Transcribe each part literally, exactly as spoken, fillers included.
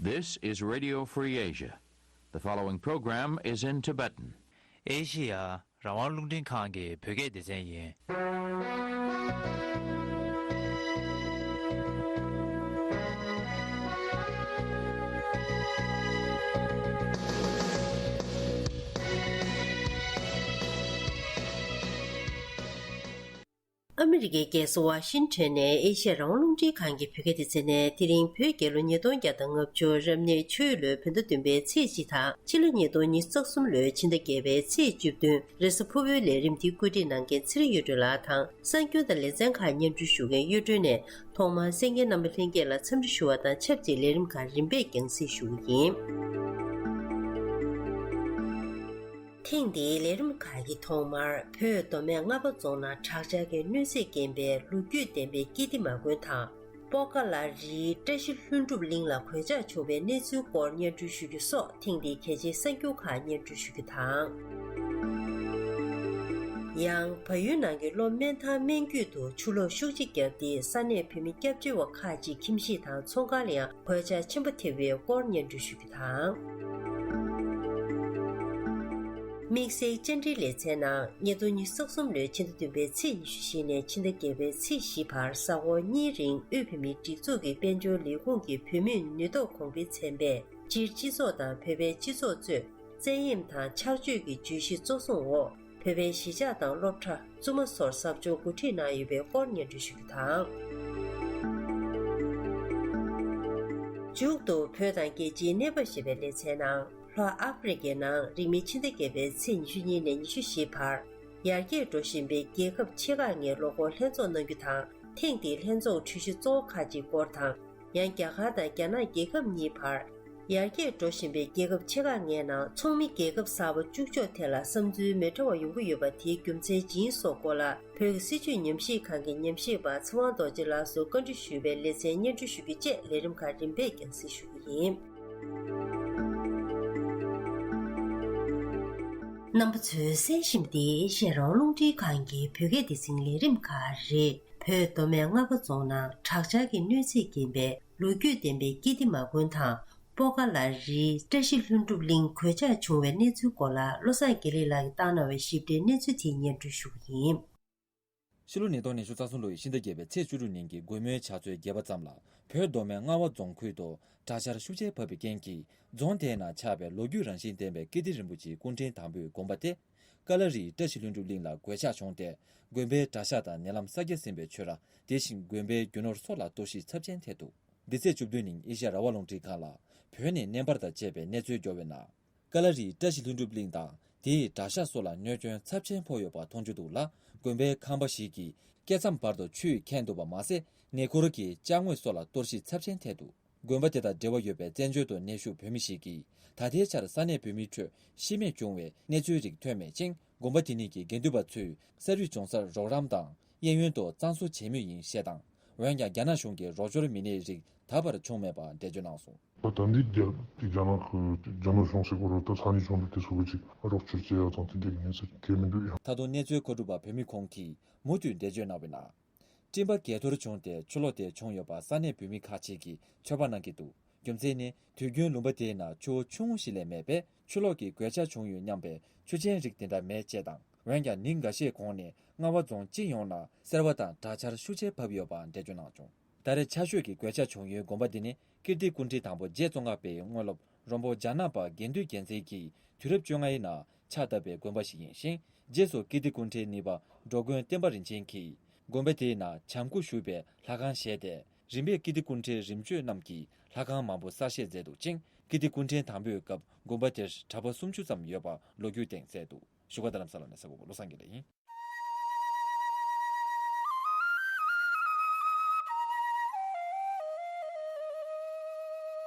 This is Radio Free Asia. The following program is in Tibetan. ཨེ་ཤེ་ཡ་རང་དབང་རླུང་འཕྲིན་ཁང་གི་བོད་སྐད་སྡེ་ཚན་ཡིན། ཨ་མི་རི་ཀའི་རྒྱལ་ས་ཝ་ཤིང་ཊོན་ནས་ཨེ་ཤེ་ཡ་རང་དབང་རླུང་འཕྲིན་ཁང་གི་བོད་སྐད་སྡེ་ཚན་ནས། དེ་རིང་བོད་རྒྱལ་ལོ་ཉིས་སྟོང་བརྒྱ་དང་ལྔ་བཅུ་རབ་གནས་ཆུ་ཡོས་ལོའི་བོད་ཟླ་བདུན་པའི་ཚེས་གཅིག་དང་། ཕྱི་ལོ་ཉིས་སྟོང་ཉི་ཤུ་རྩ་གསུམ་ལོའི་ཕྱི་ཟླ་བརྒྱད་པའི་ཚེས་བཅུ་བདུན། རེས་གཟའ་ཕུར་བུའི་ལས་རིམ་འདི་བཀོད་སྒྲིག་གནང་མཁན་ཚེ་རིང་གཡུ་སྒྲོན་ལགས་དང་། གསར་འགྱུར་དང་ལེ་ཚན་ཁག་སྙན་སྒྲོན་ཞུ་མཁན་གཡུ་སྒྲོན་ནས། ཐོག་མར་གསན་མཁན་རྣམ་པ་ལྷན་རྒྱས་ལ་འཚམས་འདྲི་ཞུ་བ་དང་ཆབས་ཅིག་ལས་རིམ་ཁག་རིམ་པས་རྒྱང་སྲིང་ཞུ་གི་ཡིན། ཐེངས་འདིའི་ལས་རིམ་ཁག་གི་ཐོག་མར། བོད་མདོ་སྨད་རྔ་བ་རྫོང་ནང་དྲག་ཆར་གྱི་གནོད་འཚེ་རྐྱེན་པས་ལོ་རྒྱུས་ལྡན་པའི་ཀིརྟི་མ་དགོན་དང་། པོ་ཀ་ལ་རིའི་བཀྲ་ཤིས་ལྷུན་གྲུབ་གླིང་ལ་གོད་ཆག་བྱུང་བའི་གནས་ཚུལ་སྐོར་སྙན་སྒྲོན་ཞུ་རྒྱུ་སོགས། ཐེངས་འདིའི་གལ་ཆེའི་གསར་འགྱུར་ཁག་སྙན་སྒྲོན་ཞུ་རྒྱུ་དང་། ཡང་། བལ་ཡུལ་ནང་གི་གློ་སྨན་ཐང་སྨན་རྒྱུད་དུ་ཆུ་ལོག་ཤུགས་ཆེ་བརྒྱབ་སྟེ། ས་གནས་བོད་མི་སྐྱབས་བཅོལ་བ་ཁག་ཅིག་ཁྱིམ་གཞིས་དང་ཚོང་ཁང་ལ་ཡང་གོད་ཆག་ཆེན་པོ་ཐེབས་པའི་སྐོར་སྙན་སྒྲོན་ཞུ་རྒྱུ་དང་། དམིགས་བསལ་བཅར་འདྲིའི་ལེ་ཚན་ནང་། ཉིས་སྟོང་ཉི་ཤུ་རྩ་གསུམ་ལོའི་ཕྱི་ཟླ་བདུན་པའི་ཚེས་ཉི་ཤུ་བཞི་ནས་ཕྱི་ཟླ་བརྒྱད་པའི་ཚེས་བཞི་བར། ས་ཧོར་གཉིས་རིང་དབུས་བོད་མིའི་སྒྲིག་འཛུགས་ཀྱི་དཔལ་འབྱོར་ལས་ཁུངས་ཀྱི་བོད་མིའི་ནུས་སྟོབས་གོང་འཕེལ་ཚན་པས། སྤྱིར་སྤྱི་ཚོགས་དང་བོད་པའི་སྤྱི་ཚོགས་གཙོས། བཙན་གཡེམ་དང་ཆགས་སྤྱོད་ཀྱི་བརྗོད་གཞི་གཙོ་བཟུང་འོག་བོད་པའི་གཞིས་ཆགས་དང་སློབ་གྲྭ། བཙུན་མ་སོགས་གསར་འབྱོར་འགོ་ཁྲིད་གནང་ཡོད་པའི་སྐོར་སྙན་སྒྲོན་ཞུ་རྒྱུ་དང་། མཇུག་ཏུ། བོད་དང་རྒྱལ་སྤྱིའི་གནས་བབ་ཞེས་པའི་ལེ་ཚན་ནང་། ལྷོ་ཨ་ཧྥེ་རི་ཀའི་ནང་རིང་མིན་ཕྱི་ཟླ་བརྒྱད་པའི་ཚེས་ཉི་ཤུ་གཉིས་ནས་ཉི་ཤུ་བཞི་བར། ཡར་རྒྱས་འགྲོ་བཞིན་པའི་རྒྱལ་ཁབ་ཆེ་ཁག་ལྔའི་ལོ་འཁོར་ལྷན་ཚོགས་གནང་རྒྱུ་དང་། ཐེངས་འདིའི་ལྷན་ཚོགས་གྲོས་གཞི་གཙོ་བོ་ཁག་ཅིག་སྐོར་དང་། ཡང་རྒྱ་གར་དང་རྒྱ་ནག་རྒྱལ་ཁབ་གཉིས་བར། ཡར་རྒྱས་འགྲོ་བཞིན་པའི་རྒྱལ་ཁབ་ཆེ་ཁག་ལྔའི་ནང་ཚོགས་མི་རྒྱལ་ཁབ་གསར་པ་བཅུ་གཅིག་ཐད་ལ་བསམ་ཚུལ་མི་འདྲ་བ་ཡོང་གི་ཡོད་པ། དེའི་རྒྱུ་མཚན་ཇི་ཡིན་སོགས་སྐོར་ལ། བོད་ཀྱི་སྲིད་བྱུས་ཉམས་ཞིབ་ཁང་གི་ཉམས་ཞིབ་པ་ཚེ་དབང་རྡོ་རྗེ་ལགས་སུ་བཀའ་འདྲི་ཞུས་པའི་ལེ་ཚན་སྙན་སྒྲོན་ཞུ་རྒྱུ་བཅས། ལས་རིམ་ཁག་རིམ་པས་རྒྱང་སྲིང་ཞུ་གི་ཡིན། རྣམ་པ་ཚོས་གསན་བཞིན་པ་འདི་ཨེ་ཤེ་ཡ་རང་དབང་རླུང་འཕྲིན་ཁང་གི་བོད་སྐད་སྡེ་ཚན་ལས་རིམ་ཁག་རེད། བོད་མདོ་སྨད་རྔ་བ་རྫོང་ནང་དྲག་ཆར་གྱི་གནོད་འཚེ་རྐྱེན་པས་ལོ་རྒྱུས་ལྡན་པའི་ཀིརྟི་མ་དགོན་དང་། པོ་ཀ་ལ་རིའི་བཀྲ་ཤིས་ལྷུན་གྲུབ་གླིང་གོད་ཆག་བྱུང་བའི་གནས་ཚུལ་སྐོར་ལ། བློ་བཟང་དགེ་ལེགས་ལགས་ཀྱིས་བཏང་གནང་བའི་ཞིབ་ཕྲའི་གནས་ཚུལ་དེ་སྙན་སྒྲོན་ཞུ་གི་ཡིན། ཕྱི་ལོ་ཉིས་སྟོང་ཉི་ཤུ་རྩ་གསུམ་ལོའི་ཕྱི་ཟླ་བརྒྱད་པའི་ཚེས་བཅུ་དྲུག་ཉིན་གྱི་དགོང་མོའི་ཆུ་ཚོད་བརྒྱད་པ་ཙམ་ལ། བོད་མདོ་སྨད་རྔ་བ་རྫོང་ཁུལ་དུ་དྲག་ཆར་ཤུགས་ཆེ་བབས་པའི་རྐྱེན་གྱིས། རྫོང་དེའི་ནང་ཆགས་པའི་ལོ་རྒྱུས་རང་བཞིན་ལྡན་པའི་ཀིརྟི་རིན་པོ་ཆེའི་སྐུ་ཕྲེང་དང་པོའི་དགོན་པ་དེ། ཀ་ལ་རིའི་བཀྲ་ཤིས་ལྷུན་གྲུབ་གླིང་ལ་གོད་ཆག་བྱུང་སྟེ། དགོན་པའི་གྲྭ་ཤག་དང་ཉེ་ལམ་ས་སྐྱ་ཟིན་པའི་ཆོས་ར། དེ་བཞིན་དགོན་པའི་རྒྱུ་ནོར་སོགས་ལ་གཏོར་བཤིག་ཚབས་ཆེན་ཐེབས་འདུག་འདི་ཚེས་བཅུ་བདུན་ཉིན་ཨེ་ཤ་ཡ་རང་དབང་རླུང་འཕྲིན་ཁང་ལ། བོད་ནས་བརྙན་པར་དང་བཅས་པའི་གནས་ཚུལ་འབྱོར་བའི་ནང་། ཀ་ལ་རིའི་བཀྲ་ཤིས་ལྷུན་གྲུབ་གླིང་དང་དེའི་གྲྭ་ཤག་སོགས་ལ་གནོད་སྐྱོན་ཚབས་ཆེན་ཕོག་ཡོད་པ་མཐོང་རྒྱུ་འདུག་ལ། དགོན་པའི་ཁང་པ་ཞིག་གི་སྐས་མཚམས་བར་དུ་ཆུས་ཁེངས་འདུག་པ་མ་ཟད། ཉེ་འཁོར་གྱི་ཅ་དངོས་སོགས་ལ་གཏོར་བཤིག་ཚབས་ཆེན་ཐེབས་འདུག་དགོན་པ་དེ་དང་འབྲེལ་བ་ཡོད་པའི་བཙན་བྱོལ་དུ་གནས་བཞུགས་བོད་མི་ཞིག་གིས། ད་ལྟའི་ཆར་ས་གནས་བོད་མིའི་ཁྲོད་ཤི་རྨས་བྱུང་བའི་གནས་ཚུལ་རིགས་ཐོན་མེད་ཅིང་། དགོན་པ་དེ་ཉིད་ཀྱི་དགེ་འདུན་པ་ཚོས་ས་རུད་བྱུང་སར་རོགས་རམ་དང་གཡས་གཡོན་དུ་གཙང་བཟོ་བྱེད་མུས་ཡིན་ཞེས་དང་། འོན་ཀྱང་། རྒྱ་ནག་གཞུང་གིས་རོགས་སྐྱོར་མི་སྣའི་རིགས་ད་བར་བྱུང་མེད་པ་འགྲེལ་བརྗོད་གནང་སོང་། ད་ད་འདི་རྒྱ་རྒྱ་ནག་གི་རྒྱ་ནག་གཞུང་ཟེར་དགོས་རེད། ད་ས་གནས་གཞུང་འདི་དེ་ཚོ་གི་ཅིག་རོགས་སྐྱོར་བྱེད་ཡག་ཙམ་དེ་འདྲ་ཡིན་ཟེར་གི་མི་འདུག་ཡ། ད་དུང་གནས་ཚུལ་མཁོ་སྒྲུབ་པ་བོད་མི་ཁོང་གིས་མུ་མཐུད་འགྲེལ་བརྗོད་གནང་བའི་ནང་། སྤྲིན་པ་གས་གཏོར་བྱུང་སྟེ་ཆུ་ལོག་དེ་བྱུང་ཡོད་པ་ས་གནས་བོད་མི་ཁག་ཅིག་གིས་ཚོད་དཔག་གནང་གི་འདུག་རྒྱུ་མཚན་ནི། དུས་རྒྱུན་ལུང་པ་དེའི་ནང་ཆུ་བོ་ཆུང་ངུ་ཞིག་ལས་མེད་པས། ཆུ་ལོག་གི་གོད་ཆག་བྱུང་ཡོད་སྙམ་པའི་ཆུ་ཆེན་རིགས་དེ་འདྲ་མེད་ཅེས་དང་། འོན་ཀྱང་། ཉིན་འགའ་ཤས་གོང་ནས་རྔ་བ་རྫོང་སྤྱི་ཡོངས་ནང་སེར་བ་དང་དྲག་ཆར་ཤུགས་ཆེ་བབས་ཡོད་པ་འགྲེལ་བརྗོད་གནང་བྱུང་། ད་རེས་ཆར་ཞོད་ཀྱི་གོད་ཆག་བྱུང་ཡུལ་དགོན་པ་འདི་ནི་ཀིརྟི་སྐུ་ཕྲེང་དང་པོ་རྗེ་ཙོང་ཁ་པའི་དངོས་སློབ་རོང་པོ་ཇ་ནག་པ་དགེ་འདུན་རྒྱལ་མཚན་གྱིས་དུས་རབས་བཅོ་ལྔའི་ནང་ཕྱག་བཏབ་པའི་དགོན་པ་ཞིག་ཡིན་ཞིང་། རྗེས་སུ་ཀིརྟི་སྐུ་ཕྲེང་གཉིས་པ་འགྲོ་མགོན་བསྟན་པ་རིན་ཆེན་གྱིས་དགོན་པ་དེའི་ནང་བྱམས་སྐུ་བཞུགས་པའི་ལྷ་ཁང་བཞེངས་ཏེ། རིམ་པས་ཀིརྟི་སྐུ་ཕྲེང་རིམ་བྱོན་རྣམས་ཀྱིས་ལྷ་ཁང་མང་པོ་གསར་བཞེངས་མཛད་འདུག་ཅིང་། ཀིརྟི་སྐུ་ཕྲེང་དང་པོའི་སྐབས་དགོན་པ་དེར་གྲྭ་པ་སུམ་ཅུ་ཙམ་ཡོད་པ་ལོ་རྒྱུས་སྟེང་གསལ་འདུག་བཞུགས་སྒར་རྡ་རམ་ས་ལ་ནས་གསར་འགོད་པ་བློ་བཟང་དགེ་ལེགས་ཡིན།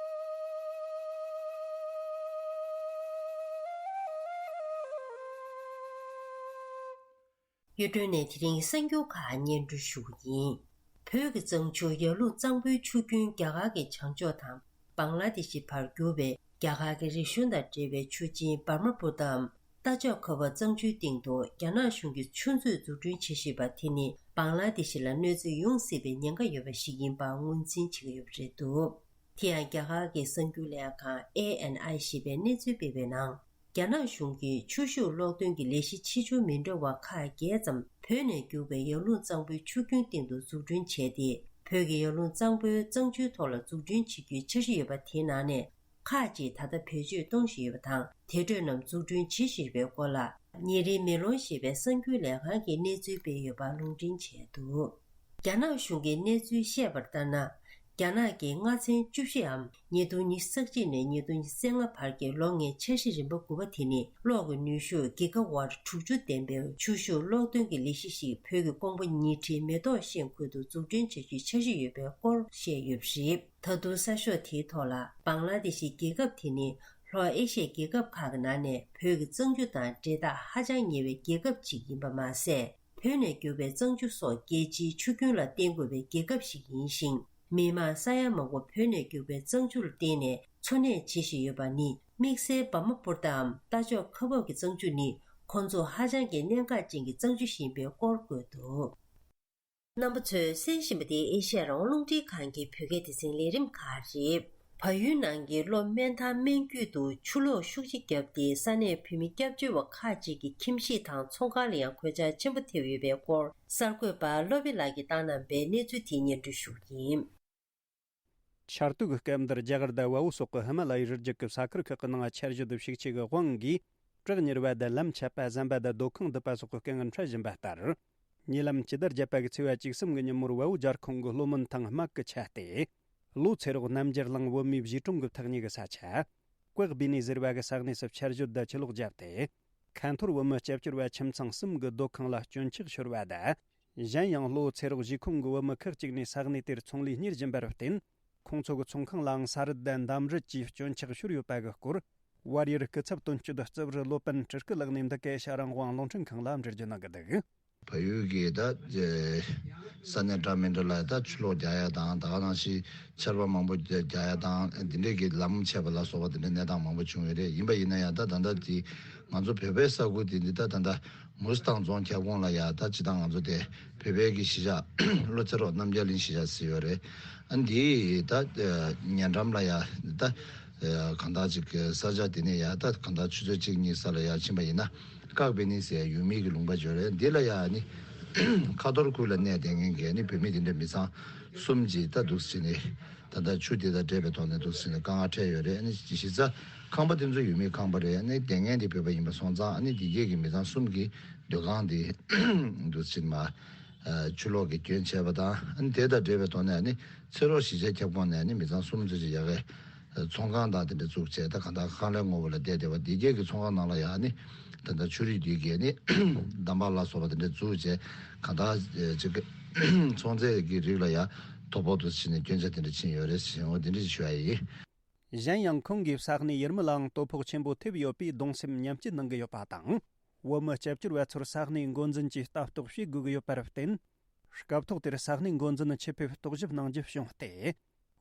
གཡུ་སྒྲོན་ནས་དེ་རིང་གསར་འགྱུར་ཁག་སྙན་སྒྲོན་ཞུ་གི་ཡིན། བོད་ཀྱི་གཙང་ཆུ་ཡར་ཀླུང་གཙང་པོའི་ཆུ་རྒྱུན་རྒྱ་གར་གྱི་བྱང་ཕྱོགས་དང་། བང་ལ་དེ་ཤི་བར་གྱུར་བའི་རྒྱ་གར་གྱི་རིག་གཞུང་དང་འབྲེལ་བའི་ཆུ་ཆེན་འབར་མ་པུ་ཏའམ་རྟ་མཆོག་ཁ་བ་གཙང་ཆུའི་སྟེང་དུ་རྒྱ་ནག་གཞུང་གིས་ཆུ་མཛོད་འཛུགས་སྐྲུན་བྱེད་བཞིན་པ་དེ་ནི་བང་ལ་དེ་ཤི་ལ་གནོད་འཚེ་ཡོང་སྲིད་པའི་ཉེན་ཁ་ཡོད་པ་ཞིག་ཡིན་པ་ངོས་འཛིན་བྱེད་ཀྱི་ཡོད་པ་རེད་འདུག་དེ་ཡང་རྒྱ་གར་གྱི་གསར་འགྱུར་ལས་ཁང་ཨེ་ཨེན་ཨའི་ཞེས་པས་གནས་ཚུལ་སྤེལ་བའི་ནང་། རྒྱ་ནག་གཞུང་གིས་ཆུ་ཤུགས་གློག་འདོན་གྱི་ལས་གཞི་ཆེ་ཆུང་མི་འདྲ་བ་ཁག་བརྒྱད་ཙམ་བོད་ནས་རྒྱུག་པའི་ཡར་ཀླུང་གཙང་པོའི་ཆུ་རྒྱུན་སྟེང་དུ་འཛུགས་སྐྲུན་བྱས་ཏེ། བོད་ཀྱི་ཡར་ཀླུང་གཙང་པོའི་གཙང་ཆུའི་ཐོག་ལ་འཛུགས་སྐྲུན་བྱེད་རྒྱུའི་འཆར་གཞི་ཡོད་པ་དེའི་ནང་ནས། ཁག་ཅིག་ད་ལྟ་བེད་སྤྱོད་གཏོང་བཞིན་ཡོད་པ་དང་། དེ་འཕྲོས་རྣམས་འཛུགས་སྐྲུན་བྱེད་བཞིན་པའི་སྐོར་ལ། ཉིན་རེའི་མེ་ལོང་ཞེས་པའི་གསར་འགྱུར་ལས་ཁང་གིས་གནས་ཚུལ་སྤེལ་ཡོད་པ་ལུང་འདྲེན་བྱས་འདུག་རྒྱ་ནག་གཞུང་གིས་གནས་ཚུལ་བཤད་པར་ལྟར་ན། རྒྱ་ནག་གི་སྔ་ཚན་བཅུ་བཞི་འམ་ཉིས་སྟོང་ཉི་ཤུ་རྩ་གཅིག་ནས་ཉིས་སྟོང་ཉི་ཤུ་རྩ་ལྔ་བར་གྱི་ལོ་ལྔའི་འཆར་གཞི་རིམ་པ་དགུ་པ་དེ་ནི། གློག་གི་ནུས་ཤུགས་གི་ག་ཝཊ་དྲུག་ཅུ་ལྡན་པའི་ཆུ་ཤུགས་གློག་འདོན་གྱི་ལས་གཞི་ཞིག་བོད་ཀྱི་ཀོང་པོ་ཉི་ཁྲིའི་མེ་ཏོག་ཤིང་ཁུལ་དུ་འཛུགས་སྐྲུན་བྱ་རྒྱུའི་འཆར་གཞི་ཡོད་པའི་སྐོར་བཤད་ཡོད་པ་རེད། ད་དུང་གསར་ཤོག་དེའི་ཐོག་ལ། བང་ལ་དེ་ཤི་རྒྱལ་ཁབ་དེ་ནི་ལྷོ་ཨེ་ཤི་ཡའི་རྒྱལ་ཁབ་ཁག་གི་ནང་ནས་བོད་ཀྱི་གཙང་ཆུ་དང་འབྲེལ་ཐག་ཧ་ཅང་ཉེ་བའི་རྒྱལ་ཁབ་ཅིག་ཡིན་པ་མ་ཟད། བོད་ནས་རྒྱུག་པའི་གཙང་ཆུ་སོགས་རྒྱལ་སྤྱིའི་ཆུ་རྒྱུན་ལ་བརྟེན་དགོས་པའི་རྒྱལ་ཁབ་ཞིག་ཡིན་ཞིང་། མི་མང་ས་ཡ་མང་པོ་བོད་ནས་རྒྱུག་པའི་གཙང་ཆུ་ལ་བརྟེན་ནས་འཚོ་གནས་བྱེད་བཞིན་ཡོད་པ་ནི། དམིགས་བསལ་འབར་མ་པུར་ཏའམ་རྟ་མཆོག་ཁ་འབབ་ཀྱི་གཙང་ཆུ་ནི། ཁོང་ཚོ་ཧ་ཅང་གི་གནད་འགག་ཅན་གྱི་གཙང་ཆུ་ཞིག་ཡིན་པའི་སྐོར་བཀོད་འདུག་རྣམ་པ་ཚོས་གསན་བཞིན་པ་དེ་ཨེ་ཤེ་ཡ་རང་དབང་རླུང་འཕྲིན་ཁང་གི་བོད་སྐད་སྡེ་ཚན་ལས་རིམ་ཁག་རེད། བལ་ཡུལ་ནང་གི་གློ་སྨན་ཐང་སྨན་རྒྱུད་དུ་ཆུ་ལོག་ཤུགས་ཆེ་བརྒྱབ་སྟེ། ས་གནས་བོད་མི་སྐྱབས་བཅོལ་བ་ཁག་ཅིག་གི་ཁྱིམ་གཞིས་དང་ཚོང་ཁང་ལ་ཡང་གོད་ཆག་ཆེན་པོ་ཐེབས་ཡོད་པའི་སྐོར། གསར་འགོད་པ་བློ་བྷེ་ལགས་ཀྱིས་བཏང་གནང་བའི་གནས་ཚུལ་དེ་སྙན་སྒྲོན་ཞུ་རྒྱུ་ཡིན། ཆར་དུས་ཀྱི་སྐབས་འདིར་རྒྱ་གར་དང་བལ་པོ་སོགས་ཀྱི་ཧི་མ་ལ་ཡའི་རི་རྒྱུད་ཀྱི་ས་ཁུལ་ཁག་གི་ནང་ཆར་ཞོད་ཤུགས་ཆེ་གི་དབང་གིས། བྲག་གཉེར་བ་དང་ལམ་ཆད་པ། ཟམ་པ་དང་སྡོད་ཁང་རྡིབ་པ་སོགས་ཀྱི་དཀའ་ངལ་འཕྲད་བཞིན་པ་ལྟར། ཉེ་ལམ་སྤྱི་ཟླ་བརྒྱད་པ་གི་ཚེས་པ་བཅུ་གསུམ་གྱི་ཉིན་མོར་བལ་པོ་རྒྱལ་ཁོངས་ཀྱི་གློ་སྨན་ཐང་དམག་གིས་ཆད་དེ། ལོ་ཚེ་རོགས་རྣམ་རྒྱལ་གླིང་བོད་མིའི་གཞིས་གྲོང་གི་ཐག་ཉེ་གི་ས་ཆ། ཀོག་བི་ནི་ཟེར་བ་གི་ས་གནས་སུ་ཆར་ཞོད་དང་ཆུ་ལོག་བརྒྱབ་སྟེ། ཁ་འཐོར་བོད་མི་སྐྱབས་བཅོལ་བ་ཁྱིམ་ཚང་གསུམ་གྱི་སྡོད་ཁང་ལ་གྱོན་ཆག་ཤོར་བ་དང་། གཞན་ཡང་གློ་ཚེ་རོགས་གཞིས་ཁོངས་ཀྱི་བོད་མི་ཁག་ཅིག་ནས་ས་གནས་དེར་ཚོང་ལས་གཉེར་བཞིན་པར་བརྟེན། ཁོང་ཚོ་གི་ཚོང་ཁང་ལའང་ས་རུད་དང་འདམ་རུད་ཀྱིས་གྱོན་ཆག་ཤོར་ཡོད་པ་གི་སྐོར། བར་ཡུལ་སྐུ་ཚབ་དོན་གཅོད་རྩིབ་རི་སློབ་དཔོན་སྤྲུལ་སྐུ་ལགས་ནས་འདི་གའི་ཨེ་ཤེ་ཡ་རང་དབང་རླུང་འཕྲིན་ཁང་ལ་འགྲེལ་བརྗོད་གནང་གི་འདུག་བལ་ཡུལ་གྱི་ད་ས་གནས་འདྲ་མི་འདྲ་ལ་ད་ཆུ་ལོག་རྒྱག་ཡ་དང་། ད་ག་ནང་བཞིན་ཆར་པ་མང་པོ་རྒྱག་ཡ་དང་། འདི་འདྲས་ཀྱི་ལམ་ཆད་པ་ལ་སོགས་པ་འདི་འདྲའི་གནས་སྟངས་མང་པོ་བྱུང་ཡོད་རེད། ཡིན་པ་ཡིན་ན་ཡང་ད་ད་ལྟ་འདི་ང་ཚོ་བོད་པའི་ས་ཁུལ་འདི་འདི་ད་ད་ལྟ་མུ་སི་ཐང་རྫོང་ཁྱབ་ཁོངས་ལ་ཡ་ད་སྤྱིར་བཏང་ང་ཚོ་དེ་བོད་པའི་གི་གཞིས་ཆགས་གློ་ཚེ་རོགས་རྣམ་རྒྱལ་གླིང་གཞིས་ཆགས་ཟེར་ཡོད་རེད། ཨ་འདི་ད་ཉེ་འགྲམ་ལ་ཡ་ད་གང་ལྟར་ཅིག་ས་ཆ་དེ་ནས་ཡ་ད་གང་ལྟར་ཆུ་ཚོད་གཅིག་གཉིས་ས་ལ་ཡ་ཕྱིན་པ་ཡིན་ན། ཀག་བེ་ནི་ཟེར་ཡུལ་མི་གི་ལུང་པ་ཅིག་ཡོད་རེད། འདི་ལ་ཡ་ནི་ཁ་ཐོར་ཁུལ་ལ་གནས་བསྡད་མཁན་གྱི་ནི་བོད་མི་དེ་འདྲ་མི་ཚང་གསུམ་གྱིས་ད་འདུག་སེ་བྱས་ནས་ད་ལྟ་ཆུ་དེ་དང་འབྲེལ་བའི་ཐོག་ནས་འདུག་སེ་བྱས་ནས་དཀའ་ངལ་འཕྲད་ཡོད་རེད། ཨ་ནི་གཞི་རྩ་ཁང་པ་དེ་ཚོ་ཡུལ་མིའི་ཁང་པ་རེད། ཨ་ནི་བསྡད་མཁན་དེ་བོད་པ་ཡིན་པ་སོང་ཙང་། ཨ་ནི་དེ་གས་ཀྱི་མི་ཚང་གསུམ་གྱི་སྡོད་ཁང་དེ་འདུག་སེ་བྱས་ནས་མར་ཆུ་ལོག་གིས་གྱོན་བྱས་པ་དང་། ཨ་ནི་དེ་དང་འབྲེལ་བའི་ཐོག་ནས་ཨ་ནི་ཚེ་རོགས་གཞིས་ཆགས་ཁྱབ་ཁོངས་ནས་ཨ་ནི་མི་ཚང་གསུམ་ཙམ་ཅིག་ཡ་གི་ཚོང་ཁང་དང་དེ་འདྲ་བཙུགས་བྱས། ད་གང་ལྟར་ཁང་ཀླད་ངོ་བོ་ལ་བསྡད་བསྡད་པ་དེ་གས་ཀྱི་ཚོང་ཁང་ནང་ལ་ཡ་ནི་ད་ལྟ་ཆུ་རུད་དེ་གས་ནི་འདམ་བག་ལ་སོགས་པ་དེ་འདྲ་བཙུགས་བྱས། གང་ལྟར་ཅིག་ཚོང་རྫས་ཀྱི་རིགས་ལ་ཡ་དོ་ཕོག་ཏུ་ཕྱིན་ནས་སྐྱོན་ཆ་དེ་འདྲ་ཕྱིན་ཡོད་རེད་ཟེར། འོ་དེ་འདྲ་ཞུ་ཡ་ཡིན། གཞན་ཡང་ཁོང་གིས་ས་གནས་ཡུལ་མི་ལའང་དོ་ཕོག་ཆེན་པོ་ཐེབས་ཡོད་པས་གདུང་སེམས་མཉམ་སྐྱེད་གནང་གི་ཡོད་པ་དང་། བོད་མི་སྐྱབས་བཅོལ་བ་ཚོར་ས་གནས་འགོ་འཛིན་གྱིས་ལྟ་རྟོག་བྱེད་དགོས་ཀྱི་ཡོད་པར་བརྟེན། སྐབས་ཐོག་དེར་ས་གནས་འགོ་འཛིན་ཆུ་ཕེབས་རྟོག་ཞིབ་གནང་རྒྱུ་བྱུང་སྟེ།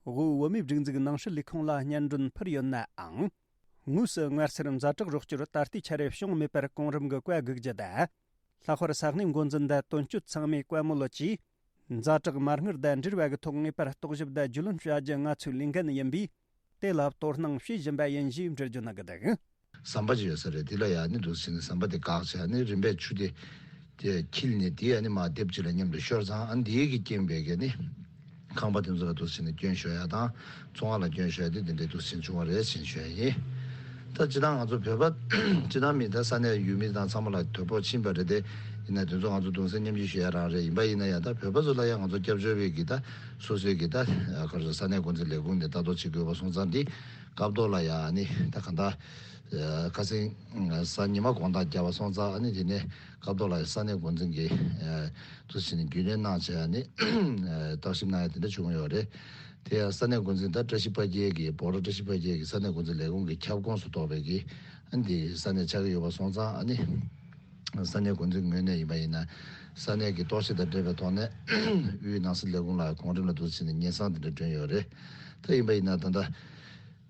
དབུས་བོད་མིའི་སྒྲིག་འཛུགས་ནང་སྲིད་ལས་ཁུངས་ལ་སྙན་སྒྲོན་ཕུལ་ཡོད་ནའང་། དངོས་སུ་སྔར་སར་ཛ་དྲག་རོགས་སྐྱོར་ད་ལྟའི་ཆར་བྱུང་མེད་པར་གོང་རིམ་གྱི་བཀའ་སྒུག་རྒྱུ་དང་། ལྷག་པར་ས་གནས་འགོ་འཛིན་དང་དོན་གཅོད་ཚང་མས་བཀའ་མོལ་གྱིས། ཛ་དྲག་མ་དངུལ་དང་འབྲེལ་བ་གི་ཐོག་ངེས་པར་རྟོག་ཞིབ་དང་རྒྱུས་ལོན་བྱ་རྒྱུ་ང་ཚོའི་ལས་འགན་ཡིན་པས། དེ་ལ་དོ་སྣང་བྱེད་བཞིན་པ་ཡིན་ཞེས་འགྲེལ་བརྗོད་གནང་གི་འདུག་ཟམ་པ་ཅིག་ཡོད་ས་རེད། དེ་ལ་ཡ་ནི་འདུག་སེ་བྱས་ནས་ཟམ་པ་དེ་བཀག་བྱས། ཨ་ནི་རིམ་པས་ཆུ་དེ་དེ་འཁྱིལ་ནས། དེ་ཨ་ནི་མར་ལྡེབས་གཅིག་ལ་མཉམ་དུ་ཤོར་ཙང་། ཨ་ནི་དེའི་གི་རྐྱེན་པས་ཀྱི་ནི་ཁང་པ་དེ་ཚོ་ལ་འདུག་སེ་བྱས་ནས་སྐྱོན་ཤོར་ཡ་དང་། ཚོང་པ་ལ་སྐྱོན་ཤོར་ཡ་དེ་དེ་འདྲའི་འདུག་སེ་བྱུང་བ་རེད་ཅེས་ཞུ་ཡ་ཡིན། ད་སྤྱིར་བཏང་ང་ཚོ་བོད་པ་སྤྱིར་བཏང་མི་ད་ས་གནས་ཡུལ་མི་དང་ཚང་མ་ལ་དོ་ཕོག་ཕྱིན་པ་རེད་དེ། ཡིན་ན་དེ་ཚོ་ང་ཚོ་གདུང་སེམས་མཉམ་སྐྱེད་ཞུ་ཡ་རང་རེད། ཡིན་པ་ཡིན་ན་ཡང་ད་བོད་པ་ཚོ་ལ་ཡང་ང་ཚོ་སྐྱབས་བཅོལ་བའི་གི་ད་སོ་སོའི་གི་ད་ག་རེ་ཟེར། ས་གནས་འགོ་འཛིན་ལས་ཁུངས་ནས་ལྟ་རྟོག་བྱེད་དགོས་པ་སོང་ཙང་། འདི་སྐབས་ཐོག་ལ་ཡ་ནི་ད་གང་ལྟར་ཁ་སང་གཟའ་ཉི་མ་དགོང་དག་བརྒྱབ་པ་སོང་ཙང་། ཨ་ནི་དེ་ནས་སྐབས་ཐོག་ལ་ས་གནས་འགོ་འཛིན་གྱིས་ཨ་འདུག་སེ་བྱས་ནས་རྒྱུས་ལོན་གནང་བྱས། ཨ་ནི་བརྟག་ཞིབ་གནང་ཡ་དེ་འདྲ་བྱུང་ཡོད་རེད། དེ་ཡང་ས་གནས་འགོ་འཛིན་ད་བཀྲ་ཤིས་དཔལ་རྒྱལ་གྱི། འབོག་ར་བཀྲ་ཤིས་དཔལ་རྒྱལ་གྱི་ས་གནས་འགོ་འཛིན་ལས་ཁུངས་ཀྱི་ཁྱབ་ཁོངས་སུ་གཏོགས་པའི་གི་ཨ་ནི་དེ་ས་གནས་ཆགས་ཀྱི་ཡོད་པ་སོང་ཙང་། ཨ་ནི་ས་གནས་འགོ་འཛིན་ངོས་ནས་ཡིན་པ་ཡིན་ན་ས་གནས་ཀྱི་གཏོར་བཤིག་དང་འབྲེལ་བའི་ཐོག་ནས་དབུས་ནང་སྲིད་ལས་ཁུངས་ལ་གོང་རིམ་ལ་འདུག་སེ་བྱས་ནས་སྙན་སེང་དེ་འདྲ་བསྒྲོན་ཡོད་རེད། ད་ཡིན་པ་ཡིན་ན་ད་ལྟ་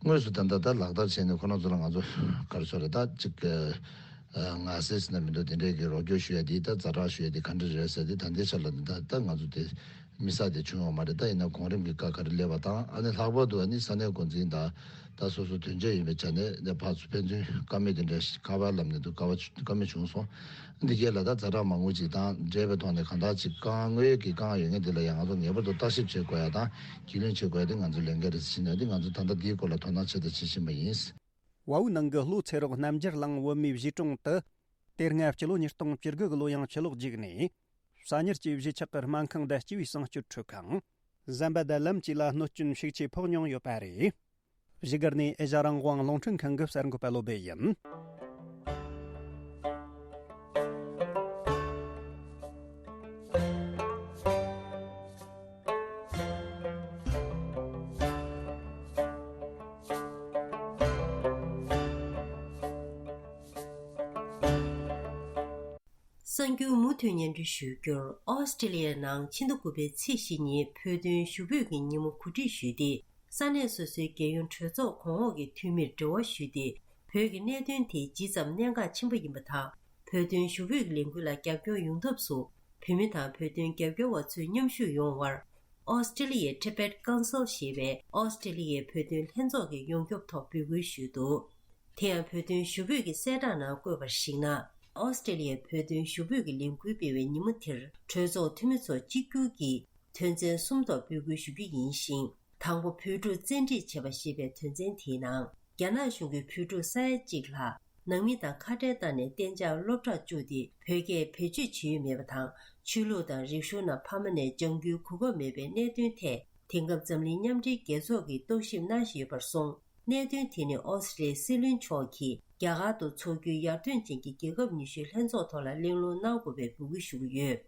དངོས་སུ་ད་ལྟ་ད་ལག་བསྟར་བྱས་ནས་ཁོ་རང་ཚོ་ལ་ང་ཚོ་ག་རེ་ཟེར་རེད། ད་ཅིག་གི་ ང་ཟེར་ཟེར་ན་མི་འདུག་དེ་འདྲའི་གི་རོགས་སྐྱོར་ཞུ་ཡ་དེ་ད་ཛ་དྲག་ཞུ་ཡ་དེ་ག་འདྲ་རེད་ཟེར་དེ་ད་ལྟའི་ཆ་ལ་ད་ད་ང་ཚོ་དེ་མི་ས་དེ་བྱུང་ཡོད་མ་རེད། ད་ཡིན་ན་གོང་རིམ་གྱི་བཀའ་ག་རེ་སླེབས་པ་དང་ཨ་ནི་ལྷག་པར་དུ་ཨ་ནི་ས་གནས་འགོ་འཛིན་དང་ད་སོ་སོ་དོན་གཅོད་ཡིན་པའི་ཆ་ནས་ད་ཕར་ཚུར་ཕན་ཚུན་བཀའ་མོལ་དེ་འདྲ་ཁ་པར་ལམ་ནས་འདུག་བཀའ་བ་བཀའ་མོལ་བྱུང་སོང་། འདི་གས་ལ་ད་ཛ་དྲག་མང་པོ་ཅིག་དང་འབྲེལ་བའི་ཐོག་ནས་གང་ལྟར་ཅིག་དཀའ་ངལ་གྱི་དཀའ་ངལ་ཡོད་མཁན་དེ་ལ་ཡང་ང་ཚོ་ངེས་པར་དུ་བརྟག་ཞིབ་བྱེད་དགོས་ཡ་དང་རྒྱུས་ལོན་བྱེད་དགོས་ཡ་དེ་ང་ཚོའི་ལས་འགན་རེད་ཟེར་ནས་འདི་ང་ཚོ་ད་ལྟ་འདིའི་སྐོར་ལ་དོ་སྣང་ཆེ་ཙམ་བྱེད་བཞིན་པ་ཡིན། ཝའུ་ནང་གི་ལྷོ་ཚེ་རོགས་རྣམ་རྒྱལ་གླིང་བོད་མིའི་གཞིས་གྲོང་དུ། དེ་སྔ་སྤྱི་ལོ་ཉིས་སྟོང་བཅུ་དགུ་གི་ལོ་ཡང་ཕྱི་ལོགས་བརྒྱུགས་ནས། གསར་ཉར་གྱི་གཞིས་ཆགས་ཀྱི་སྨན་ཁང་དང་སྤྱི་པའི་གསང་སྤྱོད་ཁྲུས་ཁང་། ཟམ་པ་དང་ལམ་བཅས་ལ་གནོད་སྐྱོན་ཤུགས་ཆེ་ཕོག་མྱོང་ཡོད་པ་རེད། བཞུགས་སྒར་ནས་ཨེ་ཤ་རང་དབང་རླུང་འཕྲིན་ཁང་གི་གསར་འགོད་པ་བློ་བྷེ་ཡིན། གསར་འགྱུར་མུ་མཐུད་སྙན་སྒྲོན་ཞུ་རྒྱུར། ཨོ་སི་ཀྲི་ལི་ཡའི་ནང་ཕྱི་ཟླ་དགུ་པའི་ཚེས་བཞི་ཉིན་བོད་དོན་ཞུ་འབོད་ཀྱི་ཉིན་མོ་གོ་སྒྲིག་ཞུས་ཏེ། ས་གནས་སོ་སོའི་རྒྱལ་ཡོངས་གྲོས་ཚོགས་གོང་འོག་གི་འཐུས་མིར་འབྲེལ་བ་ཞུས་ཏེ། བོད་ཀྱི་གནད་དོན་དེ་ཇི་ཙམ་གནད་འགག་ཆེན་པོ་ཡིན་པ་དང་། བོད་དོན་ཞུ་འབོད་ཀྱི་ལས་འགུལ་ལ་རྒྱབ་སྐྱོར་ཡོང་ཐབས་སུ། བོད་མི་དང་བོད་དོན་རྒྱབ་སྐྱོར་བ་ཚོས་མཉམ་ཞུགས་ཡོང་བར། ཨོ་སི་ཀྲི་ལི་ཡའི་Tibet Council ཞེས་པའི་ཨོ་སི་ཀྲི་ལི་ཡའི་བོད་དོན་ལྷན་ཚོགས་ཀྱིས་ཡོངས་ཁྱབ་ཐོག་འབོད་སྐུལ་ཞུས་འདུག་དེ་ཡང་བོད་དོན་ཞུ་འབོད་ཀྱི་གསལ་བསྒྲགས་ནང་བཀོད་པར་གཞིགས་ན། ཨོ་སི་ཀྲི་ལི་ཡའི་བོད་དོན་ཞུ་འབོད་ཀྱི་ལས་འགུལ་སྤེལ་བའི་ཉིན་མོ་དེར་གྲོས་ཚོགས་འཐུས་མི་ཚོ་གཅིག་གྱུར་གྱིས་དོན་ཚན་གསུམ་ཐོག་འབོད་སྐུལ་ཞུ་རྒྱུ་ཡིན་ཞིང་། དང་པོ། བོད་ཕྲུག་བཙན་ཁྲིད་བྱེད་པ་ཞེས་པའི་དོན་ཚན་དེའི་ནང་། རྒྱ་ནག་གཞུང་གིས་བོད་ཕྲུག་ས་ཡ་གཅིག་ལྷག་ནང་མི་དང་ཁ་བྲལ་བཏང་ནས་གཏན་འཇགས་སློབ་གྲྭར་བཅུག་སྟེ་བོད་སྐད་བེད་སྤྱོད་བྱེད་ཡུལ་མེད་པ་དང་། ཆོས་ལུགས་དང་རིག་གཞུང་རྣམས་ཕ་མ་ནས་སྦྱང་རྒྱུའི་གོ་སྐབས་མེད་པའི་གནད་དོན་ཐད། དེང་སྐབས་འཛམ་གླིང་མཉམ་འབྲེལ་རྒྱལ་ཚོགས་ཀྱིས་རྟོག་ཞིབ་གནང་བཞིན་ཡོད་པར་སོང་། གནད་དོན་དེ་ནི་ཨོ་སི་ཀྲི་ལི་ཡའི་སྲིད་བློན་མཆོག་གིས་རྒྱ་གར་དུ་འཚོགས་རྒྱུའི་ཡར་ཐོན་ཅན་གྱི་རྒྱལ་ཁབ་ཉི་ཤུའི་ལྷན་ཚོགས་ཐོག་ལ་གླེང་སློང་གནང་དགོས་པའི་འབོད་སྐུལ་ཞུ་གི་ཡོད།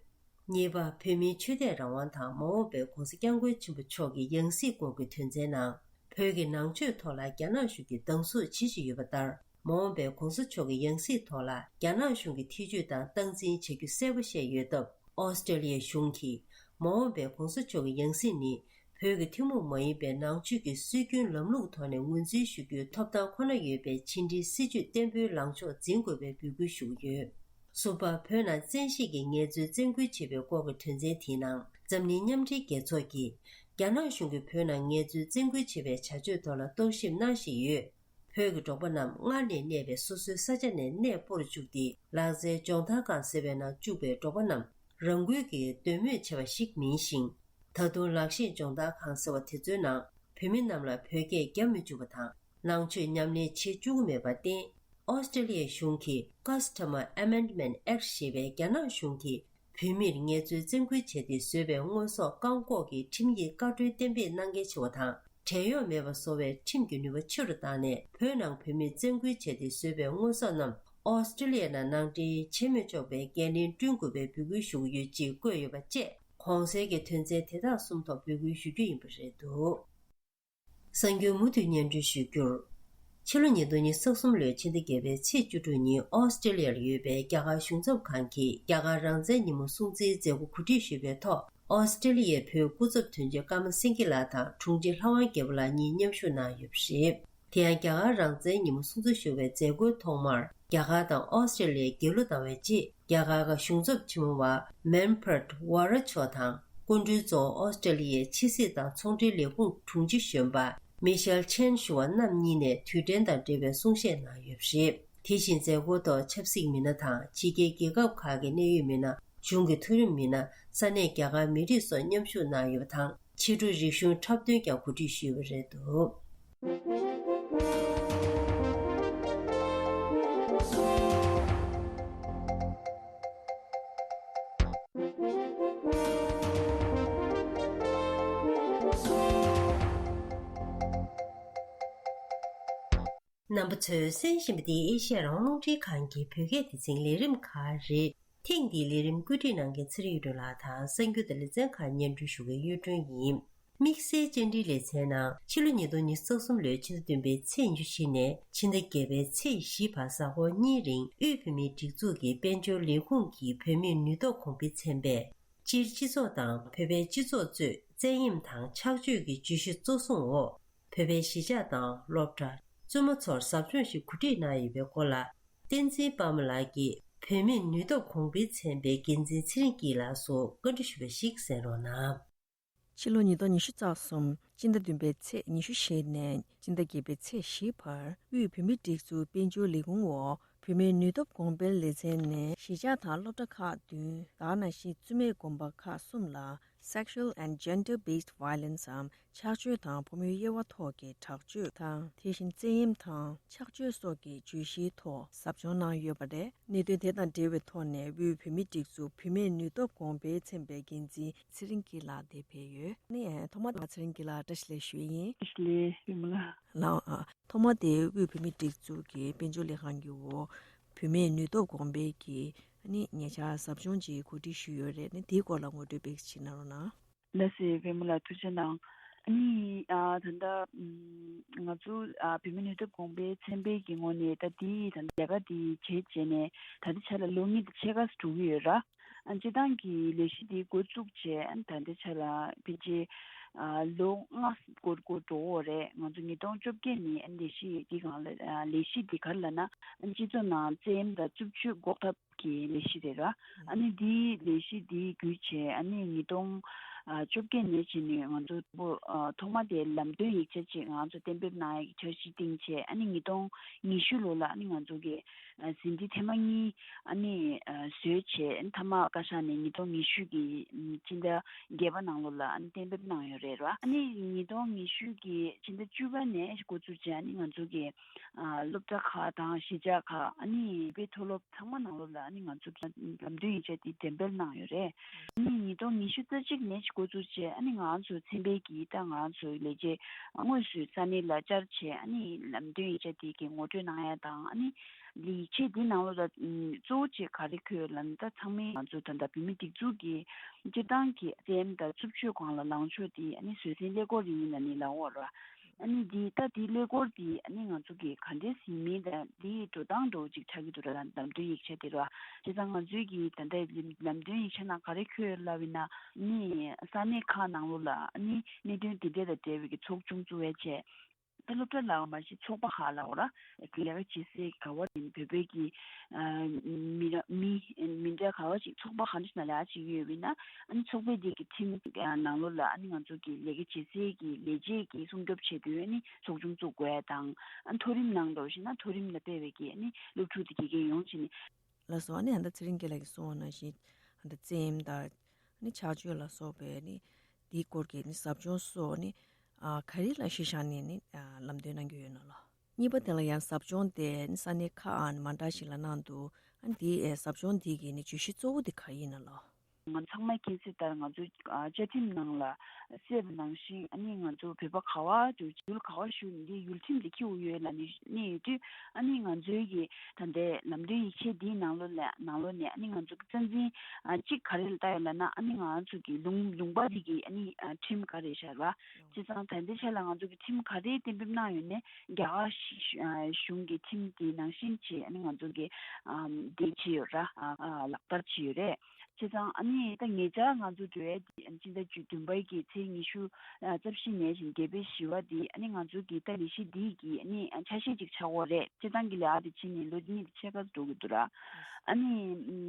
གཉིས་པ། བོད་མིའི་ཆོས་དད་རང་དབང་དང་མ་འོངས་པའི་༸གོང་ས་༸སྐྱབས་མགོན་ཆེན་པོ་མཆོག་གི་ཡང་སྲིད་སྐོར་གྱི་དོན་ཚན་ནང་། བོད་ཀྱི་ནང་ཆོས་ཐོག་ལ་རྒྱ་ནག་གཞུང་གིས་སྡང་ཟུག་བྱེད་བཞིན་ཡོད་པ་ལྟར། མ་འོངས་པའི་༸གོང་ས་མཆོག་གི་ཡང་སྲིད་ཐོག་ལ་རྒྱ་ནག་གཞུང་གིས་ཐེ་བྱུས་དང་སྟངས་འཛིན་བྱ་རྒྱུ་གསལ་པོ་བཤད་ཡོད་སྟབས། ཨོ་སི་ཀྲི་ལི་ཡའི་གཞུང་གིས་མ་འོངས་པའི་༸གོང་ས་མཆོག་གི་ཡང་སྲིད་ནི། བོད་ཀྱི་ཐུན་མོང་མ་ཡིན་པའི་ནང་ཆོས་ཀྱི་སྲོལ་རྒྱུན་ལམ་ལུགས་ཐོག་ནས་ངོས་འཛིན་ཞུ་རྒྱུའི་ཐོབ་ཐང་ཁོ་ན་ཡོད་པའི་ཕྱི་འབྲེལ་སྲིད་ཇུས་བརྟན་པོའི་ལངས་ཕྱོགས་འཛིན་དགོས་པའི་འབོད་སྐུལ་ཞུ་གི་ཡོད། གསུམ་པ། བོད་ནང་བཙན་ཤེད་ཀྱིས་ངལ་རྩོལ་བཙན་སྐུལ་བྱེད་པའི་སྐོར་གྱི་དོན་ཚན་དེའི་ནང་། འཛམ་གླིང་མཉམ་འབྲེལ་རྒྱལ་ཚོགས་ཀྱིས་རྒྱ་ནག་གཞུང་གིས་བོད་ནང་ངལ་རྩོལ་བཙན་སྐུལ་བྱེད་པའི་བྱ་སྤྱོད་ཐོག་ལ་རྟོག་ཞིབ་གནང་བཞིན་ཡོད། བོད་ཀྱི་འབྲོག་པ་རྣམས་སྔར་ནས་གནས་པའི་སོ་སོའི་ས་ཆ་ནས་གནས་སྤོར་བཅུག་སྟེ། ལག་རྩལ་སྦྱོང་བརྡར་ཁང་ཟེར་བའི་ནང་བཅུག་པའི་འབྲོག་པ་རྣམས་རང་འགུལ་གྱིས་འདོད་མོས་བྱས་པ་ཞིག་མིན་ཞིང་། ད་དུང་ལག་ཤེས་སྦྱོང་བརྡར་ཁང་ཟེར་བ་དེ་ཚོའི་ནང་བོད་མི་རྣམས་ལ་བོད་སྐད་རྒྱབ་མི་བཅུག་པ་དང་། ནང་ཆོས་ཉམས་ལེན་བྱེད་བཅུག་གི་མེད་པར་བརྟེན། ཨོ་སི་ཀྲི་ལི་ཡའི་གཞུང་གིས་Customer Amendment Act ཞེས་པའི་རྒྱ་ནག་གཞུང་གིས་བོད་མིར་ངལ་རྩོལ་བཙན་སྐུལ་བྱས་ཏེ་བཟོས་པའི་དངོས་ཟོག་བཀག་འགོག་གི་ཁྲིམས་ཡིག་བཀའ་འཁྲོལ་གཏན་འབེབས་གནང་གལ་ཆེ་བ་དང་། བྲན་གཡོག་མེད་པ་བཟོ་བའི་ཁྲིམས་ཀྱི་ནུས་པ་ཆེ་རུ་བཏང་ནས། བོད་ནང་བོད་མིར་བཙན་སྐུལ་བྱས་ཏེ་བཟོས་པའི་དངོས་ཟོག་རྣམས་ཨོ་སི་ཀྲི་ལི་ཡ་ནང་ནང་འདྲེན་བྱེད་མི་ཆོག་པའི་འགན་ལེན་བསྐྲུན་དགོས་པའི་འབོད་སྐུལ་ཞུ་གི་ཡོད་ཅེས་བཀོད་ཡོད་པ་བཅས། གོང་གསལ་གྱི་དོན་ཚན་དེ་དག་གསུམ་ཐོག་འབོད་སྐུལ་ཞུ་རྒྱུ་ཡིན་པ་རེད་འདུག་གསར་འགྱུར་མུ་མཐུད་སྙན་སྒྲོན་ཞུ་རྒྱུར། ཕྱི་ལོ་ཉིས་སྟོང་ཉི་ཤུ་རྩ་གསུམ་ལོའི་ཕྱི་ཟླ་བརྒྱད་པའི་ཚེས་བཅུ་དྲུག་ཉིན་ཨོ་སི་ཀྲི་ལི་ཡར་ཡོད་པའི་རྒྱ་གར་གཞུང་ཚབ་ཁང་གིས་རྒྱ་གར་རང་བཙན་ཉིན་མོ་སྲུང་བརྩིའི་མཛད་སྒོ་གོ་སྒྲིག་ཞུས་པའི་ཐོག་ཨོ་སི་ཀྲི་ལི་ཡའི་བོད་སྐུ་ཚབ་དོན་གཅོད་ཀརྨ་སེང་གེ་ལགས་དང་དྲུང་ཆེ་ལྷ་དབང་རྒྱལ་པོ་ལགས་གཉིས་མཉམ་ཞུགས་གནང་ཡོད་པ་རེད། དེ་ཡང་རྒྱ་གར་རང་བཙན་ཉིན་མོ་སྲུང་བརྩི་ཞུ་བའི་མཛད་སྒོའི་ཐོག་མར། རྒྱ་གར་དང་ཨོ་སི་ཀྲི་ལི་ཡའི་རྒྱལ་གླུ་བཏང་བའི་རྗེས། རྒྱ་གར་གྱི་གཞུང་ཚབ་ཆེན་མོ་བ་མན་པར་ཝ་ར་མཆོག་དང་། སྐུ་མགྲོན་གཙོ་བོ་ཨོ་སི་ཀྲི་ལི་ཡའི་ཕྱི་སྲིད་དང་ཚོང་འབྲེལ་ལས་ཁུངས་དྲུང་ཆེ་གཞོན་པ་མི་ཤེལ་ཆན་ཞུ་བ་རྣམ་གཉིས་ནས་དུས་དྲན་དང་འབྲེལ་བའི་གསུང་བཤད་གནང་ཡོད་པ་རེད། དེ་བཞིན་མཛད་སྒོའི་ཐོག་ཆབ་སྲིད་མི་སྣ་དང་ཕྱི་རྒྱལ་རྒྱལ་ཁབ་ཁག་གི་གནད་ཡོད་མི་སྣ། གཞུང་གི་མཐོ་རིམ་མི་སྣ། ས་གནས་རྒྱ་གར་མི་རིགས་སོགས་མཉམ་ཞུགས་གནང་ཡོད་པ་དང་། ཕྱི་དྲོ་རིག་གཞུང་འཁྲབ་སྟོན་ཀྱང་གོ་སྒྲིག་ཞུས་པ་རེད་འདུག་རྣམ་པ་ཚོས་གསན་བཞིན་པ་འདི་ཨེ་ཤེ་ཡ་རང་དབང་རླུང་འཕྲིན་ཁང་གི་བོད་སྐད་སྡེ་ཚན་ལས་རིམ་ཁག་རེད། ཐེངས་འདིའི་ལས་རིམ་བཀོད་སྒྲིག་གནང་མཁན་ཚེ་རིང་གཡུ་སྒྲོན་ལགས་དང་། གསར་འགྱུར་དང་ལེ་ཚན་ཁག་སྙན་སྒྲོན་ཞུ་མཁན་གཡུ་སྒྲོན་ཡིན། དམིགས་བསལ་བཅར་འདྲིའི་ལེ་ཚན་ནང་ཕྱི་ལོ་ཉིས་སྟོང་ཉི་ཤུ་རྩ་གསུམ་ལོའི་ཕྱི་ཟླ་བདུན་པའི་ཚེས་ཉི་ཤུ་བཞི་ནས་ཕྱི་ཟླ་བརྒྱད་པའི་ཚེས་བཞི་བར་གཟའ་འཁོར་གཉིས་རིང་དབུས་བོད་མིའི་སྒྲིག་འཛུགས་ཀྱི་དཔལ་འབྱོར་ལས་ཁུངས་ཀྱི་བོད་མིའི་ནུས་སྟོབས་གོང་འཕེལ་ཚན་པས། སྤྱིར་སྤྱི་ཚོགས་དང་བོད་པའི་སྤྱི་ཚོགས་གཙོས་བཙན་གཡེམ་དང་ཆགས་སྤྱོད་ཀྱི་བརྗོད་གཞི་གཙོ་བཟུང་འོག་བོད་པའི་གཞིས་ཆགས་དང་སློབ་གྲྭ། བཙུན་མ་ཚོར་ཟབ་སྦྱོང་ཞིག་གོ་སྒྲིག་གནང་ཡོད་པའི་སྐོར་ལ། བསྟན་འཛིན་དཔལ་མོ་ལགས་ཀྱིས་བུད་མེད་ནུས་སྟོབས་གོང་འཕེལ་ཚན་པའི་འགན་འཛིན་ཚེ་རིང་སྐྱིད་ལགས་སུ་བཀའ་འདྲི་ཞུས་པ་ཞིག་གསན་རོགས་གནང་། ཕྱི་ལོ་ཉིས་སྟོང་ཉི་ཤུ་རྩ་གསུམ་སྤྱི་ཟླ་བདུན་པའི་ཚེས་ཉི་ཤུ་བཞི་ནས་སྤྱི་ཟླ་བརྒྱད་པའི་ཚེས་བཞི་བར་དབུས་བོད་མིའི་སྒྲིག་འཛུགས་དཔལ་འབྱོར་ལས་ཁུངས་འོག་བུད་མེད་ནུས་སྟོབས་གོང་འཕེལ་ལེ་ཚན་ནས་གཞིས་ཆགས་དང་སློབ་གྲྭ་ཁག་བདུན་དེ་ནང་བཞིན་བཙུན་མའི་དགོན་པ་ཁག་གསུམ་ལ་Sexual and Gender-Based Violence འམ་ཆགས་སྤྱོད་དང་ཕོ་མོའི་དབྱེ་བ་ཐོག་གི་དྲག་སྤྱོད་དང་དེ་བཞིན་བཙན་གཡེམ་དང་ཆགས་སྤྱོད་སོགས་ཀྱི་བརྗོད་གཞིའི་ཐོག་ཟབ་སྦྱོང་གནང་ཡོད་པ་རེད། གནད་དོན་དེ་དང་འབྲེལ་བའི་ཐོག་ནས་དབུས་བོད་མིའི་སྒྲིག་འཛུགས་བུད་མེད་ནུས་སྟོབས་གོང་འཕེལ་ཚན་པའི་འགན་འཛིན་ཚེ་རིང་སྐྱིད་ལགས་འདིར་ཕེབས་ཡོད། ནི་ཐོག་མར་ཚེ་རིང་སྐྱིད་ལགས་བཀྲ་ཤིས་བདེ་ལེགས་ཞུ་ཡིན། བཀྲ་ཤིས་བདེ་ལེགས་ལགས། ཨ། ཐོག་མ་དེ་དབུས་བོད་མིའི་སྒྲིག་འཛུགས་ཀྱི་དཔལ་འབྱོར་ལས་ཁང་གི་འོག་བུད་མེད་ནུས་སྟོབས་གོང་འཕེལ་གྱི་ནི་ཉེ་ཆར་ཟབ་སྦྱོང་ཅིག་གོ་སྒྲིག་ཞུས་ཡོད་རེད། ནི་དེའི་སྐོར་ལ་ངོ་སྤྲོད་དཔེ་ཅིག་གནང་རོགས་གནང་། ལགས་སོ། པད་མ་ལགས་ཐུགས་རྗེ་གནང་། ཨ་ནི་ཨ་ད་ལྟ་ང་ཚོ་ཨ་བུད་མེད་ནུས་སྟོབས་གོང་འཕེལ་ཚན་པའི་གི་ངོས་ནས་ད་དེ་ད་ལས་ཀ་དེ་བྱས་བྱས་ནས་ད་ལྟའི་ཆ་ལ་ལོ་གཉིས་དང་ཕྱེད་ཀ་འགྲོ་གི་ཡོད་ར། ཨ་སྤྱིར་བཏང་གི་ལས་གཞི་དེ་འགོ་བཙུགས་བྱས་ཨ་ད་ལྟའི་ཆ་ལ་ཕལ་ཆེར་ཨ་ལོ་ལྔ་འགོར་འགོར་འགྲོ་འོ་རེད། ང་ཚོ་ཉིས་སྟོང་བཅོ་བརྒྱད་ནས་ཨ་ལས་གཞི་དེ་གང་ལ་ཨ་ལས་གཞི་དེ་ག་རེ་ལབ་ན་ཨ་སྤྱི་ཚོགས་ནང་བཙན་གཡེམ་དང་རྩུབ་སྤྱོད་འགོག་ཐབས་ཀྱི་ལས་གཞི་རེད་ར། ཨ་ནི་དེའི་ལས་གཞི་དེའི་བརྒྱུད་བྱས་ཨ་ནི་ཉིས་སྟོང་བཅོ་བརྒྱད་ནས་བྱས་ནས་ང་ཚོ་ཐོག་མ་དེ་ལམ་སྟོན་ཡིག་ཆ་ཅིག་ང་ཚོ་གཏན་འབེབས་གནང་ཡག་གི་འཆར་གཞི་བཏིང་བྱས་ཨ་ནི་ཉིས་སྟོང་ཉི་ཤུ་ལོ་ལ་ཨ་ནི་ང་ཚོ་གི་ཟིན་བྲིས་ཐེངས་མ་གཉིས་ཨ་ནི་བཟོས་བྱས་མཐའ་མ་བཀའ་ཤག་ནས་ཉིས་སྟོང་ཉི་ཤུ་གི་སྤྱི་ཟླ་བརྒྱད་པ་ནང་ལོ་ལ་ཨ་ནི་གཏན་འབེབས་གནང་ཡོད་རེད་ར། ཨ་ནི་ཉིས་སྟོང་ཉི་ཤུ་གི་སྤྱི་ཟླ་བཅུ་པ་ནས་འགོ་བཙུགས་བྱས་ཨ་ནི་ང་ཚོ་གི་སློབ་གྲྭ་ཁག་དང་གཞིས་ཆགས་ཁག་ཨ་ནི་བོད་པའི་མཐོ་སློབ་ཚང་མ་ནང་ལོགས་ལ་ཨ་ནི་ང་ཚོ་ལམ་སྟོན་ཡིག་ཆ་དེ་འགྲེམས་སྤེལ་གནང་ཡོད་རེད། ཨ་ནི་ཉིས་སྟོང་ཉི་ཤུ་རྩ་གཅིག་ནས་འགོ་བཙུགས་བྱས་ཨ་ནི་ང་ཚོ་ཚན་པའི་གི་ད་ང་ཚོ་ལས་བྱེད་དངོས་སུ་ས་གནས་ལ་བཅར་བྱས་ཨ་ནི་ལམ་སྟོན་ཡིག་ཆ་དེ་གི་ངོ་སྤྲོད་གནང་ཡ་དང་ཨ་ནི་ཡིག་ཆ་དེ་ནང་ལོགས་ལ་གཙོ་བོ་བྱས་ག་རེ་འཁོད་ལབ་ན་ད་ཚང་མས་ང་ཚོ་ད་ལྟ་བོད་མི་སྒྲིག་འཛུགས་ཀྱི་སྤྱིར་བཏང་གི་བཙན་དང་རྩུབ་སྤྱོད་སྒང་ལ་ལངས་ཕྱོགས་དེ་ཨ་ནི་བཟོད་བསྲན་ཀླད་ཀོར་ཡིན་ལབ་ནི་ལབ་འོ་ར། ཨ་ནི་འདི་ད་འདི་ཀླད་ཀོར་འདི་ཨ་ནི་ང་ཚོ་གི་ག་འདྲས་ཟིན་མིན་དང་འདི་འགྲོ་སྟངས་འདྲ་བོ་ཅིག་ཆགས་ཀྱི་འདུག་ར། ལམ་སྟོན་ཡིག་ཆ་དེ་ར། བྱས་ཙང་ང་ཚོའི་གི་ད་ལྟའི་ལམ་སྟོན་ཡིག་ཆ་ནང་ག་རེ་འཁོད་ལབ་ཡིན་ན་ཨ་ནི་ས་གནས་ཁག་ནང་ལོགས་ལ་ཨ་ནི་གནད་དོན་འདི་འདྲས་དང་འབྲེལ་བའི་གི་ཚོགས་ཆུང་བཙུགས་པའི་ཆེད། ད་སློབ་གྲྭ་ལ་མ་གཞི་ཚོགས་པ་ཁག་ལ་འོ་ར་ལས་ཀ་བྱེད་སའི་ག་བ་ཡིན་བོད་པའི་གི་མི་ར་མི་མི་འདྲ་ག་བ་ཞིག་ཚོགས་པ་ག་འདྲ་ཞིག་ན་ལས་ཀ་བྱེད་ཀྱི་ཡོད་པ་ཡིན་ན་ཨ་ནི་ཚོགས་པའི་དེ་གི་ཁྲིམས་ནང་ལོགས་ལ་ཨ་ནི་ང་ཚོ་གི་ལས་ཀ་བྱེད་སའི་གི་ལས་བྱེད་ཀྱི་སྲུང་སྐྱོབ་བྱེད་དུས་ཨ་ནི་ཚོགས་ཆུང་བཙུགས་དགོས་ཡ་དང་ཨ་ནི་མཐོ་རིམ་ནང་འགྲོ་བཞིན་ན་མཐོ་རིམ་ལ་སྤེལ་བའི་གི་ཨ་ནི་སློབ་ཕྲུག་དེ་དགེ་རྒན་ཡོང་བྱས་ནས། ལགས་སོ། ཨ་ནི་ཨ་ད་ཚེ་རིང་སྐྱིད་ལགས་ཀྱིས་གསུངས་པ་ནང་བཞིན་ཨ་ད་བཙན་གཡེམ་དང་ནི་ཆགས་སྤྱོད་ལ་སོགས་པའི་ནི་དེའི་སྐོར་གྱི་ནི་ཟབ་སྦྱོང་སོགས་ནི་ཨ་ག་རེ་ལ་གཞི་བཞག་ནས་ནི་ཨ་ལམ་སྟོན་གནང་གི་ཡོད་ན་ལོ། གཉིས་པ་དེ་ལ་ཡང་ཟབ་སྦྱོང་དེ་ནི་ས་གནས་ཁག་ཨ་ནི་མ་འདྲ་ཞིག་ལ་གནང་འདུག་ཨ་ནི་དེའི་ཨེ་ཟབ་སྦྱོང་དེ་གི་ནི་བརྗོད་གཞི་གཙོ་བོ་དེ་ག་ཡིན་ན་ལོ། ང་ཚང་མས་མཁྱེན་གསལ་ལྟར་ང་ཚོ་ཨ་བཅའ་ཁྲིམས་ནང་ལ་གསལ་བ་ནང་བཞིན་ཨ་ནི་ང་ཚོ་བོད་པ་ག་བ་ཡུལ་ག་བ་བཞུགས་ནས་འདི་ཡུལ་ཁྲིམས་དེ་འཁྱེར་ཡོད་ལབ་ནས་གནས་ཡོད་དུས་ཨ་ནི་ང་ཚོའི་གི་ད་ལྟའི་ལམ་སྟོན་ཡིག་ཆ་འདིའི་ནང་ལོགས་ལ་ནང་ལོགས་ནས་ཨ་ནི་ང་ཚོ་གི་རྩ་འཛིན་ཨ་གཅིག་ག་རེ་ལ་ལྟ་ཡོད་ལབ་ན་ཨ་ནི་ང་ཚོ་གི་ལུང་ལུང་པ་འདི་གི་ཨ་ནི་ཨ་ཁྲིམས་ག་རེ་ཤར་བ། བྱས་ཙང་ད་ལྟའི་ཆ་ལ་ང་ཚོ་གི་ཁྲིམས་ག་རེ་གཏན་འབེབས་གནང་ཡོད་ནས་རྒྱ་གར་གཞུང་གི་ཁྲིམས་དེ་ནང་བཞིན་བྱས་ཨ་ནི་ང་ཚོ་གི་ཨམ་དེ་བྱས་ཡོད་ར། ཨ་ཨ་ལག་བསྟར་བྱས་ཡོད་རེད། བྱས་ཙང་ཨ་ནི་ད་ཉེ་ཆར་ང་ཚོ་འགྲོ་ཡ་དེ་ཨ་ནི་སྤྱི་ཟླ་བཅུ་བདུན་པའི་གི་ཚེས་ཉི་ཤུ་རྩ་བཞི་ནས་བཞིན་བརྒྱད་པའི་བཞི་པ་དེ་ཨ་ནི་ང་ཚོ་གི་ད་ལས་གཞི་འདི་གི་ཨ་ནི་ཆ་ཤས་ཅིག་ཆགས་ཡོད་རེད། སྤྱིར་བཏང་གི་ལས་ཀ་དེ་བྱས་ནས་ལོ་གཉིས་དང་ཕྱེད་ཀ་འགྲོ་གི་འདུག་ར། ཨ་ནི་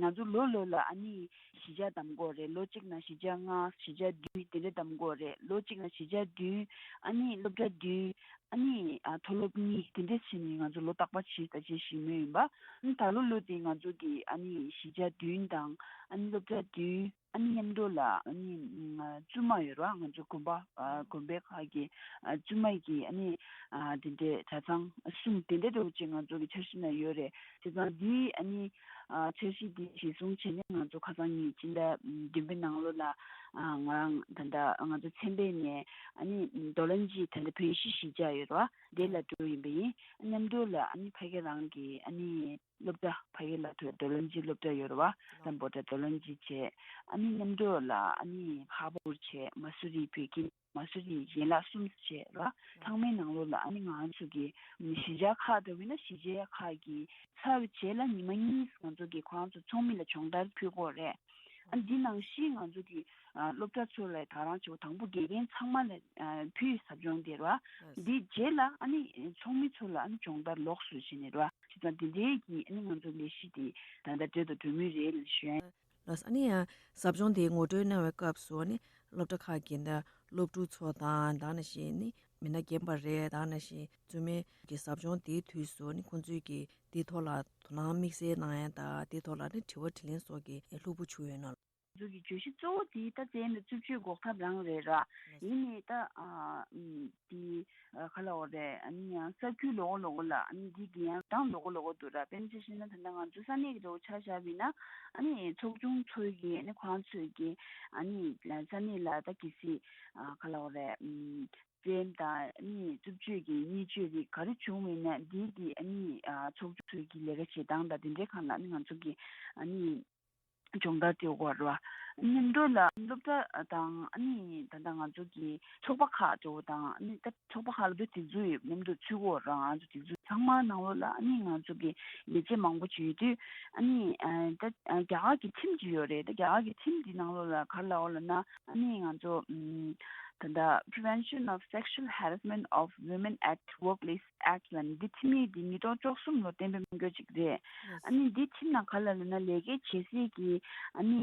ང་ཚོ་ལོ་ལོ་ལ་ཨ་ནི་གཞིས་ཆགས་བདམས་དགོས་རེད། ལོ་གཅིག་ནང་གཞིས་ཆགས་ལྔ་གཞིས་ཆགས་བདུན་དེ་འདྲ་བདམས་དགོས་རེད། ལོ་གཅིག་ནང་གཞིས་ཆགས་བདུན་ཨ་ནི་སློབ་གྲྭ་བདུན་ཨ་ནི་ཨ་མཐོ་སློབ་གཉིས་དེ་འདྲ་བྱས་ནས་ང་ཚོ་ལོ་རྟག་པར་གཞིས་ད་ཆེན་ཞིག་མོས་ཡིན་པ། ཨ་ནི་ད་ལོ་ལོ་དེ་ང་ཚོ་གི་ཨ་ནི་གཞིས་ཆགས་བདུན་དང་ཨ་ནི་སློབ་གྲྭ་བདུན་ཨ་ནི་མཉམ་དུ་ལ་ཨ་ནི་བཙུན་མ་ཡོད་ར། ང་ཚོ་དགོན་པ་ཨ་དགོན་པའི་ཁག་གི་ཨ་བཙུན་མ་གི་ཨ་ནི་ཨ་དེ་འདྲའི་གྲྭ་ཚང་གསུམ་དེ་འདྲ་འདྲ་བོ་ཅིག་ང་ཚོ་གི་འཆར་གཞི་ནང་ཡོད་རེད། བྱས་ཙང་འདི་ཨ་ནི་ཨ་འཆར་གཞི་འདི་གཞིར་བཟུང་བྱས་ནས་ང་ཚོ་ཁ་སང་ཉིན་སྤྱི་ཟླ་བདུན་པའི་ནང་ལོ་ལ་ཨ་ང་རང་ད་ལྟ་ང་ཚོ་ཚན་པའི་ནས་ཨ་ནི་རྡོ་ལ་གཞིས་ད་ལྟ་བོན་གཞིས་གཞིས་ཆགས་ཡོད་རེད་བ། དེ་ལ་འགྲོ་ཡིན་པ་ཡིན། མཉམ་དུ་ལ་ཨ་ནི་ཕ་གི་རང་གི་ཨ་ནི་སློབ་གྲྭ་ཕ་གི་ལ་ཐོས་རྡོ་ལ་གཞིས་སློབ་གྲྭ་ཡོད་རེད་བ། སམ་བྷོ་ཊ་རྡོ་ལ་གཞིས་བྱས། ཨ་ནི་མཉམ་དུ་ལ་ཨ་ནི་ཧ་པུར་བྱས། མ་སུ་རི་བོད་ཁྱིམ། མ་སུ་རི་ཡན་ལག་གསུམ་བྱས་ར། ཚང་མའི་ནང་ལོགས་ལ་ཨ་ནི་ང་ཚོ་གི་གཞིས་ཆགས་ཁག་འདྲ་བོ་ཡིན་ན་གཞིས་ཆགས་ཁག་གི་ཚར་བའི་རྗེས་ལ་ཉི་མ་གཉིས་ང་ཚོ་གི་ཁོ་རང་ཚོ་ཚོགས་མི་ལ་སྦྱོང་བརྡར་ཕུལ་དགོས་རེད། ཨ་འདི་ནང་བཞིན་ང་ཚོ་གི་ཨ་སློབ་གྲྭ་ཚོ་ལ་ད་རང་ཆེ་བོ་དང་པོ་དགེ་རྒན་ཚང་མ་ལ་ཨ་ཕུལ་ཟབ་སྦྱོང་དེ་ར། འདིའི་རྗེས་ལ་ཨ་ནི་ཚོགས་མི་ཚོ་ལ་ཨ་ནི་སྦྱོང་བརྡར་ལོགས་སུ་བྱས་ནས་ར། བྱས་ཙང་དེ་འདྲའི་གི་ཨ་ནི་ང་ཚོ་ལས་གཞི་དེ་ད་ལྟ་འགྲོ་དང་འགྲོ་མུས་རེད་ལ་ཞུ་ཡ། ལགས་སོ། ཨ་ནི་ཡང་ཟབ་སྦྱོང་དེ་ངོ་སྤྲོད་གནང་བའི་སྐབས་སུ་ཨ་ནི་སློབ་གྲྭ་ཁག་གི་འདི་སློབ་ཕྲུག་ཚོ་དང་ད་ནང་བཞིན་ནི་མི་སྣ་རྒན་པ་རེད། ད་ནང་བཞིན་བཙུན་མའི་གི་ཟབ་སྦྱོང་དེའི་དུས་སུ་ནི་ཁོང་ཚོས་ཀྱི་དེའི་ཐོག་ལ་དོ་སྣང་དམིགས་བསལ་གནང་ཡ་དང་དེའི་ཐོག་ལ་ནི་དྲི་བ་དྲིས་ལན་སོགས་ཀྱི་ལྷུག་པོ་བྱུང་ཡོད་ན། ང་ཚོ་གི་བརྗོད་གཞི་གཙོ་བོ་དེ་ད་རྩེད་འགྲན་རྩུབ་སྤྱོད་འགོག་ཐབས་རང་རེད་ར། ཡིན་ནའི་ད་ཨ་ཨམ་དེ་ཨ་ག་ལབ་དགོས་རེད། ཨ་ནི་ཡང་ས་ཁུལ་ལོགས་ལོགས་ལ་ཨ་ནི་འདི་གི་ཡང་གདངས་ལོགས་ལོགས་འདུག་ར། དཔེར་ན་ཆ་བཞག་ན་ད་ལྟ་ང་ཚོ་ས་གནས་ཀྱི་འདྲ་བོ་ཆ་བཞག་པ་ཡིན་ན་ཨ་ནི་ཚོགས་ཆུང་ཚོས་ཀྱི་ཨ་ནི་ཁོ་རང་ཚོས་ཀྱི་ཨ་ནི་ས་གནས་ལ་ད་གལ་སྲིད་ཨ་ག་ལབ་དགོས་རེད། ཨམ་རྩེད་འགྲན་དང་ཨ་ནི་རྩུབ་སྤྱོད་ཀྱི་བརྙས་བཅོས་རིགས་ག་རེ་བྱུང་བ་ཡིན་ན་འདི་གི་ཨ་ནི་ཨ་ཚོགས་ཆུང་ཚོས་ཀྱི་ལས་ཀ་བྱེད་སྟངས་དང་དེ་འདྲའི་སྒང་ལ་ཨ་ནི་ང་ཚོ་གི་ཨ་ནི། སྦྱོང་བརྡར་སྤྲད་དགོས་རེད་བ། མཉམ་དུ་ལ་སློབ་གྲྭ་དང་ཨ་ནི་ད་ལྟ་ང་ཚོ་གི་ཚོགས་པ་ཁག་འདྲ་བོ་དང་ཨ་ནི་ད་ཚོགས་པ་ཁག་ལ་དུ་སྒྲིག་འཛུགས་ཡོད། མཉམ་དུ་ཚུད་དགོས་རེད། ང་ཚོ་སྒྲིག་འཛུགས་ཚང་མ་ནང་ལོགས་ལ་ཨ་ནི་ང་ཚོ་གི་ལས་བྱེད་མང་པོ་ཅིག་ཡོད་དུས་ཨ་ནི་ད་རྒྱ་གར་གྱི་ཁྲིམས་ཅིག་ཡོད་རེད། ད་རྒྱ་གར་གྱི་ཁྲིམས་འདི་ནང་ལོགས་ལ་ག་རེ་ལབ་ཡོད་ལབ་ན་ཨ་ནི་ང་ཚོ་ད་ལྟ་Prevention of Sexual Harassment of Women at Workplace Act ལབ་ནི་འདི་ཁྲིམས་ཡིག་འདི་ཉིས་སྟོང་བཅུ་གསུམ་ལོ་གཏན་འབེབས་གནང་རྒྱུ་ཅིག་རེད། ཨ་ནི་འདི་ཁྲིམས་ནང་ག་ལ་ལབ་ན་ལས་ཀའི་བྱེད་སའི་གི་ཨ་ནི་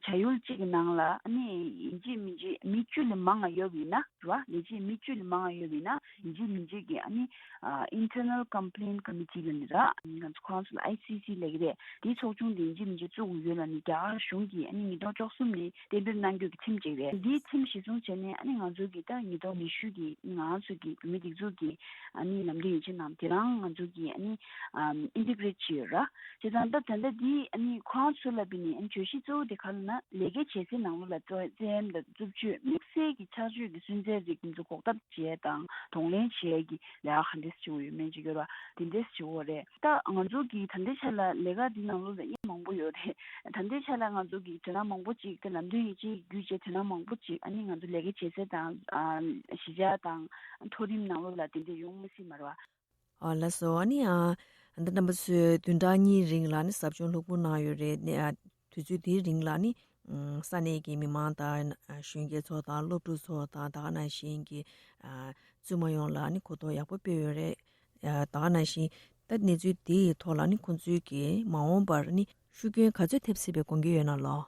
བྱ་ཡུལ་གཅིག་གི་ནང་ལ་ཨ་ནི་ཡིན་གཅིག་མིན་གཅིག་མི་བཅུ་ལས་མང་ང་ཡོད་པ་ཡིན་ན་རེད་བ། ལས་བྱེད་མི་བཅུ་ལས་མང་ང་ཡོད་པ་ཡིན་ན་ཡིན་གཅིག་མིན་གཅིག་གི་ཨ་ནི་Internal Complaint Committee ལབ་ནི་ར། ང་ཚོ་ཁོ་རང་ཚོ་ལ་ཨའི་སི་སི་ལབ་ཀྱི་རེད། དེའི་ཚོགས་ཆུང་དེ་ཡིན་གཅིག་མིན་གཅིག་བཙུགས་དགོས་ཡོད་ལབ་ནི་རྒྱ་གར་གཞུང་གིས་ཨ་ནི་ཉིས་སྟོང་བཅུ་གསུམ་ནས་གཏན་འབེབས་གནང་རྒྱུ་གི་ཁྲིམས་ཅིག་རེད། འདིའི་ཁྲིམས་གཞི་བཟུང་བྱས་ནས་ཨ་ནི་ང་ཚོ་གི་ད་ཉིས་སྟོང་ཉི་ཤུ་གི་ང་ཚོ་གི་བུད་མེད་སྒྲིག་འཛུགས་ཀྱི་ཨ་ནི་ལམ་སྟོན་ཡིག་ཆ་ནང་དེ་རང་ང་ཚོ་གི་ཨ་ནི་ཨམ་ཨིན་ཊི་གྷི་རེཊ་བྱས་ཡོད་ར། བྱས་ཙང་ད་ད་ལྟ་འདི་ཨ་ནི་ཁོ་རང་ཚོ་ལ་བརྟེན་ནས་ཨ་ནི་བརྗོད་གཞི་གཙོ་བོ་དེ་ག་རེ་ལབ་ན་ལས་ཀའི་བྱེད་སའི་ནང་ལོགས་ལ་རྩོད་རྩེད་མོ་དང་རྩུབ་སྤྱོད་དམིགས་བསལ་གྱི་ཆགས་སྤྱོད་ཀྱི་སུན་གཙེར་རིགས་དེ་ཚོ་འགོག་ཐབས་བྱེད་ཡ་དང་གདོང་ལེན་བྱེད་ཡ་གི་ལས་ཀ་ག་འདྲས་བྱེད་དགོས་ཡོད་མེད་ཅིག་ཡོད་ར། དེ་འདྲས་བྱེད་དགོས་རེད། ད་ང་ཚོ་གི་ད་ལྟའི་ཆ་ལ་ལས་ཀ་འདི་ནང་ལོགས་ལ་དབྱེ་མང་པོ་ཡོད་རེད། ད་ལྟའི་ཆ་ལ་ང་ཚོ་གི་དོ་སྣང་མང་པོ་ཅིག་ད་ལམ་སྟོན་ཡིག་ཆ་བརྒྱུད་བྱས་དོ་སྣང་མང་པོ་ཅིག་ཨ་ནི་ང་ཚོ་ལས་ཀ་བྱེད་ས་དང་ཨ་གཞིས་ཆགས་དང་མཐོ་རིམ་ནང་ལོགས་ལ་དེ་འདྲས་ཡོང་མ་སྲིད་མ་རེད་བ། ཨ་ལགས་སོ། ཨ་ནི་ཨ་ད་རྣམ་པ་ཚོས་བདུན་ཕྲག་གཉིས་རིང་ལ་ནི་ཟབ་སྦྱོང་ལྷུག་པོ་གནང་ཡོད་རེད། ནི་ཨ་དུས་ཚོད་དེའི་རིང་ལ་ནི་ཨ་ས་གནས་ཀྱི་མི་མང་དང་ཨ་གཞོན་སྐྱེས་ཚོ་དང་སློབ་ཕྲུག་ཚོ་དང་ད་ག་ནང་བཞིན་གྱི་ཨ་བཙུན་མ་ཡོངས་ལ་ནི་གོ་རྟོགས་ཡག་པོ་སྤེལ་ཡོད་རེད། ཨ་ད་ག་ནང་བཞིན་ད་གནས་ཚུལ་དེའི་ཐོག་ལ་ནི་ཁོང་ཚོས་ཀྱི་མ་འོངས་པར་ནི་ཤུགས་སྐྱོན་ག་ཚོད་ཐེབས་སྲིད་པའི་དགོངས་འགལ་ཡོད་ན་ལོ།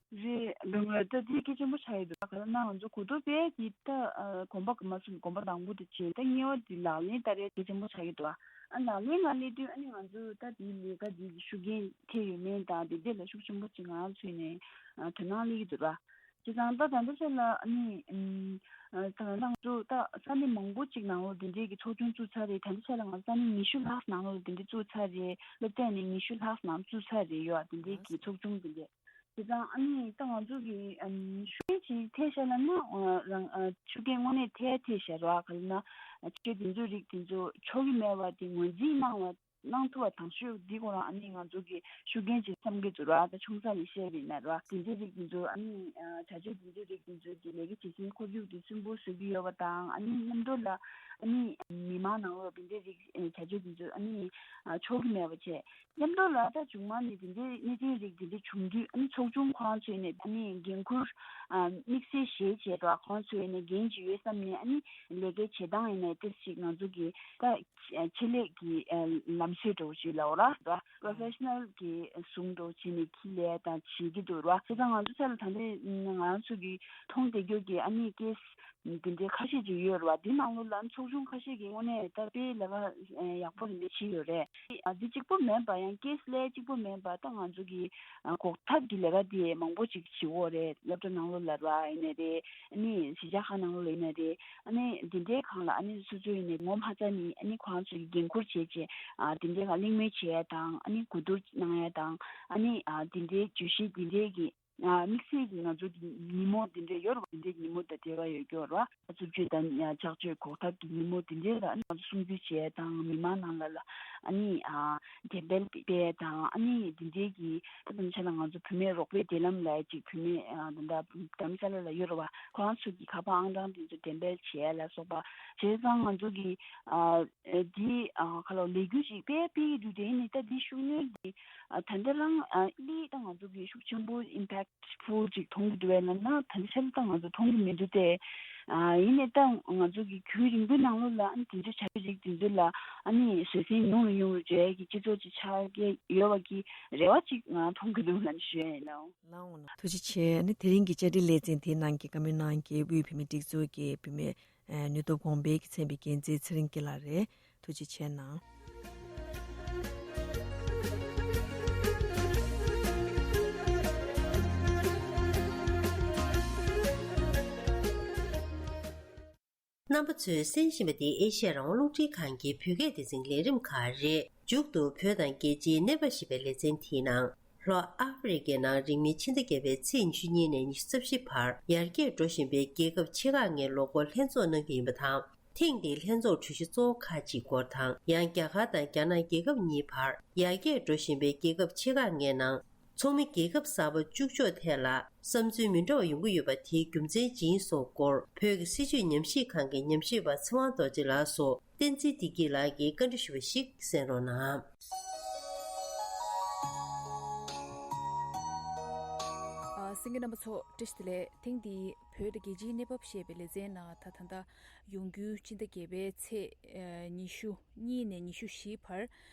རེད། ལོ་ངོ་ད་དེ་གལ་ཆེན་པོ་ཆགས་ཡོད་འདུག་ག་ལ་ན་ང་ཚོ་གོ་རྟོགས་སྤེལ་གྱི་ད་ཨ་གོམ་པ་མ་སོང་གོམ་པ་དང་པོ་དེ་བྱས། ད་གཉིས་པ་དེ་ལག་ལེན་བསྟར་ཡ་གལ་ཆེན་པོ་ཆགས་ཡོད་འདུག་ཨ་ལག་ལེན་ལ་སླེབས་དུས་ཨ་ནི་ང་ཚོ་ད་དེའི་ལས་ཀ་དེ་གི་ཤུགས་རྐྱེན་ཐེབས་ཡོད་མེད་དང་དེ་འདྲས་ལ་ཤུགས་ཆེན་པོ་ཅིག་ང་རང་ཚོས་ནས་ཨ་དོ་སྣང་སླེབས་ཀྱི་འདུག་ར། བྱས་ཙང་ད་ད་ལྟ་ཆ་ལ་ཨ་ནི་ཨམ་ཨ་ད་ང་ཚོ་ད་ས་གནས་མང་པོ་ཅིག་ནང་ལོགས་དེ་འདྲས་ཀྱི་ཚོགས་ཆུང་བཙུགས་ཚར་རེད། ད་ལྟ་ཆ་ལ་ང་ཚོ་ས་གནས་ཉི་ཤུ་ལྷག་ནང་ལོགས་དེ་འདྲས་བཙུགས་ཚར་རེད། སློབ་གྲྭ་ནས་ཉི་ཤུ་ལྷག་ནང་བཙུགས་ཚར་རེད་ཡོད་དེ་འདྲས་ཀྱི་ཚོགས་ཆུང་དེ་འདྲས། བྱས་ཙང་ཨ་ནི་ད་ང་ཚོ་གི་ཨམ་ཤུགས་རྐྱེན་ཅིག་ཐེབས་ཤག་ལབ་ན་ཨ་རང་ཨ་ཤུགས་རྐྱེན་དངོས་གནས་ཐེབས་ཐེབས་ཤག་ར། ག་ལབ་ན་ཨ་ཆོས་དེ་ཚོའི་རིགས་དེ་ཚོ་ཆོག་གི་མེད་པ་དེ་ངོས་འཛིན་གནང་བ་གནང་ཐུབ་པ་དང་ཤོས་འདི་ཁོ་རང་ཨ་ནི་ང་ཚོ་གི་ཤུགས་རྐྱེན་ཅིག་བསམ་གྱི་འདུག་ར། ད་ཆུང་ས་ནས་བཤད་པ་ཡིན་ན་ར། དེ་འདྲའི་རིགས་དེ་ཚོ་ཨ་ནི་ཨ་བྱ་སྤྱོད་དེ་འདྲའི་རིགས་དེ་ཚོ་གི་ལས་ཀ་བྱེད་སའི་ཁོར་ཡུག་དེ་སུན་པོ་བཟོ་གི་ཡོད་པ་དང་ཨ་ནི་མཉམ་དུ་ལ་ཨ་ནི་མི་མང་ནང་ལོགས་དེ་འདྲའི་རིགས་ཨ་བྱ་སྤྱོད་དེ་ཚོ་ཨ་ནི་ཨ་ཆོག་གི་མེད་པ་བྱས། མཉམ་དུ་ལ་ད་མཇུག་མ་ནས་དེ་འདྲའི་གནས་ཚུལ་རིགས་དེ་འདྲ་བྱུང་དུས་ཨ་ནི་ཚོགས་ཆུང་ཁོ་རང་ཚོས་ནས་ཨ་ནི་འགན་ཁུར་ཨ་དམིགས་བསལ་བཞེས་བྱས་པ་ཁོ་རང་ཚོས་ནས་འགན་ཅིག་ཡོད་བསམ་ནས་ཨ་ནི་ལས་ཀའི་བྱེད་སྟངས་ཡིན་ནའི་ཏོག་ཙམ་ང་ཚོ་གི་ད་ཆེད་ལས་ཀྱི་ལམ་སྲོལ་འདྲ་བོ་ཞིག་ལབ་ར། པོ་རོ་ཕེ་ཤ་ནལ་གྱི་ཟུང་འདྲ་བོ་བྱས་ནས་ཁྱི་ལས་དང་བྱེད་ཀྱི་འདུག་ར། བྱས་ཙང་ང་ཚོ་ས་ལ་ད་ལྟ་ང་རང་ཚོ་གི་མཐོང་བསྡད་རྒྱུ་གི་ཨ་ནི་ཀེ་སི་འདི་འདྲའི་ཁ་ཤས་ཅིག་ཡོད་རེད་བ། འདི་ནང་ལོགས་ལ་ཚོགས་ཆུང་ཁ་ཤས་ཀྱིས་དངོས་གནས་ད་དཔེ་ལས་ཀ་ཡག་པོ་རེད་འདི་བྱས་ཡོད་རེད། ཨ་འདི་གཅིག་པོ་མིན་པ་ཡང་ཀེ་སི་ལས་གཅིག་པོ་མིན་པ་ད་ང་ཚོ་གི་ཨ་འགོག་ཐབས་ཀྱི་ལས་ཀ་དེ་མང་པོ་ཅིག་བྱེད་འོ་རེད། སློབ་གྲྭ་ནང་ལོགས་ལ་ར་ཡིན་ན་རེད། ཨ་ནི་གཞིས་ཆགས་ཁག་ནང་ལོགས་ལ་ཡིན་ན་རེད། ཨ་ནི་འདི་འདྲའི་སྒང་ལ་ཨ་ནི་སོ་སོ་ཡིན་ནའི་ངོ་མ་ཚ་ནི་ཨ་ནི་ཁོ་རང་ཚོ་གི་འགན་འཁུར་བྱས་བྱས་ཨ་འདི་འདྲའི་སྒང་གླེང་མོལ་བྱེད་ཡ་དང་ཨ་ནི་གོ་བསྡུར་གནང་ཡ་དང་ཨ་ནི་ཨ་འདི་འདྲའི་བརྗོད་གཞི་འདི་འདྲའི་གི་ཨ་དམིགས་བསལ་གྱི་ང་ཚོ་གི་ཉིན་མོ་འདི་འདྲ་ཡོད་རེད་བ། འདི་འདྲའི་ཉིན་མོ་དང་འབྲེལ་བ་ཡོད་ཀྱི་ཡོད་རེད་བ། རྩུབ་སྤྱོད་དང་ཆགས་སྤྱོད་འགོག་ཐབས་ཀྱི་ཉིན་མོ་འདི་འདྲའི་ལ་ང་ཚོ་སྲུང་བརྩི་བྱས་དང་མི་མང་ནང་ལ་ལ་ཨ་ནི་ཨ་འགྲེམས་སྤེལ་སྤེལ་དང་ཨ་ནི་འདི་འདྲའི་གི་ད་དམ་ཆ་ལ་ང་ཚོ་བུད་མེད་རོགས་པའི་འབྲེལ་ལམ་ལ་ཅིག་བུད་མེད་ཨ་ད་ལྟ་དྷ་རམ་ས་ལ་ལ་ཡོད་རེད་བ། ཁོ་རང་ཚོ་གི་ཁ་པར་ཨང་གྲངས་འདི་ཚོ་འགྲེམས་སྤེལ་བྱས་ལ་སོགས་པ་བྱས་ཙང་ང་ཚོ་གི་ཨ་འདི་ཨ་ཁ་ལོ་ལས་འགུལ་ཅིག་དཔེ་སྤེལ་གྱི་འདུག་དེ་ནི་ད་འདི་ཤུགས་སྣོན་འདི་ཨ་ད་ལྟ་རང་ཨ་ལི་ད་ང་ཚོ་གི་ཤུགས་ཆེན་པོ་ཨིམ་པེག་ ཕུ་ཅིག་མཐོང་གི་འདུག་བས་ལབ་ན། ད་ལྟ་ཆ་ཚང་ང་ཚོ་མཐོང་གི་མི་འདུག་སྟེ། ཨ་ཡིན་ནའི་ད་ང་ཚོ་གི་རྒྱུན་རིང་པོའི་ནང་ལོགས་ལ་ཨ་ནི་དེ་འདྲ་བྱ་སྤྱོད་ཅིག་དེ་ཚོ་ལ་ཨ་ནི་བཟོད་བསྲན་ཉུང་རུ་ཉུང་རུ་འགྲོ་ཡ་གི་སྤྱི་ཚོགས་ཅིག་ཆགས་ཀྱི་ཡོད་པ་གི་རེ་བ་ཅིག་ང་མཐོང་གི་འདུག་ལབ་ནས་ཞུ་ཡ་ཡིན་ལགས། ལགས་འོང་ལགས། ཐུགས་རྗེ་ཆེ། ཨ་ནི་དེ་རིང་གི་བཅར་འདྲི་ལེ་ཚན་དེའི་ནང་གི་བཀའ་མོལ་གནང་མཁན་དབུས་བོད་མིའི་སྒྲིག་འཛུགས་ཀྱི་བུད་མེད་ཨ་ནུས་སྟོབས་གོང་འཕེལ་གྱི་ཚན་པའི་འགན་འཛིན་ཚེ་རིང་སྐྱིད་ལགས་རེད། ཐུགས་རྗེ་ཆེ་གནང་། རྣམ་པ་ཚོས་གསན་བཞིན་པ་འདི་ཨེ་ཤེ་ཡ་རང་དབང་རླུང་འཕྲིན་ཁང་གི་བོད་སྐད་སྡེ་ཚན་ལས་རིམ་ཁག་རེད། མཇུག་ཏུ་བོད་དང་རྒྱལ་སྤྱིའི་གནས་བབ་ཞེས་པའི་ལེ་ཚན་དེའི་ནང་། ལྷོ་ཨ་ཧྥེ་རི་ཁའི་ནང་རིང་མིན་ཕྱི་ཟླ་བརྒྱད་པའི་ཚེས་ཉི་ཤུ་གཉིས་ནས་ཉི་ཤུ་རྩ་བཞི་བར་ཡར་རྒྱས་འགྲོ་བཞིན་པའི་རྒྱལ་ཁབ་ཆེ་ཁག་ལྔའི་ལོ་འཁོར་ལྷན་ཚོགས་གནང་རྒྱུ་ཡིན་པ་དང་། ཐེངས་འདིའི་ལྷན་ཚོགས་གྲོས་གཞི་གཙོ་བོ་ཁག་ཅིག་སྐོར་དང་། ཡང་རྒྱ་གར་དང་རྒྱ་ནག་རྒྱལ་ཁབ་གཉིས་བར་ཡར་རྒྱས་འགྲོ་བཞིན་པའི་རྒྱལ་ཁབ་ཆེ་ཁག་ལྔའི་ནང་། ཚོགས་མི་རྒྱལ་ཁབ་གསར་པ་བཅུ་གཅིག་ཐད་ལ་བསམ་ཚུལ་མི་འདྲ་བ་ཡོང་གི་ཡོད་པ་དེའི་རྒྱུ་མཚན་ཇི་ཡིན་སོགས་སྐོར། བོད་ཀྱི་སྲིད་བྱུས་ཉམས་ཞིབ་ཁང་གི་ཉམས་ཞིབ་པ་ཚེ་དབང་རྡོ་རྗེ་ལགས་སུ་བསྟན་འཛིན་བདེ་སྐྱིད་ལགས་ཀྱིས་བཀའ་འདྲི་ཞུས་པ་ཞིག་གསན་རོགས་གནང་། ཨ། གསན་མཁན་རྣམ་པ་ཚོ་བཀྲ་ཤིས་བདེ་ལེགས། ཐེངས་འདིའི་བོད་དང་རྒྱལ་སྤྱིའི་གནས་བབ་ཞེས་པའི་ལེ་ཚན་ནང་ད་ད་ལྟ་ཡོང་རྒྱུའི་ཕྱི་ཟླ་བརྒྱད་པའི་ཚེས་ཉི་ཤུ་གཉིས་ནས་ཉི་ཤུ་བཞི་བར་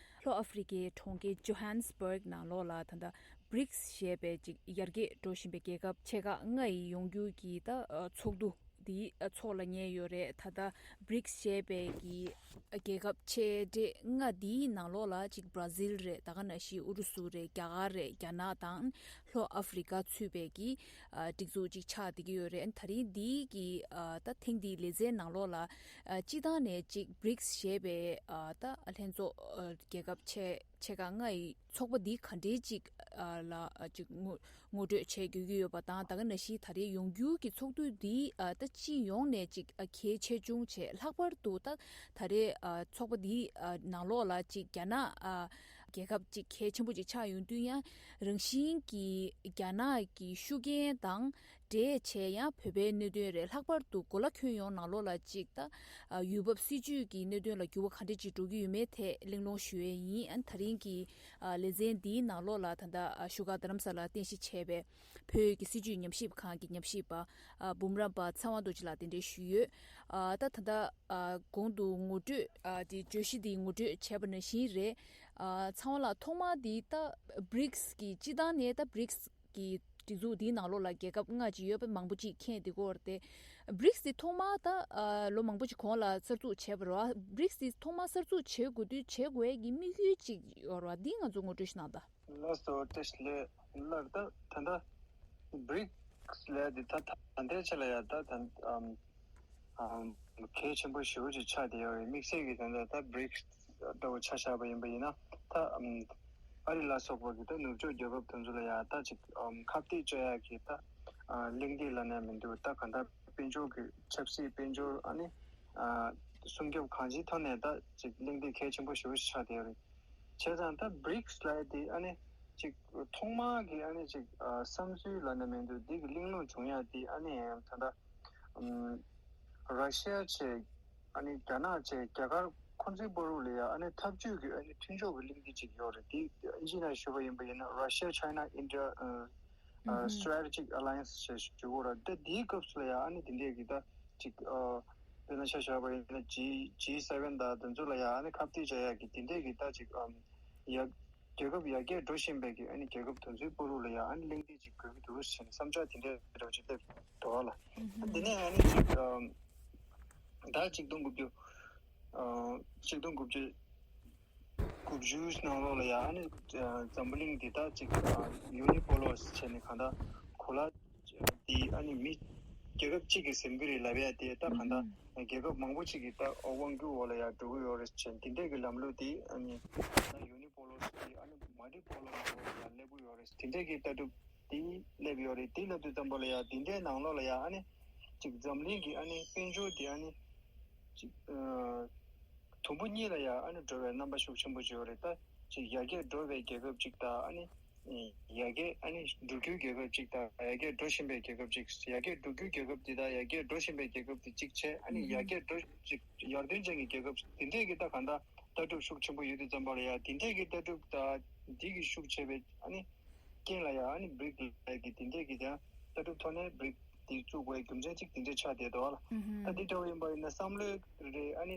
ལྷོ་ཨ་ཧྥེ་རི་ཁའི་གྲོང་ཁྱེར་ཇོ་ཧན་སི་བྷརག་ནང་ལོགས་ལ་ད་ལྟ་བྷི་རིག་སི་ཞེས་པའི་ཅིག་ཡར་རྒྱས་འགྲོ་བཞིན་པའི་རྒྱལ་ཁབ་ཆེ་ཁག་ལྔ་ཡི་ཡོང་རྒྱུ་གི་ད་ཚོགས་འདུ་འདི་ཚོགས་ལ་ཉེ་ཡོད་རེད། ད་ལྟ་བྷི་རིག་སི་ཞེས་པའི་གི་རྒྱལ་ཁབ་ཆེ་གྲས་ལྔ་འདིའི་ནང་ལོགས་ལ་ཅིག་བྷ་ར་ཟིལ་རེད། ད་ག་ནང་བཞིན་ཨུ་རུ་སུ་རེད། རྒྱ་གར་རེད། རྒྱ་ནག་དང་ལྷོ་ཨ་ཧྥེ་རི་ཁ་ཚུད་པའི་གི་ཨ་སྒྲིག་འཛུགས་ཅིག་ཆགས་བསྡད་ཀྱི་ཡོད་རེད། ད་རིང་འདིའི་གི་ཨ་ད་ཐེངས་འདིའི་ལེ་ཚན་ནང་ལོགས་ལ་ཨ་སྤྱི་བཏང་ནས་ཅིག་བྷི་རིག་སི་ཞེས་པའི་ཨ་ད་ལྷན་ཚོགས་ཨ་རྒྱལ་ཁབ་ཆེ་ཆེ་ཁག་ལྔ་ཡི་ཚོགས་པ་འདི་ག་འདྲའི་ཅིག་ཨ་ལ་ཨ་ཅིག་ངོ་ངོ་སྤྲོད་བྱེད་དགོས་ཀྱི་ཡོད་པ་དང་། ད་ག་ནང་བཞིན་ད་རེས་ཡོང་རྒྱུ་གི་ཚོགས་འདུ་འདི་ཨ་ད་སྤྱི་ཡོངས་ནས་ཅིག་ཨ་གལ་ཆེ་ཆུང་བྱས། ལྷག་པར་དུ་ད་ད་རེས་ཨ་ཚོགས་པ་འདི་ཨ་ནང་ལོགས་ལ་ཅིག་རྒྱ་ནག་ཨ་རྒྱལ་ཁབ་ཅིག་གལ་ཆེན་པོ་ཅིག་ཆགས་ཡོང་དུས། ཡང་རང་བཞིན་གྱི་རྒྱ་ནག་གི་ཤུགས་རྐྱེན་དང་འབྲེལ་བྱས་ཡང་བོད་པའི་གནད་དོན་རེད། ལྷག་པར་དུ་གོ་ལ་ཁྱོན་ཡོངས་ནང་ལོགས་ལ་ཅིག་ད་ཨ་ཡུལ་བབ་སྲིད་ཇུས་ཀྱི་གནད་དོན་ལ་འགྱུར་བ་ག་འདྲ་ཅིག་འགྲོ་གི་ཡོད་མེད་ཐད་གླེང་སློང་ཞུ་ཡས་ཡིན། ཨ་ནི་ད་རིང་གི་ཨ་ལེ་ཚན་འདིའི་ནང་ལོགས་ལ་ད་ལྟ་ཨ་བཞུགས་སྒར་རྡ་རམ་ས་ལར་རྟེན་གཞི་བྱས་པའི་བོད་ཀྱི་སྲིད་བྱུས་ཉམས་ཞིབ་ཁང་གི་ཉམས་ཞིབ་པ་ཨ་འབུམ་རམས་པ་ཚེ་དབང་རྡོ་རྗེ་ལགས་གདན་འདྲེན་ཞུས་ཡོད། ཨ་ད་ད་ལྟ་ཨ་གོང་དུ་ངོ་སྤྲོད་ཨ་དེ་བརྗོད་གཞི་འདི་ངོ་སྤྲོད་བྱས་པ་ནང་བཞིན་རེད། ཨ་ཚེ་དབང་ལགས། ཐོག་མར་འདི་ད་བྷི་རིག་སི་གི་སྤྱི་བཏང་ནས་ད་བྷི་རིག་སི་གི་སྒྲིག་འཛུགས་འདིའི་ནང་ལོགས་ལ་རྒྱལ་ཁབ་ལྔ་ཅིག་ཡོད་པ་མང་པོ་ཅིག་མཁྱེན་བསྡད་ཀྱི་ཡོད་རེད་དེ། བྷི་རིག་སི་དེ་ཐོག་མར་ད་ཨ་ལོ་མང་པོ་ཅིག་གོང་ལ་གསར་འཛུགས་བྱས་པ་རེད་བ། བྷི་རིག་སི་དེ་ཐོག་མར་གསར་འཛུགས་བྱེད་དགོས་དུས་བྱེད་དགོས་ཡས་ཀྱི་དམིགས་ཡུལ་ཅིག་ཡོད་རེད་བ། འདི་ང་ཚོ་ངོ་སྤྲོད་ཞིག་གནང་དང་། ལགས་སོ། བཀྲ་ཤིས་བདེ་ལེགས་ལགས། ད་ད་ལྟ་བྷི་རིག་སི་ལབ་ཡ་འདི་ད་ད་ལྟའི་ཆ་ལ་ཡ་ད་ད་ཨམ། ཨམ། གལ་ཆེན་པོ་ཞེ་པོ་ཅིག་ཆགས་བསྡད་ཡོད་རེད། དམིགས་བསལ་གྱི་དོན་དུ་ད་བྷི་རིག་སི་ལྟ་བུ་ཆ་བཞག་པ་ཡིན་པ་ཡིན་ན། ད་ཨམ། ཨ་རི་ལ་སོགས་པ་གི་ད་ནུབ་ཕྱོགས་རྒྱལ་ཁབ་དེ་ཚོ་ལ་ཡང་ད་ཅིག་ཨམ། ཁ་གཏད་གཅོག་ཡག་གི་ད་ཨ། གླེང་སྟེགས་ལབ་ན་མི་འདུག་ད་གང་ལྟར་དཔལ་འབྱོར་གྱི་ཆབ་སྲིད་དཔལ་འབྱོར་ཨ་ནི་ཨ། སྲུང་སྐྱོབ་གང་ཅིའི་ཐོག་ནས་ད་ཅིག་གླེང་སྟེགས་གལ་ཆེན་པོ་ཞེ་པོ་ཞིག་ཆགས་བསྡད་ཡོད་རེད། བྱས་ཙང་ད་བྷི་རིག་སི་ལབ་ཡ་དེ་ཨ་ནི་ཅིག་ཐོག་མ་གི་ཨ་ནི་ཅིག་ཨ། བསམ་ཚུལ་ལབ་ན་མི་འདུག་འདི་གི་གླེང་སློང་བྱུང་ཡ་དེ་ཨ་ནི་ད་ལྟ་ཨམ། ར་ཤི་ཡ་བྱས། ཨ་ནི་རྒྱ་ནག་བཅས་རྒྱ་གར་ཁོང་ཚོའི་བར་ལ་ཡ་ཨ་ནི་འཐབ་ཇུས་ཀྱི་ཨ་ནི་མཐུན་ཕྱོགས་ཀྱི་གླེང་སྟེགས་ཅིག་ཡོད་རེད། དེ་ཨིན་ཇི་ནང་ཞུས་པ་ཡིན་པ་ཡིན་ན་Russia China India ཨ། Strategic Alliance ཞེས་ཞུ་གི་ཡོད་རེད། ད་དེའི་སྐབས་སུ་ལ་ཡ་ཨ་ནི་དེ་འདྲས་ཀྱི་ད་ཅིག་ཨ། དཔེར་ན་ཆ་བཞག་པ་ཡིན་ན་G G seven དང་དེ་ཚོ་ལ་ཡ་ཨ་ནི་ཁ་གཏད་བྱ་ཡག་གི་དེ་འདྲས་ཀྱི་ད་ཅིག་ཨ། ཡ། རྒྱལ་ཁབ་ཡར་རྒྱས་འགྲོ་བཞིན་པའི་གི་ཨ་ནི་རྒྱལ་ཁབ་དེ་ཚོའི་བར་ལ་ཡ་ཨ་ནི་གླེང་སྟེགས་ཅིག་དགོས་ཀྱི་འདུག་ཟེར་ནས་བསམ་འཆར་དེ་འདྲས་འདྲ་བོ་ཅིག་སླེབས་འདུག་ལ། ཨ་དེ་ནས་ཨ་ནི་ཅིག་ཨ། ཟླ་གཅིག་སྟོང་དགུ་བརྒྱ། ཨ། གཅིག་སྟོང་དགུ་བརྒྱ་དགུ་བཅུ་ནང་ལོགས་ལ་ཡ་ཨ་ནི་ཨ། འཛམ་བུ་གླིང་འདི་དག་ཅིག་ཨ། ཡུ་ནི་པོ་ལོ་ཟེར་ནས་གང་ལྟར་གོ་ལ་འདི་ཨ་ནི་མི་རྒྱལ་ཁབ་གཅིག་གི་ཟིན་གི་རེད་ལབ་ཡ་དེ་ད་གང་ལྟར་རྒྱལ་ཁབ་མང་པོ་ཅིག་གི་ད་དབང་སྒྱུར་འོག་ལ་ཡ་འགྲོ་གི་ཡོད་རེད་ཅེས་འདི་འདྲས་ཀྱི་ལམ་ལུགས་འདི་ཨ་ནི་ད་ཡུ་ནི་པོ་ལོ་ཟེར་ཨ་ནི་མ་ཌི་པོ་ལོ་ལ་ཡ་སླེབས་ཀྱི་ཡོད་རེད། དེ་འདྲས་ཀྱི་ལྟ་གྲུབ་དེ་སླེབས་ཡོད་རེད། དེ་སླེབས་དུས་ཙམ་པ་ལ་ཡ་དེ་འདྲའི་ནང་ལོགས་ལ་ཡ་ཨ་ནི་ཅིག་འཛམ་གླིང་གི་ཨ་ནི་དཔལ་འབྱོར་དེ་ཨ་ནི་ཅིག་ཨ། དུམ་བུ་གཉིས་ལ་ཡ་ཨ་ནི་འགྲོ་བའི་རྣམ་པ་ཤུགས་ཆེན་པོ་ཅིག་ཡོད་རེད། ད་ཅིག་ཡར་རྒྱས་འགྲོ་བའི་རྒྱལ་ཁབ་ཅིག་དང་ཨ་ནི་ཡར་རྒྱས་ཨ་ནི་འགྲོ་རྒྱུའི་རྒྱལ་ཁབ་ཅིག་དང་ཡར་རྒྱས་འགྲོ་བཞིན་པའི་རྒྱལ་ཁབ་ཅིག་ཡར་རྒྱས་འགྲོ་རྒྱུའི་རྒྱལ་ཁབ་དེ་དང་ཡར་རྒྱས་འགྲོ་བཞིན་པའི་རྒྱལ་ཁབ་དེ་གཅིག་བྱས། ཨ་ནི་ཡར་རྒྱས་འགྲོ་ཅིག་ཡར་ཐོན་ཅན་གྱི་རྒྱལ་ཁབ་དེ་འདྲས་ཀྱི་ད་གང་ལྟར་ལྟ་གྲུབ་ཤུགས་ཆེན་པོ་ཡོད་དུས་ཙམ་པ་ལ་ཡ་དེ་འདྲས་ཀྱི་ལྟ་གྲུབ་དང་འདི་གི་ཤུགས་ཆེ་བའི་ཨ་ནི་ རྐྱེན་ལ་ཡང་ཨ་ནི་བྷི་རིག་ལབ་ཀྱི་དེ་འདྲས་ཀྱི་ཀྱང་ལྟ་གྲུབ་ཐོག་ནས་བྷི་རིག་དེ་བཙུགས་པའི་རྒྱུ་མཚན་གཅིག་དེ་འདྲས་ཆགས་བསྡད་འདུག་ལ། ད་དེ་འདྲ་བ་ཡིན་པ་ཡིན་ན་བསམ་བློའི་རེད། ཨ་ནི་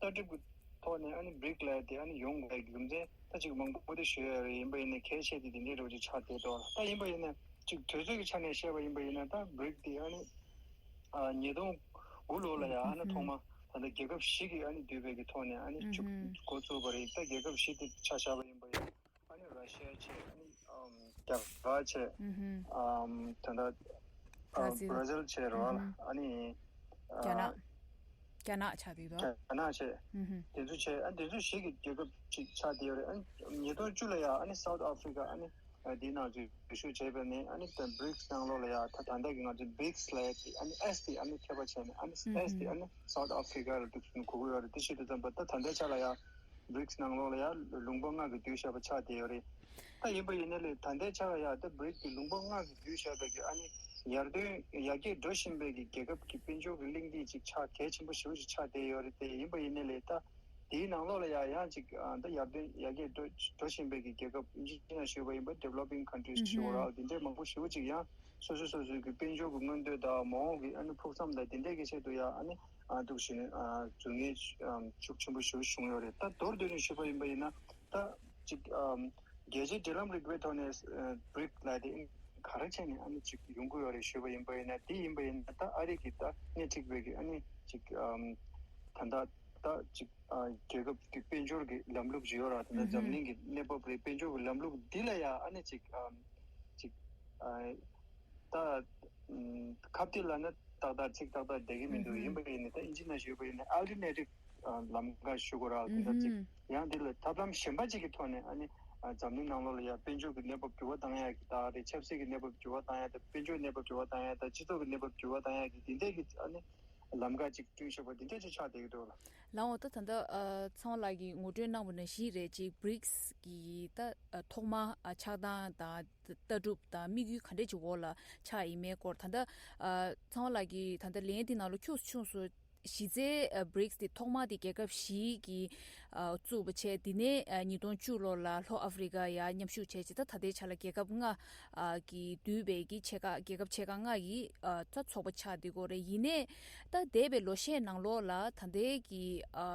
ལྟ་གྲུབ་ཀྱི་ཐོག་ནས་ཨ་ནི་བྷི་རིག་ལབ་དེ་ཨ་ནི་ཡོང་དགོས་རྒྱུ་མཚན་ད་ཅིག་མང་པོ་དེ་ཞུ་ཡ་རེད། ཡིན་པ་ཡིན་ན་གལ་ཆེ་དེ་དེ་འདྲའི་རོགས་ཅིག་ཆགས་བསྡད་འདུག་ད་ཡིན་པ་ཡིན་ན་ཅིག་དུས་ཚོད་ཀྱི་ཆ་ནས་བཤད་པ་ཡིན་པ་ཡིན་ན་ད་བྷི་རིག་དེ་ཨ་ནི་ཉིས་སྟོང་དགུ་ལོ་ལ་ཡ་ཨ་ནི་ཐོག་མ་ད་ལྟ་རྒྱལ་ཁབ་བཞི་གི་ཨ་ནི་འདུས་པའི་གི་ཐོག་ནས་ཨ་ནི་ཅིག་འགོ་བཙུགས་པ་རེད། ད་རྒྱལ་ཁབ་བཞི་དེ་ཆ་བཞག་པ་ཡིན་པ་ཡིན་ན་ཨ་ནི་ར་ཤི་ཡ་བྱས། ཨ་ནི་ཨམ་རྒྱ་གར་བྱས། ཨམ་ད་ལྟ་ཨ་བྷ་ར་ཟིལ་བྱས་རེད་བ། ཨ་ནི་ཨ་རྒྱ་ནག་རྒྱ་ནག་ཆགས་འདུག་དོ། རྒྱ་ནག་བྱས། དེ་ཚོ་བྱས། ཨ་དེ་ཚོ་ཞིག་གི་རྒྱལ་ཁབ་ཅིག་ཆགས་བསྡད་ཡོད་རེད། ཨ་ཉིས་སྟོང་བཅུ་ལ་ཡ་ཨ་ནི་སའུ་ཐི་ཨ་ཧྥི་རི་ཀ་ཨ་ནི་དེའི་ནང་ཚུད་འཛུལ་ཞུགས་བྱས་པ་ནས་ཨ་ནི་ད་བྷི་རིག་སི་ནང་ལོགས་ལ་ཡ་ད་ད་ལྟ་གི་ང་ཚོ་བྷི་རིག་སི་ལབ་ཡ་དེ་ཨ་ནི་ཨེས་དེ་ཨ་ནི་ཁྱད་པར་བྱས་ནས་ཨ་ནི་ཨེས་དེ་ཨ་ནི་སའུ་ཐི་ཨ་ཧྥི་རི་ཀ་ལ་འདུག་སེ་གོ་གི་ཡོད་རེད། དེ་བྱེད་དུས་ཙམ་པ་ད་ད་ལྟའི་ཆ་ལ་ཡ་བྷི་རིག་སི་ནང་ལོགས་ལ་ཡ་ལུང་པ་ལྔ་གི་གདུལ་བྱ་བ་ཆགས་བསྡད་ཡོད་རེད། ད་ཡིན་པ་ཡིན་ན་ལས་ད་ལྟའི་ཆ་ལ་ཡ་ད་བྷི་རིག་གི་ལུང་པ་ལྔ་གི་གདུལ་བྱ་བའི་གི་ཨ་ནི་ཡར་ཐོན་ཡར་རྒྱས་འགྲོ་བཞིན་པའི་གི་རྒྱལ་ཁབ་ཀྱི་དཔལ་འབྱོར་གྱི་གླེང་སྟེགས་ཅིག་ཆགས་གལ་ཆེན་པོ་ཞེ་པོ་ཅིག་ཆགས་བསྡད་ཡོད་རེད། དེ་ཡིན་པ་ཡིན་ན་ལས་ད་དེའི་ནང་ལོགས་ལ་ཡ་ཡང་ཅིག་ཨ་ད་ཡར་ཐོན་ཡར་རྒྱས་འགྲོ་འགྲོ་བཞིན་པའི་གི་རྒྱལ་ཁབ་ཨིན་ཇི་ནང་ཞུས་པ་ཡིན་པ་developing countries་ཞུ་བ་ར་དེ་འདྲའི་མང་པོ་ཞེ་པོ་ཅིག་ཡང་སོ་སོ་སོ་སོའི་གི་དཔལ་འབྱོར་གྱི་མངོན་འདོད་དང་མ་འོངས་ཀྱི་ཨ་ནི་ཕུགས་བསམ་དང་དེ་འདྲའི་གི་ཆེད་དུ་ཡ་ཨ་ནི་ཨ་འདུག་བཞིན་ཨ་འཛུལ་ངེས་ཨ་ཤུགས་ཆེན་པོ་ཞེ་པོ་བྱུང་ཡོད་རེད། ད་མདོར་བསྡུས་ནས་ཞུས་པ་ཡིན་པ་ཡིན་ན་ད་ཅིག་ཨ་རྒྱལ་སྤྱིའི་འབྲེལ་ལམ་རིག་པའི་ཐོག་ནས་ཨ་བྷི་རིག་ལབ་དེ་ག་རེ་བྱས་ནས་ཨ་ནི་ཅིག་ཡོང་གི་ཡོད་རེད་ཞུས་པ་ཡིན་པ་ཡིན་ན། དེ་ཡིན་པ་ཡིན་ན་ད་ཨ་རི་གི་ད་སྣེ་ཁྲིད་པའི་གི་ཨ་ནི་ཅིག་ཨམ་ད་ད་ད་ཅིག་ཨ་རྒྱལ་ཁབ་ཀྱི་དཔལ་འབྱོར་གྱི་ལམ་ལུགས་ཅིག་ཡོད་ར། ད་ད་འཛམ་གླིང་གི་གནས་བབ་རེད། དཔལ་འབྱོར་གྱི་ལམ་ལུགས་འདི་ལ་ཡ་ཨ་ནི་ཅིག་ཨམ་ཅིག་ཨ་ད་ཨམ་ཁ་གཏད་ལ་ནི་ཏག་ཏག་ཚིག་ཏག་ཏག་བསྡད་ཀྱི་མི་འདུག་ཡིན་པ་ཡིན་ན་ད་ཨིན་ཇི་ནང་ཞུས་པ་ཡིན་ན་ཨལ་ཊར་ནེ་ཊིབ་ལམ་ཁ་ཞུ་དགོས་ར། དེ་འདྲ་ཅིག་ཡང་འདི་ལ་ཐབས་ལམ་གཞན་པ་ཅིག་གི་ཐོག་ནས་ཨ་ནི་འཛམ་གླིང་ནང་ལོགས་ལ་ཡ་དཔལ་འབྱོར་གྱི་གནས་བབ་འགྱུར་བ་བཏང་ཡ་གི་ད་རེད། ཆབ་སྲིད་ཀྱི་གནས་བབ་འགྱུར་བ་བཏང་ཡ་དང་དཔལ་འབྱོར་གནས་བབ་འགྱུར་བ་བཏང་ཡ་དང་སྤྱི་ཚོགས་ཀྱི་གནས་བབ་འགྱུར་བ་བཏང་ཡ་གི་འདི་འདྲས་ཀྱི་ཨ་ནི་ལམ་ཁ་ཅིག་བསྐྲུན་ཤོག་པ་འདི་འདྲས་ཅིག་ཆགས་བསྡད་ཀྱི་འདུག་ལ། ལགས་འོ། ད་ད་ལྟ་ཨ་ཚང་བ་ལགས་ཀྱིས་ངོ་སྤྲོད་གནང་བ་ནང་བཞིན་རེད། ཅིག་བྷི་རིག་སི་གི་ད་ཨ་ཐོག་མ་ཨ་ཆགས་སྟངས་དང་ལྟ་གྲུབ་དང་དམིགས་ཡུལ་ག་འདྲས་ཅིག་འོག་ལ་ཆགས་ཡིན་མིན་སྐོར་ད་ལྟ་ཨ་ཚང་བ་ལགས་ཀྱིས་ད་ལྟ་ལན་འདི་ནང་ལ་ཁྱུག་ཙམ་ཁྱུག་ཙམ་གཞི་རྩའི་ཨ་བྷི་རིག་སི་དེ་ཐོག་མ་དེ་རྒྱལ་ཁབ་བཞི་གིས་ཨ་བཙུགས་པ་བྱས། དེ་ནས་ཨ་ཉིས་སྟོང་བཅུ་ལོ་ལ་ལྷོ་ཨ་ཧྥི་རི་ཀ་ཡར་མཉམ་ཞུགས་བྱས་བྱས། ད་ད་ལྟའི་ཆ་ལ་རྒྱལ་ཁབ་ལྔ་ཨ་གིས་བསྡུས་པའི་གི་ཆེ་ཁག་རྒྱལ་ཁབ་ཆེ་ཁག་ལྔ་ཡི་ཨ་ད་ཚོགས་པ་ཆགས་བསྡད་ཀྱི་ཡོད་རེད། ཡིན་ནའི་ད་འདས་པའི་ལོ་ཤས་ནང་ལོགས་ལ་ད་ལྟའི་གི་ཨ་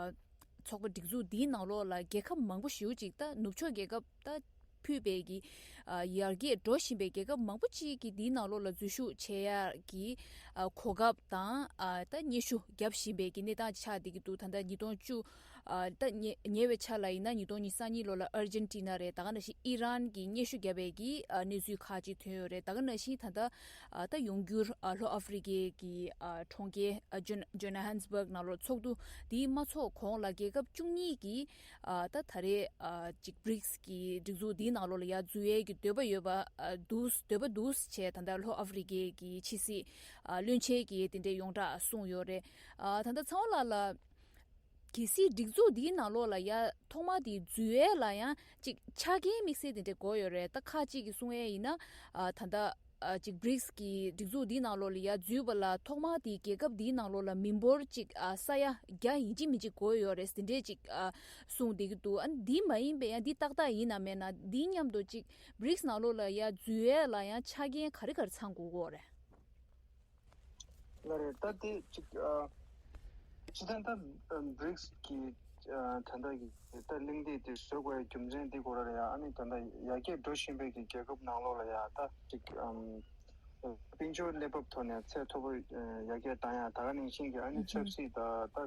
ཚོགས་པ་སྒྲིག་འཛུགས་འདིའི་ནང་ལོགས་ལ་རྒྱལ་ཁབ་མང་པོ་ཞེ་པོ་ཅིག་ད་ནུབ་ཕྱོགས་རྒྱལ་ཁབ་ད་ཕུད་པའི་གི་ཨ་ཡར་རྒྱས་འགྲོ་བཞིན་པའི་རྒྱལ་ཁབ་མང་པོ་ཅིག་གིས་འདིའི་ནང་ལོགས་ལ་འཛུལ་ཞུགས་བྱེད་ཡག་གི་ཨ་གོ་སྐབས་དང་ཨ་ད་སྙན་ཞུ་བརྒྱབ་བཞིན་པའི་གི་གནས་སྟངས་ཆགས་བསྡད་ཀྱི་འདུག་ད་ལྟ་ཉིས་སྟོང་བཅུ་ཨ་ད་ཉེ་ཉེ་བའི་ཆ་ལ་ཡིན་ན་ཉིས་སྟོང་ཉི་ཤུ་རྩ་གཉིས་ལོ་ལ་ཨར་ཇན་ཊི་ན་རེད། ད་ག་ནང་བཞིན་ཨི་རན་གྱིས་སྙན་ཞུ་བརྒྱབ་པའི་གི་ཨ་གནས་ཚུལ་ཁག་ཅིག་ཐོན་ཡོད་རེད། ད་ག་ནང་བཞིན་ད་ལྟ་ཨ་ད་ཡོང་འགྱུར་ཨ་ལྷོ་ཨ་ཧྥི་རི་ཀའི་གི་ཨ་གྲོང་ཁྱེར་ཨ་ཇོན་ཇོ་ན་ཧན་སི་བྷག་ནང་ལོགས་ཚོགས་འདུ་འདི་མ་ཚོགས་གོང་ལ་རྒྱལ་ཁབ་བཅུ་གཉིས་ཀྱིས་ཨ་ད་ད་རེས་ཨ་ཅིག་བྷི་རིག་སི་གི་སྒྲིག་འཛུགས་འདིའི་ནང་ལོགས་ལ་ཡར་འཛུལ་ཡས་ཀྱི་འདོད་པ་ཡོད་པ་ཨ་འདུག་འདོད་པ་འདུག་བྱས། ད་ལྟ་ལྷོ་ཨ་ཧྥི་རི་ཀའི་གི་ཕྱི་སྲིད་ཨ་བློན་ཆེན་གྱིས་དེ་འདྲའི་ཡོངས་གྲགས་གསུངས་ཡོད་རེད། ཨ་ད་ལྟ་ཚང་བ་ལགས་ལ། གལ་སྲིད་སྒྲིག་འཛུགས་འདིའི་ནང་ལོགས་ལ་ཡ་ཐོག་མ་དེ་འཛུལ་ཡས་ལ་ཡང་ཅིག་ཆ་རྐྱེན་དམིགས་བསལ་དེ་འདྲ་དགོས་ཡོད་རེད། ད་ཁ་ཅིག་གིས་གསུང་ཡས་ཡིན་ན་ཨ་ད་ལྟ་ཨ་ཅིག་བྷི་རིག་སི་གི་སྒྲིག་འཛུགས་འདིའི་ནང་ལོགས་ལ་ཡ་འཛུལ་བ་ལ་ཐོག་མ་དེ་རྒྱལ་ཁབ་འདིའི་ནང་ལོགས་ལ་མི་འབོར་ཅིག་ཨ་ས་ཡ་བརྒྱ་ཡིན་གཅིག་མིན་གཅིག་དགོས་ཡོད་རེད་དེ་འདྲས་ཅིག་ཨ་གསུང་བསྡད་ཀྱི་འདུག་ཨ་འདི་མ་ཡིན་པའི་ཡང་འདི་ཏག་ཏག་ཡིན་ནམ་མེད་ན། འདི་མཉམ་དུ་ཅིག་བྷི་རིག་སི་ནང་ལོགས་ལ་ཡ་འཛུལ་ཡས་ལ་ཡང་ཆ་རྐྱེན་ག་རེ་ག་རེ་ཚང་དགོས་ཀྱི་ཡོད་རེད། ལགས་རེད། ད་དེ་གཅིག་ཨ་སྤྱི་བཏང་ད་བྷི་རིག་སི་གི་ཨ་ད་ལྟ་གི་ད་གླེང་སྟེགས་དེ་བཟོ་དགོས་ཡ་རྒྱུ་མཚན་འདི་སྐོར་ལ་ཡ་ཨ་ནི་ད་ལྟ་ཡར་རྒྱས་འགྲོ་བཞིན་པའི་གི་རྒྱལ་ཁབ་ནང་ལོགས་ལ་ཡ་ད་གཅིག་ཨམ་དཔལ་འབྱོར་གནས་བབ་ཐོག་ནས་ཚད་མཐོ་པོ་ཡར་རྒྱས་བཏང་ཡ། ད་ག་ནང་བཞིན་གི་ཨ་ནི་ཆབ་སྲིད་ད་ད་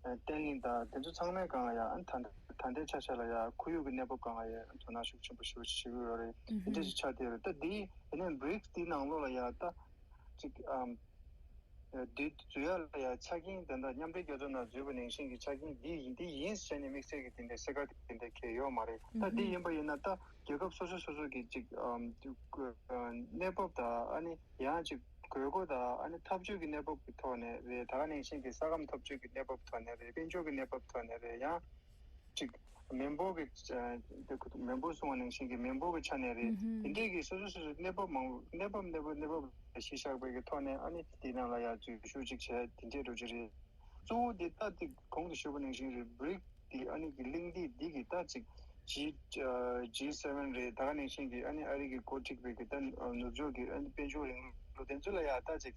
བརྟན་ལྷིང་དང་དེ་ཚོ་ཚང་མའི་སྒང་ལ་ཡ་ཨ་ནི་ད་ད་ལྟའི་ཆ་ཤས་ལ་ཡ་ཁོར་ཡུག་གི་གནས་བབ་སྒང་ལ་ཡ་དོ་སྣང་ཤུགས་ཆེན་པོ་ཞེ་པོ་ཞིག་བྱེད་ཀྱི་ཡོད་རེད། དེ་འདྲ་ཞིག་ཆགས་བསྡད་ཡོད་རེད། ད་འདི་ཡིན་ནའི་བྷི་རིག་སི་འདིའི་ནང་ལོགས་ལ་ཡ་ད་ཅིག་ཨམ། འདི་འཛུལ་ཡ་ལ་ཡ་ཆ་རྐྱེན་དེ་འདྲ་མཉམ་འབྲེལ་རྒྱལ་ཚོགས་ནང་འཛུལ་བ་ནང་བཞིན་གྱི་ཆ་རྐྱེན་འདི་ཡིན་འདི་ཡིན་ཟེར་ནས་དམིགས་བསལ་གྱི་དེ་འདྲའི་གསལ་ཁ་དེ་འདྲ་གང་ཡང་ཡོད་མ་རེད། ད་འདི་ཡིན་པ་ཡིན་ན་ད་རྒྱལ་ཁབ་སོ་སོ་སོ་སོ་གི་ཅིག་ཨམ། གནས་བབ་དང་ཨ་ནི་ཡང་ཅིག་དགོས་མཁོ་དང་ཨ་ནི་འཐབ་ཇུས་ཀྱི་གནས་བབ་ཀྱི་ཐོག་ནས་རེད། ད་ག་ནང་བཞིན་གྱི་ས་ཁམས་འཐབ་ཇུས་ཀྱི་གནས་བབ་ཐོག་ནས་རེད། དཔལ་འབྱོར་གྱི་གནས་བབ་ཐོག་ནས་རེད། ཡང་ཅིག་མི་འབོར་གྱི་ཨ་མི་འབོར་གསུང་བ་ནང་བཞིན་གྱི་མི་འབོར་གྱི་ཆ་ནས་རེད། དེ་འདྲས་ཀྱི་སོ་སོ་སོ་སོའི་གནས་བབ་མང་པོ་གནས་བབ་གནས་བབ་གནས་བབ་ལ་གཞི་བཞག་པའི་གི་ཐོག་ནས་ཨ་ནི་དེ་ནང་ལ་ཡ་འཛུལ་ཞུགས་ཅིག་བྱས་དེ་འདྲས་འགྲོ་གི་རེད། གཙོ་བོ་དེ་ད་དེ་གོང་དུ་ཞུས་པ་ནང་བཞིན་རེད། བྷི་རིག་དེ་ཨ་ནི་གི་གླེང་སྟེགས་འདི་གི་ད་ཅིག་ G G seven རེད། ད་ག་ནང་བཞིན་གྱི་ཨ་ནི་ཨ་རི་གི་འགོ་ཁྲིད་པའི་གི་ད་ནུབ་ཕྱོགས་ཀྱི་ཨ་ནི་དཔལ་འབྱོར་རིང་ལུགས་དེ་ཚོ་ལ་ཡ་ད་ཅིག་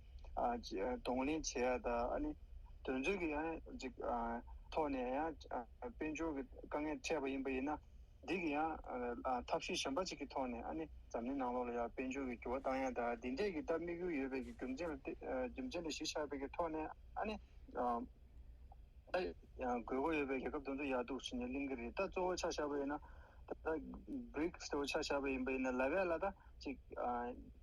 གདོང་ལེན་བྱེད་ཡ་ད་ཨ་ནི་དོན་ཚོད་ཀྱི་ཨ་ནི་ཅིག་ཐོག་ནས་ཡང་དཔལ་འབྱོར་གྱི་དཀའ་ངལ་འཕྲད་པ་ཡིན་པ་ཡིན་ན། འདི་གི་ཡང་ཨ་ཐབས་ཤེས་གཞན་པ་ཅིག་གི་ཐོག་ནས་ཨ་ནི་འཛམ་གླིང་ནང་ལོགས་ལ་ཡང་དཔལ་འབྱོར་གྱི་འགྱུར་བ་བཏང་ཡ་ད་འདི་འདྲས་ཀྱི་ད་དམིགས་ཡུལ་ཡོད་པའི་གི་རྒྱུ་མཚན་ལ་བལྟས་ཨ་རྒྱུ་མཚན་ལ་གཞི་བཞག་པའི་གི་ཐོག་ནས་ཨ་ནི་ཨ་ད་ཡང་དགོས་མཁོ་ཡོད་པའི་རྒྱལ་ཁབ་དེ་ཚོ་ཡར་གཏུག་བྱས་ནས་གླེང་གི་རེད། ད་གཙོ་བོ་ཆ་བཞག་པ་ཡིན་ན་ད་ད་བྷི་རིག་སི་དེ་ཚོ་ཆ་བཞག་པ་ཡིན་པ་ཡིན་ན་ལབ་ཡ་ལ་ད་ཅིག་ཨ་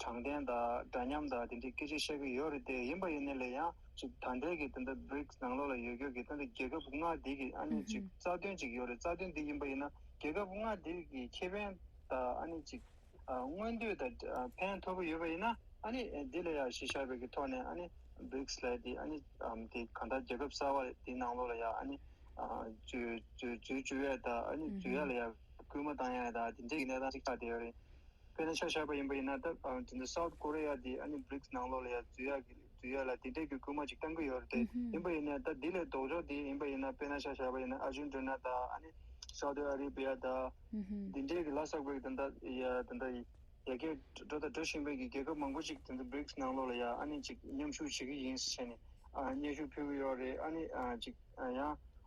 དྲང་བདེན་དང་འདྲ་མཉམ་དང་དེ་འདྲའི་སྐད་ཆ་བཤད་གི་ཡོད་རེད་དེ། ཡིན་པ་ཡིན་ནའི་ལས་ཡང་ཅིག་ད་ལྟའི་གི་ད་ལྟ་བྷི་རིག་སི་ནང་ལོགས་ལ་ཡོད་རྒྱུ་གི་ད་ལྟ་རྒྱལ་ཁབ་ལྔ་འདི་གི་ཨ་ནི་ཅིག་རྩ་དོན་ཅིག་ཡོད་རེད། རྩ་དོན་འདི་ཡིན་པ་ཡིན་ན་རྒྱལ་ཁབ་ལྔ་འདི་གི་ཁེ་ཕན་དང་ཨ་ནི་ཅིག་ཨ་མངོན་འདོད་དང་ཨ་ཕན་ཐོགས་པ་ཡོད་པ་ཡིན་ན་ཨ་ནི་འདི་ལ་ཡང་གཞི་བཞག་པའི་གི་ཐོག་ནས་ཨ་ནི་བྷི་རིག་སི་ལབ་ཡ་འདི་ཨ་ནི་ཨམ་འདི་གང་ལྟར་རྒྱལ་ཁབ་གསར་པ་འདི་ནང་ལོགས་ལ་ཡང་ཨ་ནི་ཨ་འཛུལ་འཛུལ་འཛུལ་བཅུག་ཡ་དང་ཨ་ནི་འཛུལ་ཡ་ལ་ཡང་སྐུལ་མ་བཏང་ཡ་དང་དེ་འདྲའི་གི་གནས་སྟངས་ཅིག་ཆགས་བསྡད་ཡོད་རེད། དཔེར་ན་ཆ་བཞག་པ་ཡིན་པ་ཡིན་ན་ད་ཨ་དེ་ཚོ་སའུ་ཐི་ཀོ་རི་ཡ་དེ་ཨ་ནི་བྷི་རིག་སི་ནང་ལོགས་ལ་ཡ་འཛུལ་ཡག་གི་འཛུལ་ཡག་ལ་དེ་འདྲས་ཀྱི་སྐུལ་མ་ཅིག་བཏང་གི་ཡོད་རེད་དེ། ཡིན་པ་ཡིན་ན་ད་འདི་ལས་ལྡོག་ཕྱོགས་དེ་ཡིན་པ་ཡིན་ན་དཔེར་ན་ཆ་བཞག་པ་ཡིན་ན་ཨར་ཇན་ཊི་ན་དང་ཨ་ནི་སའུ་ཐི་ཨ་རེ་བྷི་ཡ་དང་དེ་འདྲས་ཀྱི་ལ་སོགས་པའི་ད་ལྟ་ཡ་ད་ལྟ་ཡར་རྒྱས་འགྲོ་དང་འགྲོ་བཞིན་པའི་གི་རྒྱལ་ཁབ་མང་པོ་ཅིག་དེ་ཚོ་བྷི་རིག་སི་ནང་ལོགས་ལ་ཡ་ཨ་ནི་ཅིག་མཉམ་ཞུགས་བྱེད་ཀྱི་ཡིན་ཟེར་ནས་ཨ་སྙན་ཞུ་ཕུལ་གི་ཡོད་རེད། ཨ་ནི་ཨ་ཅིག་ཡང་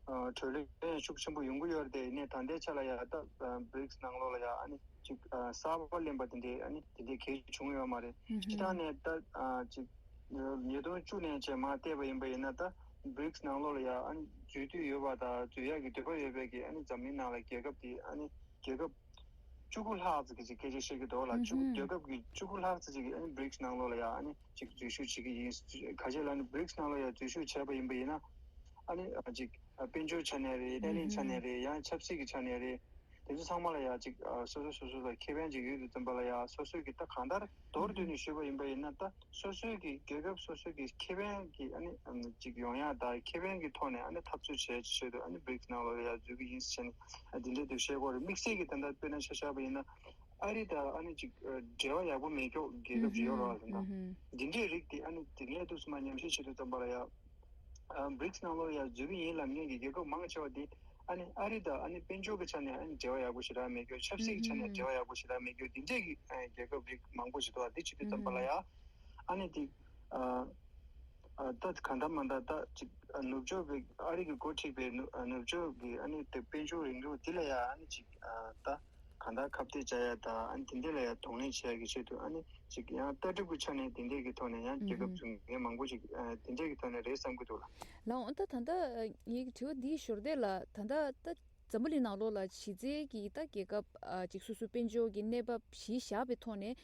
གྲོས་ལོན་ཤུགས་ཆེན་པོ་ཡོང་གི་ཡོད་རེད་དེ། ཡིན་ནའི་ད་ལྟའི་ཆ་ལ་ཡ་ད་བྷི་རིག་སི་ནང་ལོགས་ལ་ཡ་ཨ་ནི་ཅིག་གསར་པ་ལེན་པ་དེ་འདྲའི་ཨ་ནི་དེ་འདྲའི་གལ་བྱུང་ཡོད་མ་རེད། སྤྱིར་བཏང་ནས་ད་ཅིག་ཉིས་སྟོང་བཅུ་ནས་བྱས་མར་བལྟས་པ་ཡིན་པ་ཡིན་ན་ད་བྷི་རིག་སི་ནང་ལོགས་ལ་ཡ་ཨ་ནི་འཛུལ་འདོད་ཡོད་པ་དང་འཛུལ་ཡག་གི་འདོད་པ་ཡོད་པའི་གི་ཨ་ནི་འཛམ་གླིང་ནང་ལ་རྒྱལ་ཁབ་དེ་ཨ་ནི་རྒྱལ་ཁབ་བཅུ་དགུ་ལྷག་ཙམ་གྱི་ཅིག་སྐད་ཆ་བཤད་ཀྱི་འདུག་ལ། བཅུ་དགུ་རྒྱལ་ཁབ་ཀྱི་བཅུ་དགུ་ལྷག་ཙམ་ཅིག་གིས་ཨ་ནི་བྷི་རིག་སི་ནང་ལོགས་ལ་ཡ་ཨ་ནི་ཅིག་འཛུལ་ཞུགས་བྱེད་ཀྱི་ཡིན། ག་ཅི་ལབ་ན་བྷི་རིག་སི་ནང་ལོགས་ཡ་འཛུལ་ཞུགས་བྱས་པ་ཡིན་པ་ཡིན་ན་ཨ་ནི་ཅིག་དཔལ་འབྱོར་ཆ་ནས་རེད། བརྟན་ལྷིང་ཆ་ནས་རེད། ཡང་ཆབ་སྲིད་ཀྱི་ཆ་ནས་རེད། དེ་ཚོ་ཚང་མ་ལ་ཡ་ཅིག་སོ་སོ་སོ་སོ་ལ་ཁེ་ཕན་ཅིག་ཡོད་དུས་ཙམ་པ་ལ་ཡ་སོ་སོའི་གི་ད་གང་ལྟར་མདོར་བསྡུས་ནས་ཞུས་པ་ཡིན་པ་ཡིན་ན་ད་སོ་སོའི་གི་རྒྱལ་ཁབ་སོ་སོའི་གི་ཁེ་ཕན་གྱི་ཨ་ནི་ཅིག་ཡོང་ཡ་ད་ཁེ་ཕན་གྱི་ཐོག་ནས་ཨ་ནི་འཐབ་རྩོད་བྱས་ཆེད་དུ་ཨ་ནི་བྷི་རིག་སི་ནང་ལོགས་ལ་ཡ་འཛུལ་གི་ཡིན་ཟེར་ནས་འདི་འདྲའི་དུ་བཤད་དགོས་རེད། དམིགས་བསལ་གྱི་ད་ལྟ་དཔེར་ན་ཆ་བཞག་པ་ཡིན་ན་ཨ་རི་དང་ཨ་ནི་ཅིག་འབྲེལ་བ་ཡག་པོ་མེད་ཀྱོག་རྒྱལ་ཁབ་ཅིག་ཡོད་རེད་བ། ད་འདི་འདྲའི་རིགས་དེ་ཨ་ནི་དེ་ནས་ཐུགས་སུ་མ་ཉམས་ཞིབ་བྱེད་དུས་ཙམ་པ་ལ་ཡ་བྷི་རིག་སི་ནང་ལོགས་ལ་ཡ་འཛུལ་གི་ཡིན་ལབ་མཁན་གྱི་རྒྱལ་ཁབ་མང་ཆེ་བ་དེ་ཨ་ནི་ཨ་རི་དང་ཨ་ནི་དཔལ་འབྱོར་གྱི་ཆ་ནས་ཨ་ནི་འབྲེལ་བ་ཡག་པོ་ཞེ་དྲག་མེད་ཀྱོག་ཆབ་སྲིད་ཀྱི་ཆ་ནས་འབྲེལ་བ་ཡག་པོ་ཞེ་དྲག་མེད་ཀྱོག་འདི་འདྲས་ཀྱི་རྒྱལ་ཁབ་རིགས་མང་པོ་ཞིག་འདུག་བ། འདི་བྱེད་དུས་ཙམ་པ་ལ་ཡ་ཨ་ནི་དེ་ད་གང་ལྟར་མ་ལྟར་ད་ཅིག་ནུབ་ཕྱོགས་པའི་ཨ་རི་གི་འགོ་ཁྲིད་པའི་ནུབ་ཕྱོགས་ཀྱི་ཨ་ནི་དཔལ་འབྱོར་རིང་ལུགས་འདི་ལ་ཡ་ཨ་ནི་ཅིག་ད་གང་ལྟར་ཁ་གཏད་བཅག་ཡ་ད་ཨ་ནི་དེ་འདྲས་ལ་ཡ་གདོང་ལེན་བྱེད་ཡ་གི་ཆེད་དུ་ཨ་ནི་ཅིག་ཡང་ལྟ་གྲུབ་ཀྱི་ཆ་ནས་དེ་འདྲས་ཀྱི་ཐོག་ནས་ཡང་རྒྱལ་ཁབ་ཚུགས་མཁན་མང་པོ་ཅིག་དེ་འདྲས་ཀྱི་ཐོག་ནས་རེད་བསམ་གྱི་འདུག་ལ། ལགས་འོང་། ད་ད་ལྟ་ངའི་དྲི་བ་འདིའི་ཞོར་དེ་ལ་ད་ལྟ་ད་འཛམ་བུ་གླིང་ནང་ལོགས་ལ་གཞི་རྩའི་གི་ད་རྒྱལ་ཁབ་ཅིག་སོ་སོའི་དཔལ་འབྱོར་གྱི་གནས་བབ་གཞི་བཞག་པའི་ཐོག་ནས་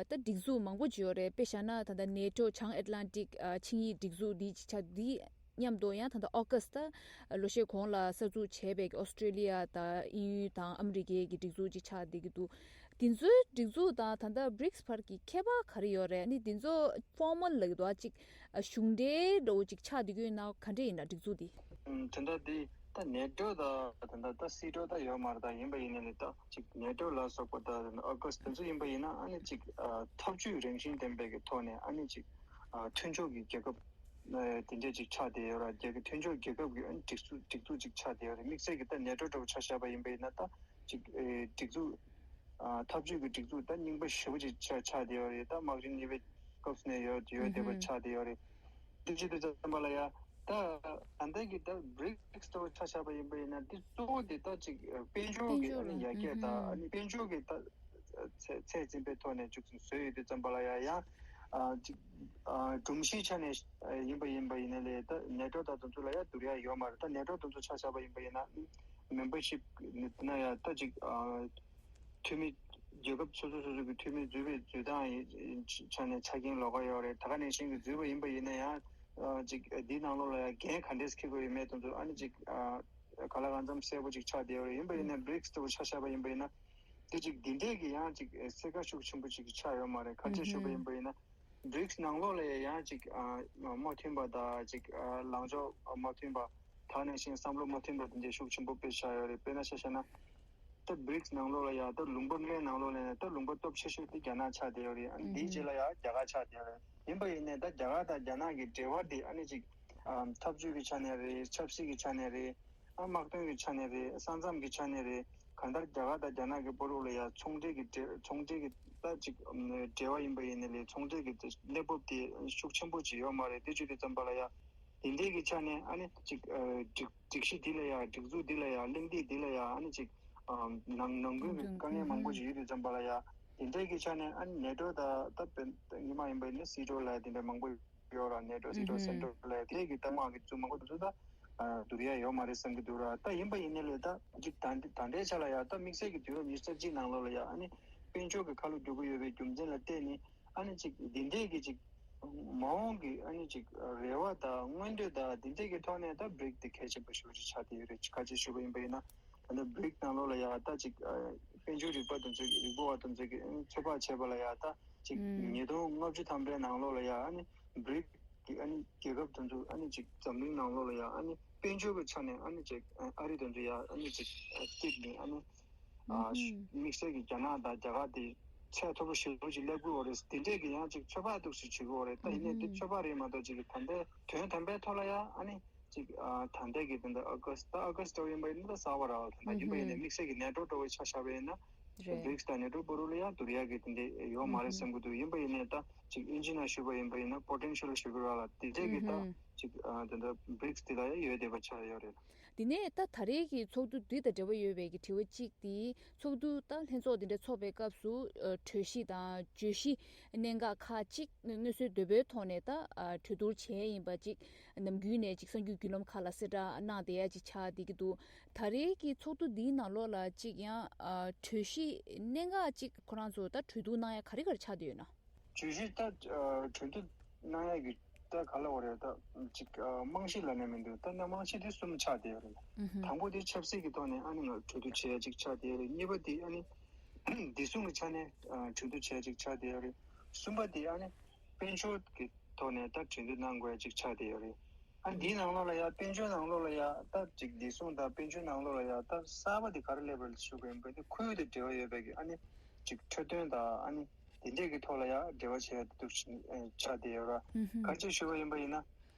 ད་སྒྲིག་འཛུགས་མང་པོ་ཅིག་ཡོད་རེད། དཔེ་བཞག་ན་ད་ལྟ་ནེ་ཊོ་བྱང་ཨེཊ་ལན་ཊིག་ཆིངས་ཡིག་སྒྲིག་འཛུགས་འདི་ཆ་འདི་མཉམ་དུ་ཡང་ད་ལྟ་ཨོ་ཀ་སི་ད་ལོ་ཤས་གོང་ལ་གསར་འཛུགས་བྱས་པའི་ཨོ་སི་ཀྲེ་ལི་ཡ་དང་དབྱིན་ཡུལ་དང་ཨ་མི་རི་ཀའི་གི་སྒྲིག་འཛུགས་ཅིག་ཆགས་བསྡད་ཀྱི་འདུག་དེ་ཚོའི་སྒྲིག་འཛུགས་དང་ད་ལྟ་བྷི་རིག་སི་བར་གྱི་ཁྱད་པར་ག་རེ་ཡོད་རེད། ཨ་ནི་དེ་ཚོ་ཕོར་མལ་ལབ་ཀྱི་འདུག་ཨ་ཅིག་གཞུང་འབྲེལ་འདྲ་བོ་ཅིག་ཆགས་བསྡད་ཀྱི་ཡོད་ན་ག་འདྲས་ཡིན་ན་སྒྲིག་འཛུགས་འདི། ཨུམ། དེ་འདྲ་འདི་ད་ནེ་ཊོ་ད་དེ་འདྲ་ད་སི་ཊོ་ད་ཡོད་མ་རེད། ད་ཡིན་པ་ཡིན་ནའི་ད་ཅིག་ནེ་ཊོ་ལ་སོགས་པ་ད་ཨོ་ཀ་སི་དེ་ཚོ་ཡིན་པ་ཡིན་ན་ཨ་ནི་ཅིག་ཨ་འཐབ་ཇུས་རང་བཞིན་ལྡན་པའི་གི་ཐོག་ནས་ཨ་ནི་ཅིག་ཨ་མཐུན་ཕྱོགས་ཀྱི་རྒྱལ་ཁབ་ཨ་དེ་འདྲས་ཅིག་ཆགས་བསྡད་ཡོད་ར། རྒྱལ་ཁབ་མཐུན་ཕྱོགས་རྒྱལ་ཁབ་ཀྱི་ཨ་ནི་སྒྲིག་འཛུགས་སྒྲིག་འཛུགས་ཅིག་ཆགས་བསྡད་ཡོད་རེད། དམིགས་བསལ་གྱི་ད་ནེ་ཊོ་འདྲ་བོ་ཆ་བཞག་པ་ཡིན་པ་ཡིན་ན་ད་ཅིག་ཨེ་སྒྲིག་འཛུགས་ཨ་འཐབ་ཇུས་ཀྱི་སྒྲིག་འཛུགས་ད་རྙིང་པ་ཞེ་པོ་ཅིག་ཆགས་ཆགས་བསྡད་ཡོད་རེད། ད་དམག་འཁྲུག་གཉིས་པའི་སྐབས་སུ་ནས་ཡོད་ཡོད་བསྡད་པ་ཆགས་བསྡད་ཡོད་རེད། དེ་བྱེད་དུས་ཙམ་པ་ལ་ཡ་ད་ད་ལྟ་གི་ད་བྷི་རིག་སི་ཐོག་ཆ་བཞག་པ་ཡིན་པ་ཡིན་ན་འདི་གཙོ་བོ་དེ་ད་ཅིག་དཔལ་འབྱོར་གྱི་ཨ་ནི་ཡར་རྒྱས་དང་ཨ་ནི་དཔལ་འབྱོར་གྱི་ད་ཚད་ཚད་འཛིན་པའི་ཐོག་ནས་བཅུག་ཙམ་བཟོས་ཡོད་དུས་ཙམ་པ་ལ་ཡ་ཡང་ཅིག་སྒྲོམ་གཞིའི་ཆ་ནས་ཡིན་པ་ཡིན་པ་ཡིན་ན་ལས་ད་ནེ་ཊོ་དང་དེ་ཚོ་ལ་ཡ་བསྡུར་ཡ་ཡོད་མ་རེད། ད་ནེ་ཊོ་དེ་ཚོ་ཆ་བཞག་པ་ཡིན་པ་ཡིན་ན་མེམ་བར་ཤིབ་ན་ཡ་ད་ཅིག་འཐུས་མི་རྒྱལ་ཁབ་སོ་སོ་སོ་སོ་གི་འཐུས་མི་འཛུལ་བའི་འཛུལ་སྟངས་ཡི་ཆ་ནས་ཆ་རྐྱེན་ལོགས་ཀ་ཡོད་རེད། ད་ག་ནང་བཞིན་གྱི་འཛུལ་བ་ཡིན་པ་ཡིན་ན་ཡང་ཅིག་འདིའི་ནང་ལོགས་ལ་ཡང་འགན་ག་འདྲས་འཁྱེར་དགོས་ཡོད་མེད་དེ་ཚོ་ཨ་ནི་ཅིག་ག་ལ་གང་འཚམ་གསལ་པོ་ཅིག་ཆགས་བསྡད་ཡོད་རེད། ཡིན་པ་ཡིན་ན་བྷི་རིག་སི་དེ་ཚོ་ཆ་བཞག་པ་ཡིན་པ་ཡིན་ན་དེ་ཅིག་འདི་འདྲས་ཀྱི་ཡང་ཅིག་གསལ་ཁ་ཤུགས་ཆེན་པོ་ཅིག་ཆགས་ཡོད་མ་རེད། ག་འདྲས་ཞུས་པ་ཡིན་པ་ཡིན་ན་བྷི་རིག་སི་ནང་ལོགས་ལ་ཡང་ཅིག་མ་མཐུན་པ་དང་ཅིག་ལངས་ཕྱོགས་མ་མཐུན་པ། ད་ནང་བཞིན་བསམ་བློ་མ་མཐུན་པ་དེ་འདྲའི་ཤུགས་ཆེན་པོ་དཔེ་ཆགས་ཡོད་རེད། དཔེར་ན་ཆ་བཞག་ན་ད་བྷི་རིག་སི་ནང་ལོགས་ལ་ཡང་ད་ལུང་པ་ལྔའི་ནང་ལོགས་ལ་ཡང་ད་ལུང་པ་སྟོབས་ཆེ་ཤོས་དེ་རྒྱ་ནག་ཆགས་བསྡད་ཡོད་རེད། ཨ་ནི་དེའི་རྗེས་ལ་ཡང་རྒྱ་གར་ཆགས་བསྡད་ཡོད་རེད། ཡིན་པ་ཡིན་ནའི་ད་རྒྱ་གར་དང་རྒྱ་ནག་གི་འབྲེལ་བ་དེ་ཨ་ནི་ཅིག་འཐབ་ཇུས་ཀྱི་ཆ་ནས་རེད། ཆབ་སྲིད་ཀྱི་ཆ་ནས་རེད། ཨ་དམག་དོན་གྱི་ཆ་ནས་རེད། ས་མཚམས་ཀྱི་ཆ་ནས་རེད། ག་ གང་ལྟར་རྒྱ་གར་དང་རྒྱ་ནག་གི་བར་ལ་ཡ་ཚོང་འབྲེལ་གྱི་འབྲེལ་ཚོང་འབྲེལ་གྱི་ད་ཅིག་འབྲེལ་བ་ཡིན་པ་ཡིན་ནའི་ལས་ཚོང་འབྲེལ་གྱི་གནས་བབ་དེ་ཤུགས་ཆེན་པོ་ཅིག་ཡོད་མ་རེད། དེ་བྱེད་དུས་ཙམ་པ་ལ་ཡ་དེ་འདྲའི་གི་ཆ་ནས་ཨ་ནི་ཅིག་སྒྲིག་སྒྲིག་གཞི་འདི་ལ་ཡ་སྒྲིག་འཛུགས་འདི་ལ་ཡ་གླེང་སྟེགས་འདི་ལ་ཡ་ཨ་ནི་ཅིག་ནང་ནང་ཁུལ་གྱི་དཀའ་ངལ་མང་པོ་ཅིག་ཡོད་དུས་ཙམ་པ་ལ་ཡ་དེ་འདྲའི་གི་ཆ་ནས་ཨ་ནི་ནེ་ཊོ་དང་ད་ཉི་མ་ཡིན་པ་ཡིན་ན་སི་ཊོ་ལ་ཡ་དེ་འདྲ་མང་པོ་ཡོད་ར། ནེ་ཊོ་སི་ཊོ་སེན་ཊོ་ལ་ཡ་དེ་གི་ད་མ་གི་ཚུལ་མང་པོ་དེ་ཚོ་ད་བསྡུར་ཡ་ཡོད་མ་རེད་བསམ་གྱི་འདུག་ར། ད་ཡིན་པ་ཡིན་ནའི་ལས་ད་ཅིག་ད་ད་ལྟའི་ཆ་ལ་ཡ་ད་དམིགས་བསལ་གྱི་དུས་རབས་ཉི་ཤུ་རྩ་གཅིག་ནང་ལོགས་ལ་ཡ་ཨ་ནི་དཔལ་འབྱོར་གྱི་ཁ་ལོ་སྒྱུར་གྱི་ཡོད་པའི་རྒྱུ་མཚན་ལ་བརྟེན་ནས་ཨ་ནི་ཅིག་འདི་འདྲས་ཀྱི་ཅིག་མ་འོངས་ཀྱི་ཨ་ནི་ཅིག་རེ་བ་དང་མངོན་འདོད་དང་འདི་འདྲས་ཀྱི་ཐོག་ནས་ད་བྷི་རིག་དེ་གལ་ཆེན་པོ་ཞེ་པོ་ཅིག་ཆགས་བསྡད་ཡོད་རེད། ཁ་ཅིག་ཞུས་པ་ཡིན་པ་ཡིན་ན་ད་ལྟ་བྷི་རིག་ནང་ལོགས་ལ་ཡ་ད་ཅིག་དཔལ་འབྱོར་རིག་པ་དེ་ཚོ་རིག་པ་བ་དེ་ཚོ་གི་ཚོད་དཔག་བྱས་པ་ལ་ཡ་ད་ཅིག་ཉིས་སྟོང་ལྔ་བཅུ་ཐམ་པའི་ནང་ལོགས་ལ་ཡ་ཨ་ནི་བྷི་རིག་གི་ཨ་ནི་རྒྱལ་ཁབ་དེ་ཚོ་ཨ་ནི་ཅིག་འཛམ་གླིང་ནང་ལོགས་ལ་ཡ་ཨ་ནི་དཔལ་འབྱོར་གྱི་ཆ་ནས་ཨ་ནི་ཅིག་ཨ་རི་དེ་ཚོ་ཡ་ཨ་ནི་ཅིག་བརྩིས་ནས་ཨ་ནི་ཨ་དམིགས་བསལ་གྱི་རྒྱ་ནག་དང་རྒྱ་གར་དེ་ཚད་མཐོ་པོ་ཞེ་པོ་ཅིག་སླེབས་ཀྱི་ཡོད་རེད། དེ་འདྲས་ཀྱི་ཡང་ཅིག་ཚོད་དཔག་འདུག་སེ་བྱེད་ཀྱི་ཡོད་རེད། ད་ཡིན་ནའི་དེ་ཚོད་དཔག་རེད་མ་གཏོགས་ཅིག་གི་ད་ལྟའི་དོན་དམ་པའི་ཐོག་ལ་ཡ་ཨ་ནི་ཅིག་ཨ་ད་ལྟའི་གི་དེ་འདྲ་ཨ་ག་སི་ད་ཨ་ག་སི་འདྲ་བོ་ཡིན་པ་ཡིན་ན་ད་གསར་པ་རག་ད་ལྟ་ཡིན་པ་ཡིན་ནའི་དམིགས་བསལ་གྱི་ནེ་ཊོ་འདྲ་བོ་ཆ་བཞག་པ་ཡིན་ན་རེད། བྷི་རིག་སི་དང་ནེ་ཊོ་བར་ལ་ཡ་བསྡུར་ཡ་གི་དེ་འདྲས་ཡོད་མ་རེད་བསམ་གྱི་འདུག་ཡིན་པ་ཡིན་ནའི་ད་ཅིག་ཨིན་ཇི་ནང་ཞུས་པ་ཡིན་པ་ཡིན་ན་པོ་ཊེན་ཤལ་ཞུ་གི་རག་ལ་དེ་འདྲས་ཀྱི་ད་ཅིག་ཨ་དེ་འདྲ་བྷི་རིག་སི་དེ་ལ་ཡ་ཡོད་བསྡད་པ་ཆགས་ཡོད་རེད། དེ་ནས་ད་ད་རེས་ཀྱི་ཚོགས་འདུ་འདི་དང་འབྲེལ་བ་ཡོད་པའི་གི་དྲི་བ་གཅིག་དེ་ཚོགས་འདུ་ད་ལྷན་ཚོགས་འདི་འདྲ་ཚོགས་པའི་སྐབས་སུ་ཨ་གྲོས་གཞི་དང་བརྗོད་གཞི་གནད་འགག་ཁག་ཅིག་མངོན་གསལ་དོད་པོའི་ཐོག་ནས་ད་ཨ་གྲོས་བསྡུར་བྱས་ཡིན་པ་ཅིག་ནམ་རྒྱུན་ནས་ཅིག་གསར་འགྱུར་བརྒྱུད་ལམ་ཁག་ལ་གསལ་བསྒྲགས་གནང་བསྡད་ཡ་ཅིག་ཆགས་བསྡད་ཀྱི་འདུག་ད་རེས་ཀྱི་ཚོགས་འདུ་འདིའི་ནང་ལོགས་ལ་ཅིག་ཡང་ཨ་གྲོས་གཞི་གནད་འགག་ཅིག་ཁོ་རང་ཚོ་ད་གྲོས་བསྡུར་གནང་ཡ་ག་རེ་ག་རེ་ཆགས་བསྡད་ཡོད་ན། གྲོས་གཞི་ད་ཨ་གྲོས་བསྡུར་གནང་ཡ་གི་ད་ག་ལ་བ་རེད། ད་ཅིག་ཨ་རྨང་གཞི་ལབ་ན་མི་འདུག་ད་ནི་རྨང་གཞི་དེ་གསུམ་ཆགས་བསྡད་ཡོད་རེད། ཨུ་ཧུམ། དང་པོ་དེ་ཆབ་སྲིད་ཀྱི་ཐོག་ནས་ཨ་ནི་ང་གྲོས་བསྡུར་བྱེད་ཡ་ཅིག་ཆགས་བསྡད་ཡོད་རེད། གཉིས་པ་དེ་ཨ་ནི་བདེ་སྲུང་གི་ཆ་ནས་ཨ་གྲོས་བསྡུར་བྱེད་ཡ་ཅིག་ཆགས་བསྡད་ཡོད་རེད། གསུམ་པ་དེ་ཨ་ནི་དཔལ་འབྱོར་གྱི་ཐོག་ནས་ད་གྲོས་བསྡུར་གནང་དགོས་ཡ་ཅིག་ཆགས་བསྡད་ཡོད་རེད། ཨ་འདིའི་ནང་ལོགས་ལ་ཡ་དཔལ་འབྱོར་ནང་ལོགས་ལ་ཡ་ད་ཅིག་བདེ་སྲུང་དང་དཔལ་འབྱོར་ནང་ལོགས་ལ་ཡ་ད་གསར་པ་དེ་ག་རེ་སླེབས་པ་རེད་ཞུ་དགོས་ཡིན་པ་དེ་ཁོར་ཡུག་དང་འབྲེལ་བ་ཡོད་པའི་གི་ཨ་ནི་ཅིག་འཕྲོད་བསྟེན་དང་ཨ་ནི་དེ་འདྲས་ཀྱི་ཐོག་ལ་ཡང་འབྲེལ་བ་བྱས་ཏེ་འདུག་ཆགས་བསྡད་ཡོད་ར། ཨུ་ཧུམ། ག་རེ་ཞུ་བ་ཡིན་པ་ཡིན་ན།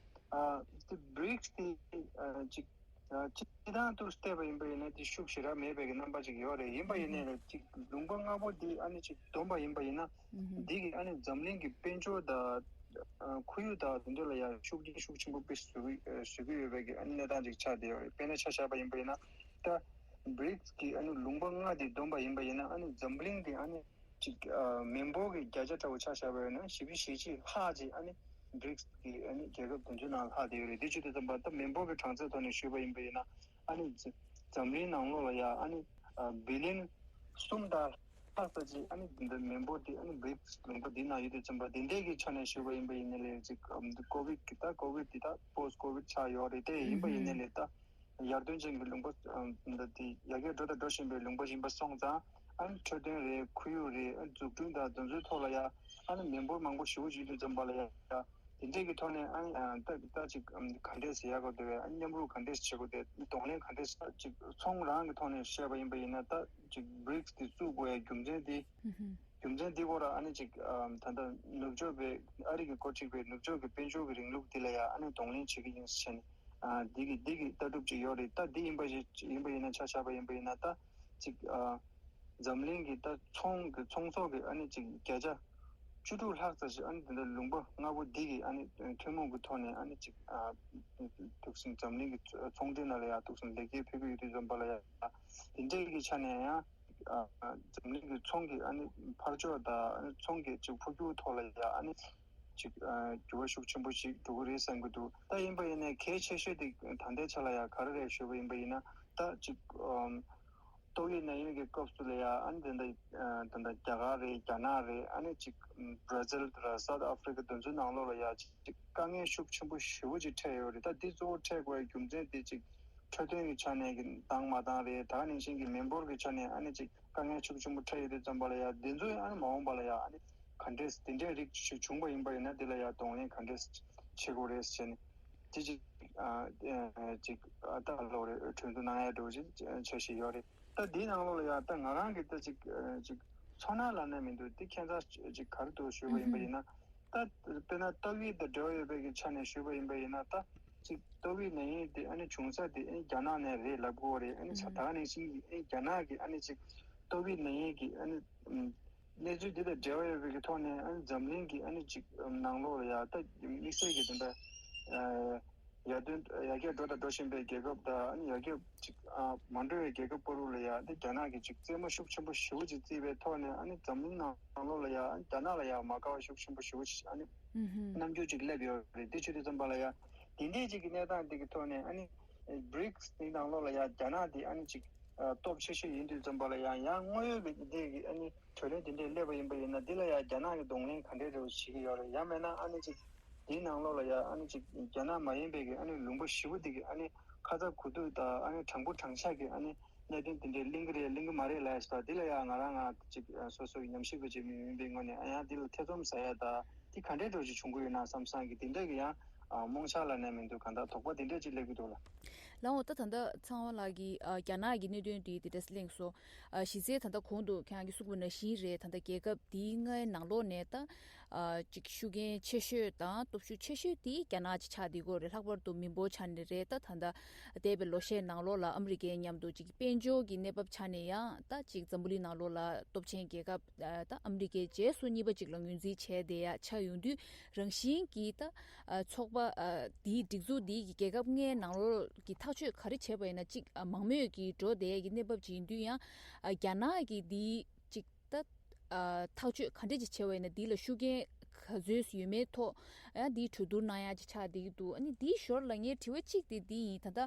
ཨ་དེ་བྷི་རིག་སི་དེ་ཨ་ཅིག་ཨ་སྤྱིར་བཏང་དུ་བལྟས་པ་ཡིན་པ་ཡིན་ན་དེ་ཤུགས་ཞེ་དྲག་མེད་པའི་གི་རྣམ་པ་ཅིག་ཡོད་རེད། ཡིན་པ་ཡིན་ནའི་ལ་ཅིག་ལུང་པ་ལྔ་པོ་འདི་ཨ་ནི་ཅིག་བསྡོམས་པ་ཡིན་པ་ཡིན་ན། ཨུ་ཧུམ། འདི་གི་ཨ་ནི་འཛམ་གླིང་གི་དཔལ་འབྱོར་དང་ཨ་ཁོར་ཡུག་དང་དེ་འདྲ་ལ་ཡང་ཤུགས་རྐྱེན་ཤུགས་ཆེན་པོ་དཔེ་བཟོ་གི་ཨ་བཟོ་གི་ཡོད་པའི་གི་ཨ་ནི་གནས་སྟངས་ཅིག་ཆགས་བསྡད་ཡོད་རེད། དཔེར་ན་ཆ་བཞག་པ་ཡིན་པ་ཡིན་ན་ད་བྷི་རིག་སི་གི་ཨ་ནི་ལུང་པ་ལྔ་འདི་བསྡོམས་པ་ཡིན་པ་ཡིན་ན་ཨ་ནི་འཛམ་གླིང་གི་ཨ་ནི། ཅིག་ཨ་མི་འབོར་གྱི་བརྒྱ་ཆ་འདྲ་བོ་ཆ་བཞག་པ་ཡིན་ན་བཞི་བཅུ་ཞེ་གཅིག་ལྷག་ཅིག་ཨ་ནི་བྷི་རིག་སི་གི་ཨ་ནི་རྒྱལ་ཁབ་དེ་ཚོའི་ནང་ལྷག་བསྡད་ཡོད་རེད། དེ་བྱེད་དུས་ཙམ་པ་ད་མི་འབོར་གྱི་གྲངས་ཚད་ཐོག་ནས་ཞུས་པ་ཡིན་པ་ཡིན་ན་ཨ་ནི་འཛམ་གླིང་ནང་ལོགས་ལ་ཡ་ཨ་ནི་ཨ་བི་ལི་ཡན་གསུམ་དང་ལྷག་ཙམ་ཅིག་ཨ་ནི་འདི་འདྲ་མི་འབོར་དེ་ཨ་ནི་བྷི་རིག་སི་ལུང་པ་འདི་ནང་ཡོད་དུས་ཙམ་པ་དེ་འདྲའི་གི་ཆ་ནས་ཞུས་པ་ཡིན་པ་ཡིན་ན་ལས་ཅིག་ཨ་ཀོ་ཝིད་ཀྱི་ད་ཀོ་ཝིད་འདི་ད་པོ་སི་ཀོ་ཝིད་ཆགས་ཡོད་རེད། དེ་ཡིན་པ་ཡིན་ན་ལས་ད། ཡར་ཐོན་ཅན་གྱི་ལུང་པ་འདི་དེ་ཡར་རྒྱས་འགྲོ་དང་འགྲོ་བཞིན་པའི་ལུང་པ་ཡིན་པ་སོང་ཙང་ཨ་ནི་འཕྲོད་བསྟེན་རེད། ཁོར་ཡུག་རེད། ཨ་ནི་འཛུགས་སྐྲུན་དང་དེ་ཚོའི་ཐོག་ལ་ཡ་ཨ་ནི་མི་འབོར་མང་པོ་ཞེ་པོ་ཅིག་ཡོད་དུས་ཙམ་པ་ལ་ཡ་དེ་འདྲས་ཀྱི་ཐོག་ནས་ཨ་ནི་ད་ད་ཅིག་ག་འདྲས་ཟེར་ཡག་གོ་དེ་བས་ཨ་ནི་མཉམ་རུབ་ག་འདྲས་བྱེད་དགོས་དེ་གདོང་ལེན་ག་འདྲས་ཅིག་ཚོང་རང་གི་ཐོག་ནས་བཤད་པ་ཡིན་པ་ཡིན་ན་ད་ཅིག་བྷི་རིག་སི་དེ་བཙུགས་དགོས་ཡ་རྒྱུ་མཚན་དེ། རྒྱུ་མཚན་འདི་སྐོར་ཨ་ནི་ཅིག་ཨ་ད་ལྟ་ནུབ་ཕྱོགས་པའི་ཨ་རི་གིས་འགོ་ཁྲིད་པའི་ནུབ་ཕྱོགས་ཀྱི་དཔལ་འབྱོར་གྱི་རིང་ལུགས་འདི་ལ་ཡང་ཨ་ནི་གདོང་ལེན་བྱེད་ཀྱི་ཡིན་ཟེར་ནས་ཨ་འདི་གི་འདི་གི་ལྟ་གྲུབ་ཅིག་ཡོད་རེད། ད་འདི་ཡིན་པ་ཞིག་ཡིན་པ་ཡིན་ན་ཆ་བཞག་པ་ཡིན་པ་ཡིན་ན་ད་ཅིག་ཨ་འཛམ་གླིང་གི་ད་ཚོང་གི་ཚོང་ཟོག་གི་ཨ་ནི་ཅིག་བརྒྱ་ཆ་བཅུ་དྲུག་ལྷག་ཙམ་ཞིག་ཨ་ནི་འདི་འདྲ་ལུང་པ་ལྔ་པོ་འདི་གི་ཨ་ནི་ཐུན་མོང་གི་ཐོག་ནས་ཨ་ནི་ཅིག་ཨ་ཐུགས་སེམས་འཛམ་གླིང་གི་ཚོང་འབྲེལ་ནང་ལ་ཡང་ཐུགས་སེམས་ལེགས་སྐྱེས་ཕུལ་གྱི་ཡོད་དུས་ཙམ་པ་ལ་ཡང་འདི་འདྲའི་གི་ཆ་ནས་ཡང་། ཨ་འཛམ་གླིང་གི་ཚོང་གི་ཨ་ནི་འཕར་ཕྱོགས་དང་ཨ་ནི་ཚོང་གི་ཅིག་འཕོ་འགྱུར་ཐོག་ལ་ཡ་ཨ་ནི་ཅིག་ཨ་འགྱུར་བ་ཤུགས་ཆེན་པོ་ཞིག་འགྲོ་གི་རེད་བསམ་གྱི་འདུག་ད་ཡིན་པ་ཡིན་ནའི་གལ་ཆེ་ཤོས་དེ་ད་ལྟའི་ཆ་ལ་ཡ་ག་རེ་རེད་ཞུས་པ་ཡིན་པ་ཡིན་ན་ད་ཅིག་ཨམ་ཏོག་དབྱིབས་ནད་ཡམས་ཀྱི་སྐབས་སུ་ལ་ཡ་ཨ་ནི་དེ་འདྲ་ཨ་དེ་འདྲ་རྒྱ་གར་རེད། རྒྱ་ནག་རེད། ཨ་ནི་ཅིག་ཨམ་བྷ་ར་ཛིལ་ར་སའུ་ཐི་ཨ་ཕི་རི་ཀ་དེ་ཚོའི་ནང་ལོགས་ལ་ཡ་ཅིག་དཀའ་ངལ་ཤུགས་ཆེན་པོ་ཞེ་པོ་ཅིག་འཕྲད་ཡོད་རེད། ད་འདི་གཙོ་བོ་འཕྲད་དགོས་པའི་རྒྱུ་མཚན་དེ་ཅིག་འཕྲོད་བསྟེན་གྱི་ཆ་ནས་ཀྱི་བཏང་མ་བཏང་རེད། ད་ག་ནང་བཞིན་གྱི་མི་འབོར་གྱི་ཆ་ནས་ཨ་ནི་ཅིག་དཀའ་ངལ་ཤུགས་ཆེན་པོ་འཕྲད་ཡོད་དུས་ཙམ་པ་ལ་ཡ་འདི་ཚོ་ཨ་ནི་མ་འོངས་པ་ལ་ཡ་ཨ་ནི་ག་འདྲས་དེ་འདྲའི་རིགས་ཤིག་བྱུང་པ་ཡིན་པ་ཡིན་ན་འདི་ལ་ཡ་གདོང་ལེན་ག་འདྲས་བྱེད་དགོས་རེད་ཟེར་ནས་དེ་ཅིག་ཨ་ཨ་ཅིག་ཨ་ད་ལོ་རེ་གྲོས་བསྡུར་གནང་ཡ་འགྲོ་ཅིག་འཆར་གཞི་ཡོད་རེད། ད་འདིའི་ནང་ལོགས་ལ་ཡ་ད་ང་རང་གི་ད་ཅིག་ཨ་ཅིག་ཚོར་སྣང་ལབ་ན་མི་འདུག་འདི་ཁྱད་མཚར་ཅིག་ག་རེ་འདུག་ཞུས་པ་ཡིན་པ་ཡིན་ན། ད་དཔེར་ན་ཏོག་དབྱིབས་དང་འབྲེལ་བ་ཡོད་པའི་གི་ཆ་ནས་ཞུས་པ་ཡིན་པ་ཡིན་ན་ད་ ཅིག་ཏོག་དབྱིབས་ནད་ཡམས་དེ་ཨ་ནི་བྱུང་ས་དེ་ཨ་ནི་རྒྱ་ནག་ནས་རེད་ལབ་དགོས་རེད། ཨ་ནི་ད་ག་ནང་བཞིན་གྱི་ཨ་ནི་རྒྱ་ནག་གི་ཨ་ནི་ཅིག་ཏོག་དབྱིབས་ནད་ཡམས་ཀྱི་ཨ་ནི་ཨམ་གནས་ཚུལ་འདི་དང་འབྲེལ་བ་ཡོད་པའི་གི་ཐོག་ནས་ཨ་ནི་འཛམ་གླིང་གི་ཨ་ནི་ཅིག་ཨམ་ནང་ལོགས་ལ་ཡ་ད་དམིགས་བསལ་གྱི་དེ་འདྲ་ཨ་ཡར་ཐོན་ཡར་རྒྱས་འགྲོ་དང་འགྲོ་བཞིན་པའི་རྒྱལ་ཁབ་དང་ཨ་ནི་ཡར་རྒྱས་ཅིག་ཨ་མ་འགྲོ་བའི་རྒྱལ་ཁབ་བར་དུ་ལ་ཡ་ད་རྒྱ་ནག་གིས་ཅིག་རྩེད་མོ་ཤུགས་ཆེན་པོ་ཞེ་པོ་ཅིག་རྩེས་པའི་ཐོག་ནས་ཨ་ནི་འཛམ་གླིང་ནང་ལོགས་ལ་ཡ་ཨ་ནི་རྒྱ་ནག་ལ་ཡ་མ་དགའ་བ་ཤུགས་ཆེན་པོ་ཞེ་པོ་ཅིག་ཨ་ནི་ཧུམ་ཧུམ། རྣམ་འགྱུར་ཅིག་སླེབས་ཡོད་རེད། དེ་བྱེད་དུས་ཙམ་པ་ལ་ཡ་དེ་འདྲས་ཅིག་གི་གནས་སྟངས་དེ་གི་ཐོག་ནས་ཨ་ནི་བྷི་རིགས་དེ་ནང་ལོགས་ལ་ཡ་རྒྱ་ནག་དེ་ཨ་ནི་ཅིག་ཨ་སྟོབས་ཆེ་ཤོས་ཡིན་དུས་ཙམ་པ་ལ་ཡང་ཡང་དངོས་ཡོད་ཀྱི་འདི་གི་ཨ་ནི་གྲོས་མོལ་དེ་འདྲས་སླེབས་པ་ཡིན་པ་ཡིན་ན་འདི་ལ་ཡང་རྒྱ་ནག་གི་གདོང་ལེན་ག་འདྲས་རེ་བ་བྱེད་ཀྱི་ཡོད་རེད། ཡང་མིན་ན་ཨ་ནི་ཅིག་དེའི་ནང་ལོགས་ལ་ཡང་ཨ་ནི་ཅིག་རྒྱ་ནག་མ་ཡིན་པའི་གི་ཨ་ནི་ལུང་པ་ཞེ་པོ་འདི་གི་ཨ་ནི་ཁ་ཚ་དགོས་གཏུགས་དང་ཨ་ནི་དྲང་པོ་དྲང་བཞག་གི་ཨ་ནི་གནད་དོན་དེ་འདྲས་གླེང་གི་རེད་གླེང་གི་མ་རེད་ལབ་ཡ་ཞིག་དང་འདི་ལ་ཡང་ང་རང་ང་ཅིག་སོ་སོ་གི་ཉམས་ཞིབ་པ་ཅིག་མིན་པའི་ངོས་ནས་ཨ་ཡང་འདི་ལ་ཐེ་ཚོམ་ཟ་ཡ་དང་འདི་ག་འདྲས་འགྲོ་ཅིག་བྱུང་གི་ཡོད་ན་བསམ་བསམ་གི་དེ་འདྲས་གི་ཡང་རྨོངས་འཆར་ལ་གནས་མི་འདུག་གང་ལྟར་དོགས་པ་དེ་འདྲས་ཅིག་སླེབས་ཀྱི་འདུག་ལ། ལགས་འོ། ད་ད་ལྟ་ཚེ་དབང་ལགས་ཀྱིས་ཨ་རྒྱ་ནག་གི་གནད་དོན་དེ་དེ་འདྲ་གླེང་སོང་། ཨ་གཞི་རྩའི་ད་ལྟ་གོང་དུ་ཁྱེད་རང་གིས་གསུངས་པ་ནང་བཞིན་རེད། ད་ལྟ་རྒྱལ་ཁབ་དེའི་ལྔའི་ནང་ལོགས་ནས་ད་ཨ་ཅིག་ཤུགས་རྐྱེན་ཆེ་ཤོས་དང་སྟོབས་ཤུགས་ཆེ་ཤོས་དེ་རྒྱ་ནག་ཅིག་ཆགས་བསྡད་ཀྱི་ཡོད་རེད། ལྷག་པར་དུ་མི་འབོར་ཆ་ནས་རེད། ད་ད་ལྟ་འདས་པའི་ལོ་ཤས་ནང་ལོགས་ལ་ཨ་མི་རི་ཀའི་མཉམ་དུ་ཅིག་དཔལ་འབྱོར་གྱི་གནས་བབ་ཆ་ནས་ཡང་ད་ཅིག་འཛམ་བུ་གླིང་ནང་ལོགས་ལ་སྟོབས་ཆེན་རྒྱལ་ཁབ་ཨ་ད་ཨ་མི་རི་ཀའི་རྗེས་སུ་གཉིས་པ་ཅིག་ལ་ངོས་འཛིན་བྱས་བསྡད་ཡ་ཆགས་ཡོང་དུས་རང་བཞིན་གྱིས་ད་ཨ་ཚོགས་པ་ཨ་འདིའི་སྒྲིག་འཛུགས་འདིའི་གི་རྒྱལ་ཁབ་ལྔའི་ནང་ལོགས་ཀྱི་ཐག་གཅོད་ག་རེ་བྱས་པ་ཡིན་ན་གཅིག་ཨ་མང་མོས་ཀྱིས་འགྲོ་བསྡད་ཡ་གི་གནས་བབ་ཅིག་ཡིན་དུས་ཡང་ཨ་རྒྱ་ནག་གིས་འདིའི་གཅིག་ད་ཨ་ཐག་གཅོད་ག་འདྲ་ཅིག་བྱས་པ་ཡིན་ན་འདི་ལ་ཤུགས་རྐྱེན་ག་ཚོད་ཡོད་མེད་ཐོག་ཡང་འདིའི་གྲོས་བསྡུར་གནང་ཡ་ཅིག་ཆགས་བསྡད་ཀྱི་འདུག་ཨ་ནི་འདིའི་ཞོར་ལ་ངའི་དྲི་བ་གཅིག་དེ་འདི་ཡིན། ད་ལྟ་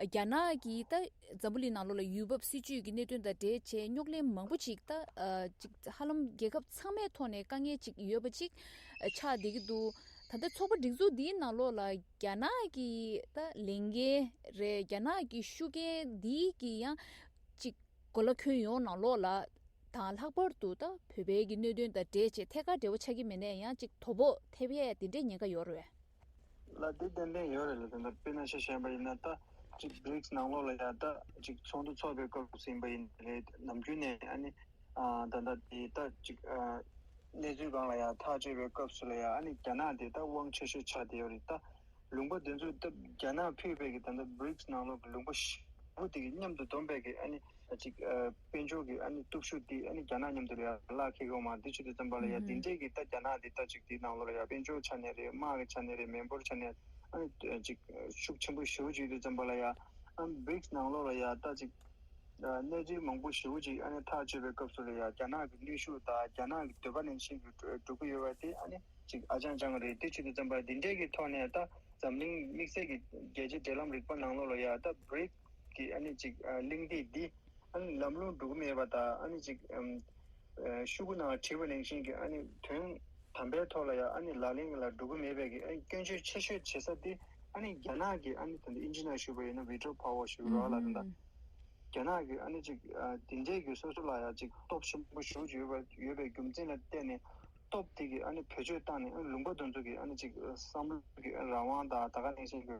རྒྱ་ནག་གིས་ད་འཛམ་བུ་གླིང་ནང་ལོགས་ལ་ཡུལ་བབ་སྲིད་ཇུས་ཀྱི་གནད་དོན་དང་འབྲེལ་བྱས་རྙོག་གླེང་མང་པོ་ཅིག་ད་ཨ་ཅིག་ཧ་ལམ་རྒྱལ་ཁབ་ཚང་མའི་ཐོག་ནས་དཀའ་ངལ་ཅིག་ཡོད་པ་ཅིག་ཆགས་བསྡད་ཀྱི་འདུག་ད་ལྟ་ཚོགས་པ་སྒྲིག་འཛུགས་འདིའི་ནང་ལོགས་ལ་རྒྱ་ནག་གི་ད་ལས་འགན་རེད། རྒྱ་ནག་གི་ཤུགས་རྐྱེན་འདིའི་གི་ཡང་ཅིག་གོ་ལ་ཁྱོན་ཡོངས་ནང་ལོགས་ལ་དང་ལྷག་པར་དུ་ད་བོད་པའི་གི་གནད་དོན་དང་འབྲེལ་བྱས་ཐད་ཀར་འབྲེལ་བ་ཆགས་ཀྱི་མེད་ན་ཡང་ཅིག་དོ་ཕོག་ཐེབས་ཡས་དེ་འདྲའི་ཉེན་ཁ་ཡོད་རེད། ལ་དེ་ཏན་ཏན་ཡོད་རེད་ལ། དེ་འདྲ་དཔེར་ན་ཆ་བཞག་པ་ཡིན་ན་ད་ཅིག་བྷི་རིགས་ནང་ལོགས་ལ་ཡ་ད་ཅིག་ཚོགས་འདུ་ཚོགས་པའི་སྐབས་སུ་ཡིན་པ་ཡིན་རེད། ནམ་རྒྱུན་ནས་ཨ་ནི་ཨ་ད་ལྟ་དེ་ད་ཅིག་ཨ་གནས་ཚུལ་སྒང་ལ་ཡ་ཐག་གཅོད་པའི་སྐབས་སུ་ལ་ཡ་ཨ་ནི་རྒྱ་ནག་དེ་ད་དབང་ཆེ་ཤོས་ཆགས་བསྡད་ཡོད་རེད། ད་ལུང་པ་དེ་ཚོ་ད་རྒྱ་ནག་ཕུད་པའི་གི་ད་ལྟ་བྷི་རིགས་ནང་ལོགས་ཀྱི་ལུང་པ་ཞེ་པོ་དེ་གི་མཉམ་དུ་བསྡོམས་པའི་གི་ཨ་ནི་ཅིག་ཨ་དཔལ་འབྱོར་གྱི་ཨ་ནི་སྟོབས་ཤུགས་དེ་ཨ་ནི་རྒྱ་ནག་མཉམ་དུ་ལ་ཡ་ལག་ཁེལ་ཡོད་མ་རེད། དེ་བྱེད་དུས་ཙམ་པ་ལ་ཡ་དེ་འདྲས་ཀྱི་ད་རྒྱ་ནག་དེ་ད་ཅིག་དེའི་ནང་ལོགས་ལ་ཡ་དཔལ་འབྱོར་ཆ་ནས་རེད། དམག་གི་ཆ་ནས་རེད། མི་འབོར་ཆ་ནས་ཨ་ནི་ཅིག་ཤུགས་ཆེན་པོ་ཞེ་པོ་ཅིག་ཡོད་དུས་ཙམ་པ་ལ་ཡ་ཨ་བྷི་རིགས་ནང་ལོགས་ལ་ཡ་ད་ཅིག་གནས་ཚུལ་མང་པོ་ཞེ་པོ་ཅིག་ཨ་ནི་ཐག་གཅོད་པའི་སྐབས་སུ་ལ་ཡ་རྒྱ་ནག་གི་གནོན་ཤུགས་དང་རྒྱ་ནག་གི་འདོད་པ་ནང་བཞིན་གྱི་འགྲོ་གི་ཡོད་པ་དེ་ཨ་ནི་ཅིག་ཨ་ཅང་ཅང་རེད། དེ་བྱེད་དུས་ཙམ་པ་འདི་འདྲས་ཀྱི་ཐོག་ནས་ད་འཛམ་གླིང་དམིགས་བསལ་གྱི་རྒྱལ་སྤྱིའི་འབྲེལ་ལམ་རིག་པ་ནང་ལོགས་ལ་ཡ་ད་བྷི་རིགས་ཀྱི་ཨ་ནི་ཅིག་ཨ་གླེང་སྟེགས་འདི་ཨ་ནི་ལམ་ལྷོང་འགྲོ་གི་མེད་པ་དང་ཨ་ནི་ཅིག་ཨམ་ཨ་ཤོག་གུ་ནང་བྲིས་པ་ནང་བཞིན་གྱི་ཨ་ནི་དོན་དམ་པའི་ཐོག་ལ་ཡ་ཨ་ནི་ལག་ལེན་ལ་འགྲོ་གི་མེད་པའི་གི་ཨ་ནི་སྐྱོན་བརྗོད་ཆེ་ཤོས་བྱེད་ས་དེ་ཨ་ནི་རྒྱ་ནག་གི་ཨ་ནི་ད་ལྟ་ཨིན་ཇི་ནང་ཞུས་པ་ཡིན་ན་བྷི་ཊོ་པ་ཝར་ཞུ་གི་རེད་བ་ལ། ད་ལྟ་རྒྱ་ནག་གི་ཨ་ནི་ཅིག་ཨ་དེ་འདྲའི་གི་སོ་སོ་ལ་ཡ་ཅིག་སྟོབས་ཆེན་པོ་ཞེ་པོ་ཅིག་ཡོད་པ་ཡོད་པའི་རྒྱུ་མཚན་ལ་བརྟེན་ནས་སྟོབས་དེ་གི་ཨ་ནི་བེད་སྤྱོད་བཏང་ནས་ཨ་ནི་ལུང་པ་དེ་ཚོ་གི་ཨ་ནི་ཅིག་བསམ་བློ་གི་རང་དབང་དང་ད་ག་ནང་བཞིན་གྱི་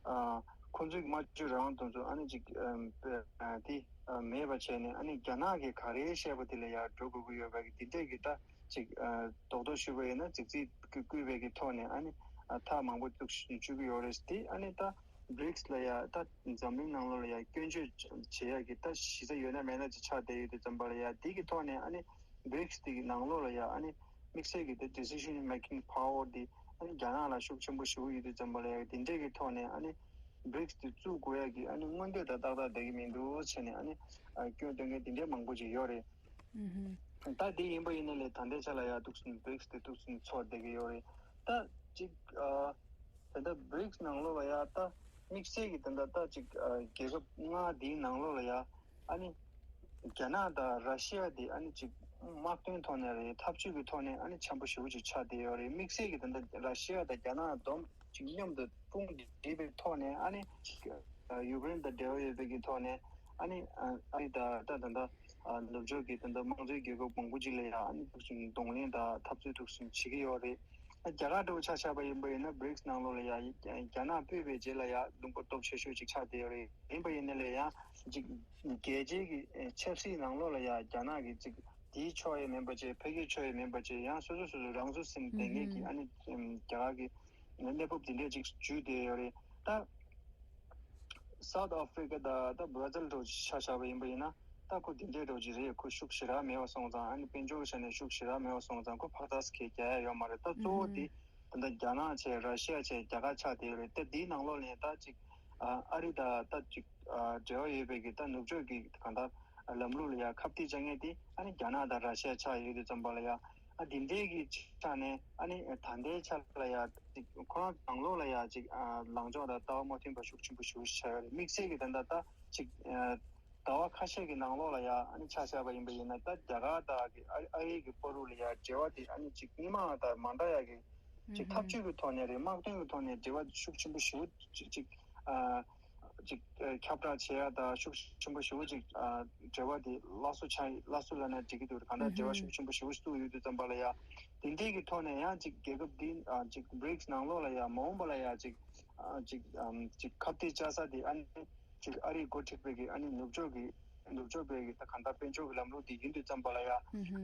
ཨ་ཁོ་ཚོའི་སྨྲ་བརྗོད་རང་དབང་དེ་ཚོ་ཨ་ནི་ཅིག་ཨ་དེ་ཨ་མེད་པ་བྱས་ནས་ཨ་ནི་རྒྱ་ནག་གིས་ག་རེ་བཤད་པ་དེ་ལ་ཡ་འགྲོ་དགོས་ཀྱི་ཡོད་པ་གི་དེ་འདྲས་ཀྱི་ད་ཅིག་ཨ་རྡོག་རྡོག་ཞུས་པ་ཡིན་ན་རྫིག་རྫིག་བཀོད་པའི་གི་ཐོག་ནས་ཨ་ནི་ཨ་ཐག་མང་པོ་བཙུགས་བཅུག་གི་ཡོད་རེད། དེ་ཨ་ནི་ད་བྷི་རིགས་ལ་ཡ་ད་འཛམ་གླིང་ནང་ལོགས་ལ་ཡ་སྐྱོན་བརྗོད་བྱེད་ཡ་གི་ད་གཞི་རྩ་ཡོད་ན་མེད་ན་ཅིག་ཆགས་བསྡད་ཡོད་དུས་ཙམ་པ་ལ་ཡ་དེ་གི་ཐོག་ནས་ཨ་ནི་བྷི་རིགས་དེ་གི་ནང་ལོགས་ལ་ཡ་ཨ་ནི་དམིགས་བསལ་གྱི་དེ་decision making power དེ་ཨ་ནི་རྒྱ་ནག་ལ་ཤུགས་ཆེན་པོ་ཞེ་པོ་ཡོད་དུས་ཙམ་པ་ལ་ཡ་དེ་འདྲས་ཀྱི་ཐོག་ནས་ཨ་ནི་བྷི་རིགས་དེ་བཙུགས་དགོས་ཡ་གི་ཨ་ནི་མངོན་འདོད་དང་ཏག་ཏག་བསྡད་ཀྱི་མི་འདུག་བྱས་ནས་ཨ་ནི་ཨ་སྐྱོན་འདོན་མཁན་དེ་འདྲས་མང་པོ་ཅིག་ཡོད་རེད། ད་དེ་ཡིན་པ་ཡིན་ན་ལས་ད་ལྟའི་ཆ་ལ་ཡ་ཏོག་ཙམ་བྷི་རིགས་དེ་ཏོག་ཙམ་ཚོགས་བསྡད་ཀྱི་ཡོད་རེད། ད་ཅིག་ཨ་ད་ལྟ་བྷི་རིགས་ནང་ལོགས་ལ་ཡ་ད་དམིགས་བསལ་གྱི་ད་ལྟ་ད་ཅིག་ཨ་རྒྱལ་ཁབ་ལྔ་དེའི་ནང་ལོགས་ལ་ཡ་ཨ་ནི་རྒྱ་ནག་དང་ར་ཤི་ཡ་དེ་ཨ་ནི་ཅིག་དམག་དོན་ཐོག་ནས་རེད། འཐབ་ཇུས་ཀྱི་ཐོག་ནས་ཨ་ནི་འཆམ་པོ་ཞེ་པོ་ཅིག་ཆགས་བསྡད་ཡོད་རེད། དམིགས་བསལ་གྱི་ད་ལྟ་ར་ཤི་ཡ་དང་རྒྱ་ནག་བསྡོམས་ཅིག་མཉམ་དུ་དཔུང་སྒྲིག་པའི་ཐོག་ནས་ཨ་ནི་ཡུ་ཀེ་རེན་དང་འབྲེལ་བ་ཡོད་པའི་གི་ཐོག་ནས་ཨ་ནི་ཨ་རི་དང་ད་ད་ད་ནུབ་ཕྱོགས་ཀྱི་ད་ད་དམངས་གཙོའི་རྒྱལ་ཁབ་མང་པོ་ཅིག་ལ་ཡང་ཨ་ནི་ཕུགས་སུ་གདོང་ལེན་དང་འཐབ་རྩོད་ཐུགས་སུ་བྱེད་ཀྱི་ཡོད་རེད། རྒྱ་གར་འདྲ་བོ་ཆ་བཞག་པ་ཡིན་པ་ཡིན་ན་བྷི་རིགས་ནང་ལོགས་ལ་ཡང་རྒྱ་ནག་སྤོས་པའི་རྗེས་ལ་ཡང་ལུང་པ་སྟོབས་ཆེ་ཤོས་ཅིག་ཆགས་བསྡད་ཡོད་རེད། ཡིན་པ་ཡིན་ན་ལས་ཡང་ཅིག་རྒྱལ་སྤྱིའི་གི་ཆབ་སྲིད་ནང་ལོགས་ལ་ཡང་རྒྱ་ནག་གི་ཅིག་དེའི་ཕྱོགས་ཡང་མིན་པ་བྱས་ཕ་གིའི་ཕྱོགས་ཡང་མིན་པ་བྱས་ཡང་སོ་སོ་སོ་སོ་རང་བཟོ་ཟིན་བསྡད་མཁན་གྱི་ཨ་ནི་རྒྱ་གར་གྱི་ གནས་བབ་འདི་འདྲས་ཅིག་བརྒྱུད་བསྡད་ཡོད་རེད། ད་South Africa དང་ད་Brazil འདྲ་ཅིག་ཆ་བཞག་པ་ཡིན་པ་ཡིན་ན། ད་ཁོ་འདི་འདྲས་འདྲ་ཅིག་རེད། ཁོ་ཤུགས་ཞེ་དྲག་མེད་པ་སོང་ཙང་། ཨ་ནི་དཔལ་འབྱོར་གྱི་ཆ་ནས་ཤུགས་ཞེ་དྲག་མེད་པ་སོང་ཙང་། ཁོ་ཕར་ཏོག་ཙམ་གྱིས་རྒྱག་ཡ་ཡོད་མ་རེད། ད་གཙོ་བོ་འདི་ད་ལྟ་རྒྱ་ནག་བྱས། ར་ཤི་ཡ་བྱས། རྒྱ་གར་ཆགས་བསྡད་ཡོད་རེད། ད་འདིའི་ནང་ལོགས་ནས་ད་ཅིག་ཨ་ཨ་རི་དང་ད་ཅིག་ཨ་འབྲེལ་བ་ཡོད་པའི་གི་ད་ནུབ་ཕྱོགས་ཀྱི་གང་ལྟར་ལམ་ལུགས་ལ་ཡ་ཁ་གཏད་བཅག་མཁན་དེ་ཨ་ནི་རྒྱ་ནག་དང་ར་ཤི་ཡ་ཆགས་ཡོད་དུས་ཙམ་པ་ལ་ཡ། ཨ་དེ་འདྲའི་གི་ཆ་ནས་ཨ་ནི་ད་ལྟའི་ཆ་ལ་ཡ་ཅིག་ཁོ་རང་ནང་ལོགས་ལ་ཡ་ཅིག་ཨ་ལངས་ཕྱོགས་དང་ལྟ་བ་མ་མཐུན་པ་ཤུགས་ཆེན་པོ་ཞེ་པོ་ཅིག་ཆགས་ཡོད་རེད། དམིགས་བསལ་གྱི་ད་ལྟ་ད་ཅིག་ཨ་ཟླ་བ་ཁ་ཤས་ཀྱི་ནང་ལོགས་ལ་ཡ་ཨ་ནི་ཆ་བཞག་པ་ཡིན་པ་ཡིན་ན། ད་རྒྱ་གར་དང་གི་ཨ་ཨ་རིའི་གི་བར་དུ་ལ་ཡ་འབྲེལ་བ་དེ་ཨ་ནི་ཅིག་སྔོན་མ་དང་མ་འདྲ་ཡ་གི་ཅིག་འཐབ་ཇུས་ཀྱི་ཐོག་ནས་རེད། དམག་དོན་གྱི་ཐོག་ནས་འབྲེལ་བ་ཤུགས་ཆེན་པོ་ཞེ་པོ་ཅིག་ཅིག་ཨ་ཅིག་ཨ་ཁྱབ་བསྒྲགས་བྱེད་ཡ་དང་ཤུགས་ཆེན་པོ་ཞེ་པོ་ཅིག་ཨ་འབྲེལ་བ་དེ་སླར་གསོ་ཆགས། སླར་གསོ་ལབ་ན་འགྲིག་གི་འདུག། གང་ལྟར་འབྲེལ་བ་ཤུགས་ཆེན་པོ་ཞེ་པོ་ཞིག་བཙུགས་ཡོད་དུས་ཙམ་པ་ལ་ཡ། དེ་འདྲའི་གི་ཐོག་ནས་ཡང་ཅིག་རྒྱལ་ཁབ་འདི་ཨ་ཅིག་བྷི་རིགས་ནང་ལོགས་ལ་ཡ་མ་འོངས་པ་ལ་ཡ་ཅིག་ཨ་ཅིག་ཨམ་ཅིག་ཁ་གཏད་བཅག་ས་དེ་ཨ་ནི་ཅིག་ཨ་རིས་འགོ་ཁྲིད་པའི་གི་ཨ་ནི་ནུབ་ཕྱོགས་ཀྱི་ནུབ་ཕྱོགས་པའི་གི་ད་གང་ལྟར་དཔལ་འབྱོར་གྱི་ལམ་ལུགས་དེ་ཡིན་དུས་ཙམ་པ་ལ་ཡ།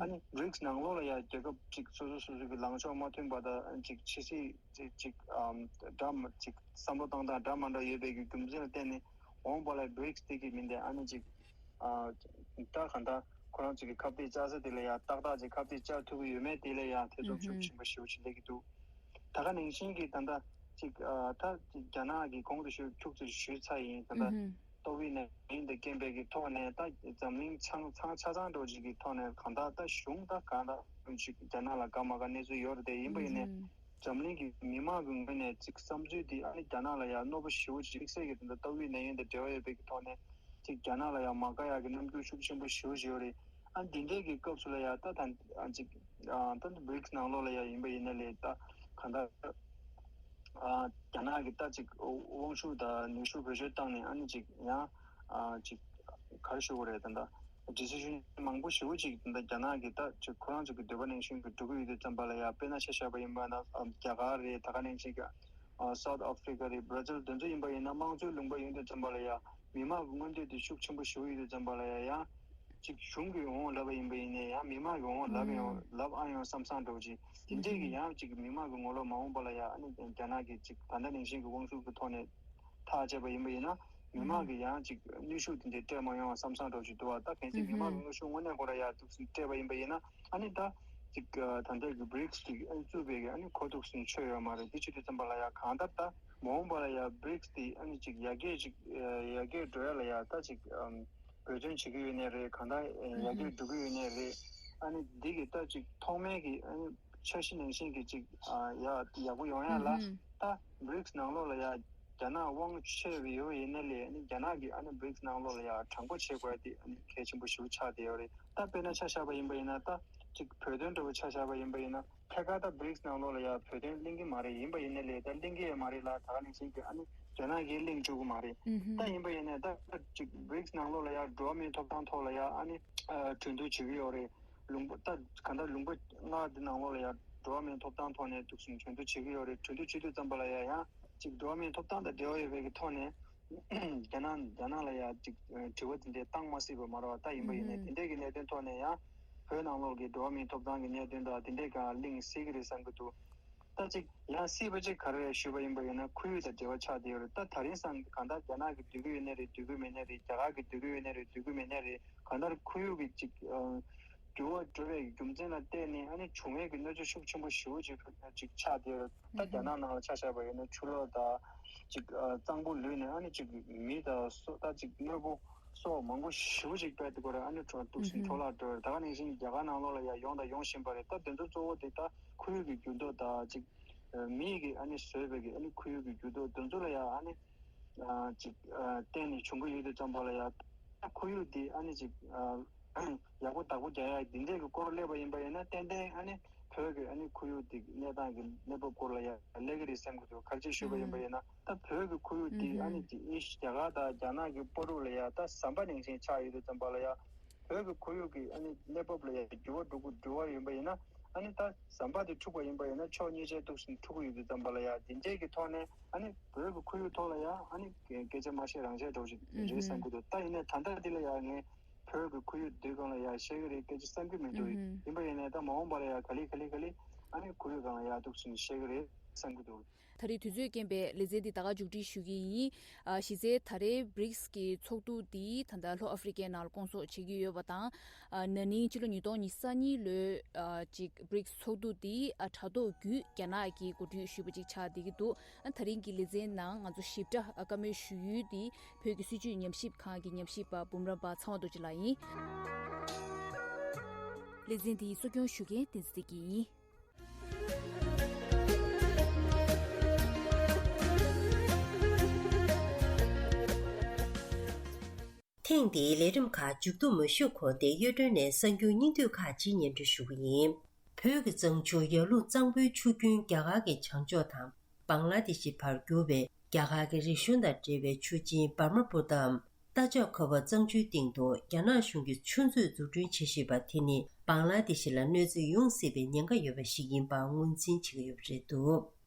ཨ་ནི་བྷི་རིགས་ནང་ལོགས་ལ་ཡ་རྒྱལ་ཁབ་ཅིག་སོ་སོ་སོ་སོ་གི་ལངས་ཕྱོགས་མ་མཐུན་པ་དང་ཅིག་ཕྱི་སྲིད་ཅིག་ཅིག་ཨམ་འདྲ་མ་ཅིག་བསམ་བློ་བཏང་སྟངས་འདྲ་མ་འདྲ་ཡོད་པའི་གི་རྒྱུ་མཚན་ལ་བརྟེན་ནས། འོངས་པ་ལ་བྷི་རིགས་དེ་གི་མིང་དེ་ཨ་ནི་ཅིག་ཨ་ད་གང་ལྟར་ཁོ་རང་ཚོ་གི་ཁ་གཏད་བཅག་ས་དེ་ལ་ཡ་ཏག་ཏག་ཅིག་ཁ་གཏད་བཅག་ཐུབ་ཀྱི་ཡོད་མེད་དེ་ལ་ཡ་ཐེ་ཚོམ་ཤུགས་ཆེན་པོ་ཞེ་པོ་ཅིག་སླེབས་ཀྱི་འདུག། ད་ག་ནང་བཞིན་གྱི་ད་ལྟ་ཅིག་ཨ་ད་རྒྱ་ནག་གི་གོང་དུ་ཞུ་ཁྱུག་ཙམ་ཞུས་ཚར་ཡིན། ད་ལྟ་ཏོག་དབྱིབས་ནད་ཡམས་དང་རྐྱེན་པས་ཀྱི་ཐོག་ནས་ད་འཛམ་གླིང་ཆང་ཚང་ཆ་ཚང་འགྲོ་ཅིག་གི་ཐོག་ནས་གང་ལྟར་ད་གཞུང་ད་གང་ལྟར་ཅིག་རྒྱ་ནག་ལ་དགའ་མ་དགའ་གནས་ཚུལ་ཡོད་རེད་དེ། ཡིན་པ་ཡིན་ནས་འཛམ་གླིང་གི་མི་མང་གི་ངོས་ནས་ཅིག་བསམ་ཚུལ་འདི་ཨ་ནི་རྒྱ་ནག་ལ་ཡང་གནོད་པ་ཞེ་པོ་ཅིག་དམིགས་བསལ་གྱི་ད་ལྟ་ཏོག་དབྱིབས་ནད་ཡམས་དང་འབྲེལ་བ་ཡོད་པའི་གི་ཐོག་ནས་ཅིག་རྒྱ་ནག་ལ་ཡང་མ་དགའ་ཡག་གི་རྣམ་འགྱུར་ཤུགས་ཆེན་པོ་ཞེ་པོ་ཅིག་ཡོད་རེད། ཨ་འདི་འདྲའི་གི་སྐབས་སུ་ལ་ཡང་ད་ད་ཅིག་ཨ་ད་བྷི་རིགས་ནང་ལོགས་ལ་ཡང་ཡིན་པ་ཡིན་ན་ལས་ད་གང་ལྟར་ཨ་རྒྱ་ནག་གི་ད་ཅིག་དབང་ཤུགས་དང་ནུས་ཤུགས་བེད་སྤྱོད་བཏང་ནས་ཨ་ནི་ཅིག་ཡང་ཨ་ཅིག་ག་རེ་ཞུ་དགོས་རེད། ད་ད་ཌི་སི་ཤན་མང་པོ་ཞེ་པོ་ཅིག་ད་རྒྱ་ནག་གི་ད་ཅིག་ཁོ་རང་ཚོ་གི་འདོད་པ་ནང་བཞིན་གྱི་འགྲོ་གི་ཡོད་དུས་ཙམ་པ་ལ་ཡ། དཔེར་ན་ཆ་བཞག་པ་ཡིན་པ་ན་ཨ་རྒྱ་གར་རེད། ད་ག་ནང་བཞིན་གྱི་ཨ་South Africa རེད། Brazil དེ་ཚོ་ཡིན་པ་ཡིན་ན་དམངས་གཙོའི་ལུང་པ་ཡིན་དུས་ཙམ་པ་ལ་ཡ་མི་མང་གི་མངོན་འདོད་དེ་ཤུགས་ཆེན་པོ་ཞེ་པོ་ཡོད་དུས་ཙམ་པ་ལ་ཡ། ཡང་ཅིག་གཞུང་གིས་འོང་ལབ་པ་ཡིན་པ་ཡིན་ནའི་ཡང་མི་མང་གིས་འོང་ལབ་ཡོང་ལབ་ཨ་ཡོང་བསམ་བསམ་འདྲ་བོ་ཅིག་དེ་འདྲས་ཀྱི་ཡང་ཅིག་མི་མང་གི་ངོ་ལོག་མ་འོངས་པ་ལ་ཡ་ཨ་ནི་རྒྱ་ནག་གི་ཅིག་ད་ལྟ་ནང་བཞིན་གྱི་དབང་ཤུགས་ཀྱི་ཐོག་ནས་ཐག་བཅད་པ་ཡིན་པ་ཡིན་ན། མི་མང་གི་ཡང་ཅིག་གནོན་ཤུགས་དེ་འདྲས་སྤྲད་མ་ཡོང་བསམ་བསམ་འདྲ་བོ་ཅིག་འདུག་བ། ད་གལ་སྲིད་མི་མང་གི་གནོན་ཤུགས་དངོས་གནས་ཁོ་ར་ཡ་འདུག་སེ་སྤྲད་པ་ཡིན་པ་ཡིན་ན། ཨ་ནི་ད་ཅིག་ད་ལྟ་གི་བྷི་རིགས་ཅིག་ཨ་ནི་བཙུགས་པའི་གི་ཨ་ནི་གོ་འདུག་སེ་ཆོད་ཡོད་མ་རེད། དེ་བྱེད་དུས་ཙམ་པ་ལ་ཡ་གང་ལྟར་ད་མ་འོངས་པ་ལ་ཡ་བྷི་རིགས་དེ་ཨ་ནི་ཅིག་ཡར་རྒྱས་ཅིག་ཡར་རྒྱས་འགྲོ་ཡ་ལ་ཡ་ད་ཅིག་ཨམ་འབད་བརྩོན་བྱེད་ཀྱི་ཡོད་ནའི་རེད། གང་ལྟར་ཡར་རྒྱས་འགྲོ་གི་ཡོད་ནའི་རེད། ཨ་ནི་འདི་གི་ད་ཅིག་ཐོག་མའི་གི་ཨ་ནི་འཆར་གཞི་ནང་བཞིན་གི་ཅིག་ཨ་ཡ་ཡག་པོ་ཡོང་ཡ་ལ་ད་བྷི་རིགས་ནང་ལོགས་ལ་ཡ་རྒྱ་ནག་དབང་ཆེ་བའི་ཡོད་ཡིན་ནའི་ལས། ཨ་ནི་རྒྱ་ནག་གི་ཨ་ནི་བྷི་རིགས་ནང་ལོགས་ལ་ཡ་དྲང་པོ་བྱེད་དགོས་ཡ་དེ་ཨ་ནི་གལ་ཆེན་པོ་ཞེ་པོ་ཆགས་བསྡད་ཡོད་རེད། ད་དཔེར་ན་ཆ་བཞག་པ་ཡིན་པ་ཡིན་ན་ད་ཅིག་བོད་དོན་འདྲ་བོ་ཆ་བཞག་པ་ཡིན་པ་ཡིན་ན། ཐད་ཀར་ད་བྷི་རིགས་ནང་ལོགས་ལ་ཡ་བོད་དོན་གླེང་གི་མ་རེད། ཡིན་པ་ཡིན་ནའི་ལས་ད་གླེང་གི་ཡ་མ་རེད་ལ། ད་ག་ནང་བཞིན་གྱི་ཨ་ནི་རྒྱ་ནག་གིས་གླེང་བཅུག་གི་མ་རེད། ད་ཡིན་པ་ཡིན་ནའི་ད་ཅིག་བྷི་རིགས་ནང་ལོགས་ལ་ཡ་འགྲོ་བ་མིའི་ཐོབ་ཐང་ཐོག་ལ་ཡ་ཨ་ནི་ཨ་གྲོས་བསྡུར་བྱེད་ཀྱི་ཡོད་རེད། ལུང་པ་ད་ག་ད་ལུང་པ་ལྔ་འདི་ནང་ལོགས་ལ་ཡ་འགྲོ་བ་མིའི་ཐོབ་ཐང་ཐོག་ནས་འདུག་སེ་གྲོས་བསྡུར་བྱེད་ཀྱི་ཡོད་རེད། གྲོས་བསྡུར་བྱེད་དུས་ཙམ་པ་ལ་ཡ་ཡང་ཅིག་འགྲོ་བ་མིའི་ཐོབ་ཐང་དང་འབྲེལ་བ་ཡོད་པའི་གི་ཐོག་ནས། རྒྱ་ནག་རྒྱ་ནག་ལ་ཡ་ཅིག་དྲི་བ་དེ་འདྲའི་བཏང་མ་སྲིད་པ་མ་རེད་བ། ད་ཡིན་པ་ཡིན་ནའི་དེ་འདྲའི་གི་གནད་དོན་ཐོག་ནས་ཡང་བོད་ནང་ལོགས་ཀྱི་འགྲོ་བ་མིའི་ཐོབ་ཐང་གི་གནད་དོན་དང་དེ་འདྲའི་གང་གླེང་སྲིད་ཀྱི་རེད་བསམ་གྱི་འདུག། ད་ཅིག་ཡང་སྲིད་པ་ཅིག་ག་རེ་རེད་ཞུས་པ་ཡིན་པ་ཡིན་ན་ཁོར་ཡུག་དང་འབྲེལ་བ་ཆགས་བསྡད་ཡོད་རེད། ད་ད་རིང་སང་གང་ལྟར་རྒྱ་ནག་གིས་སྡོད་ཀྱི་ཡོད་ནའི་རེད། སྡོད་ཀྱི་མེད་ནའི་རེད། རྒྱ་གར་གིས་སྡོད་ཀྱི་ཡོད་ནའི་རེད། སྡོད་ཀྱི་མེད་ནའི་རེད། གང་ལྟར་ཁོར་ཡུག་གི་ཅིག་འགྱུར་བ་འགྲོ་བའི་རྒྱུ་མཚན་ལ་བརྟེན་ནས་ཨ་ནི་བྱུང་བའི་གི་གནོད་འཚེ་ཤུགས་ཆེན་པོ་ཞེ་པོ་ཅིག་ཅིག་ཆགས་བསྡད་ཡོད་རེད། ད་རྒྱ་ནག་ནང་ལ་ཆ་བཞག་པ་ཡིན་ན་ཆུ་ལོག་དང་ཅིག་ཨ་གཙང་པོ་ལུད་ནས་ཨ་ནི་ཅིག་མི་དང་སོ་ད་ཅིག་དངོས་པོ་སོགས་མང་པོ་ཞེ་པོ་ཅིག་སྤེལ་ཏེ་ཁོ་རང་ཨ་ནི་འགྲོ་འདུག་སེ་འཕྲོ་བརླག་འགྲོ་བ་རེད། ད་ག་ནང་བཞིན་རྒྱ་གར་ནང་ལོགས་ལ་ཡང་ཡོང་དང་ཡོང་བཞིན་པ་རེད། ད་དེ་ཚོ་གཙོ་བོ་དེ་ད་ཁོར་ཡུག་གི་འགྱུར་ལྡོག་དང་ཅིག་ཨ་མི་གི་ཨ་ནི་བཟོས་པའི་གི་ཨ་ནི་ཁོར་ཡུག་གི་འགྱུར་ལྡོག་དེ་ཚོ་ལ་ཡང་ཨ་ནི་ཨ་ཅིག་ཨ་བརྟེན་ནས་བྱུང་གི་ཡོད་དུས་ཙམ་པ་ལ་ཡང་ཁོར་ཡུག་དེ་ཨ་ནི་ཅིག་ཨ། ཡག་པོ་བདག་པོ་རྒྱག་ཡ་འདི་འདྲས་ཀྱི་སྐོར་སླེབས་པ་ཡིན་པ་ཡིན་ན་ཏན་ཏན་ཨ་ནི་བོད་ཀྱི་ཨ་ནི་ཁོར་ཡུག་འདི་གནས་སྟངས་ཀྱི་གནས་བབ་སྐོར་ལ་ཡ་སླེབས་ཀྱི་རེད་བསམ་གྱི་འདུག། ག་རེ་ཞུས་པ་ཡིན་པ་ཡིན་ན་ད་བོད་ཀྱི་ཁོར་ཡུག་འདི་ཨ་ནི་ཅིག་ཨེ་ཤི་རྒྱ་གར་དང་རྒྱ་ནག་གི་བར་དུ་ལ་ཡ་ད་ཟམ་པ་ནང་བཞིན་ཆགས་ཡོད་དུས་ཙམ་པ་ལ་ཡ་བོད་ཀྱི་ཁོར་ཡུག་གི་ཨ་ནི་གནས་བབ་ལ་ཡ་འགྱུར་བ་འགྲོ་གི་འགྲོ་བ་ཡིན་པ་ཡིན་ན་ཨ་ནི་ད་ཟམ་པ་དེ་འཁྲུགས་པ་ཡིན་པ་ཡིན་ན་ཕྱོགས་གཉིས་ཆ་འདུག་སེ་འཁྲུག་གི་ཡོད་དུས་ཙམ་པ་ལ་ཡ་འདི་འདྲས་ཀྱི་ཐོག་ནས་ཨ་ནི་བོད་ཀྱི་ཁོར་ཡུག་ཐོག་ལ་ཡ་ཨ་ནི་སྐད་ཆ་མ་བཤད་རང་བཤད་འདྲ་བོ་ཞིག་རེད་བསམ་གྱི་འདུག། ད་ཡིན་ནའི་ད་ལྟ་འདི་ལ་ཡ་ངས། བོད་ཀྱི་ཁོར་ཡུག་འདིའི་སྒང་ལ་ཡ་བཤད་ཀྱི་རེད་སྐད་ཆ་བསམ་གྱི་མི་འདུག། ཨུ་ཧུམ། ཡིན་པ་ཡིན་ནའི་ད་མ་འོངས་པ་ལ་ཡ་ག་ལེ་ག་ལེ་ག་ལེ་ཨ་ནི་ཁོར་ཡུག་སྒང་ལ་ཡ་འདུག་སེ་བཤད་ཀྱི་རེད་བསམ་གྱི་འདུག། ད་རེས་དུས་ཚོད་རྐྱེན་པས་ལེ་ཚན་འདི་ད་ག་མཇུག་སྒྲིལ་ཞུ་གི་ཡིན། ཨ། གཞི་རྩའི་ད་རེས་བྷི་རིགས་ཀྱི་ཚོགས་འདུ་འདི་ད་ལྟ་ལྷོ་ཨ་ཧྥེ་རི་ཀའི་ནང་ལ་སྐོང་ཚོགས་བྱེད་ཀྱི་ཡོད་པ་དང་། ཨ། ན་ནིང་ཕྱི་ལོ་ཉིས་སྟོང་ཉི་ཤུ་རྩ་གཉིས་ལོའི། ཨ། ཅིག་བྷི་རིགས་ཚོགས་འདུ་འདི། ཨ། དྲ་ཐོག་བརྒྱུད་རྒྱ་ནག་གིས་གོ་སྒྲིག་ཞུས་པ་ཅིག་ཆགས་བསྡད་ཀྱི་འདུག་ཨ། ད་རིང་གི་ལེ་ཚན་ནང་ང་ཚོ་ཞིབ་ཕྲ། ཨ། བཀའ་མོལ་ཞུ་ཡུལ་འདི་བོད་ཀྱི་སྲིད་བྱུས་ཉམས་ཞིབ་ཁང་གི་ཉམས་ཞིབ་པ་འབུམ་རམས་པ་ཚངས་དབང་རྡོ་རྗེ་ལགས་ཡིན། ལེ་ཚན་འདིའི་གཙོ་སྐྱོང་ཞུ་མཁན་བསྟན་འཛིན་བདེ་སྐྱིད་ཡིན། ཐེངས་འདིའི་ལས་རིམ་ཁག་མཇུག་བསྡོམས་མ་ཞུ་གོང་དེ་གཡོ་སྒྲོན་ནས་གསར་འགྱུར་སྙིང་བསྡུས་ཁག་ཅིག་སྙན་སྒྲོན་ཞུ་གི་ཡིན། བོད་ཀྱི་གཙང་ཆུ་ཡར་ཀླུང་གཙང་པོའི་ཆུ་རྒྱུན་རྒྱ་གར་གྱི་བྱང་ཕྱོགས་དང་བང་ལ་དེ་ཤི་བར་རྒྱུག་པའི་རྒྱ་གར་གྱི་རིག་གཞུང་དང་འབྲེལ་བའི་ཆུ་ཆེན་བྷར་མ་པུ་ཏའམ་རྟ་མཆོག་ཁ་འབབ་གཙང་ཆུའི་སྟེང་དུ་རྒྱ་ནག་གཞུང་གིས་ཆུ་མཛོད་འཛུགས་སྐྲུན་བྱེད་བཞིན་པ་དེ་ནི་བང་ལ་དེ་ཤི་ལ་གནོད་འཚེ་ཡོང་སྲིད་པའི་ཉེན་ཁ་ཡོད་པ་ཞིག་ཡིན་པ་ངོས་འཛིན་བྱེད་ཀྱི་ཡོད་པ་རེད་འདུག་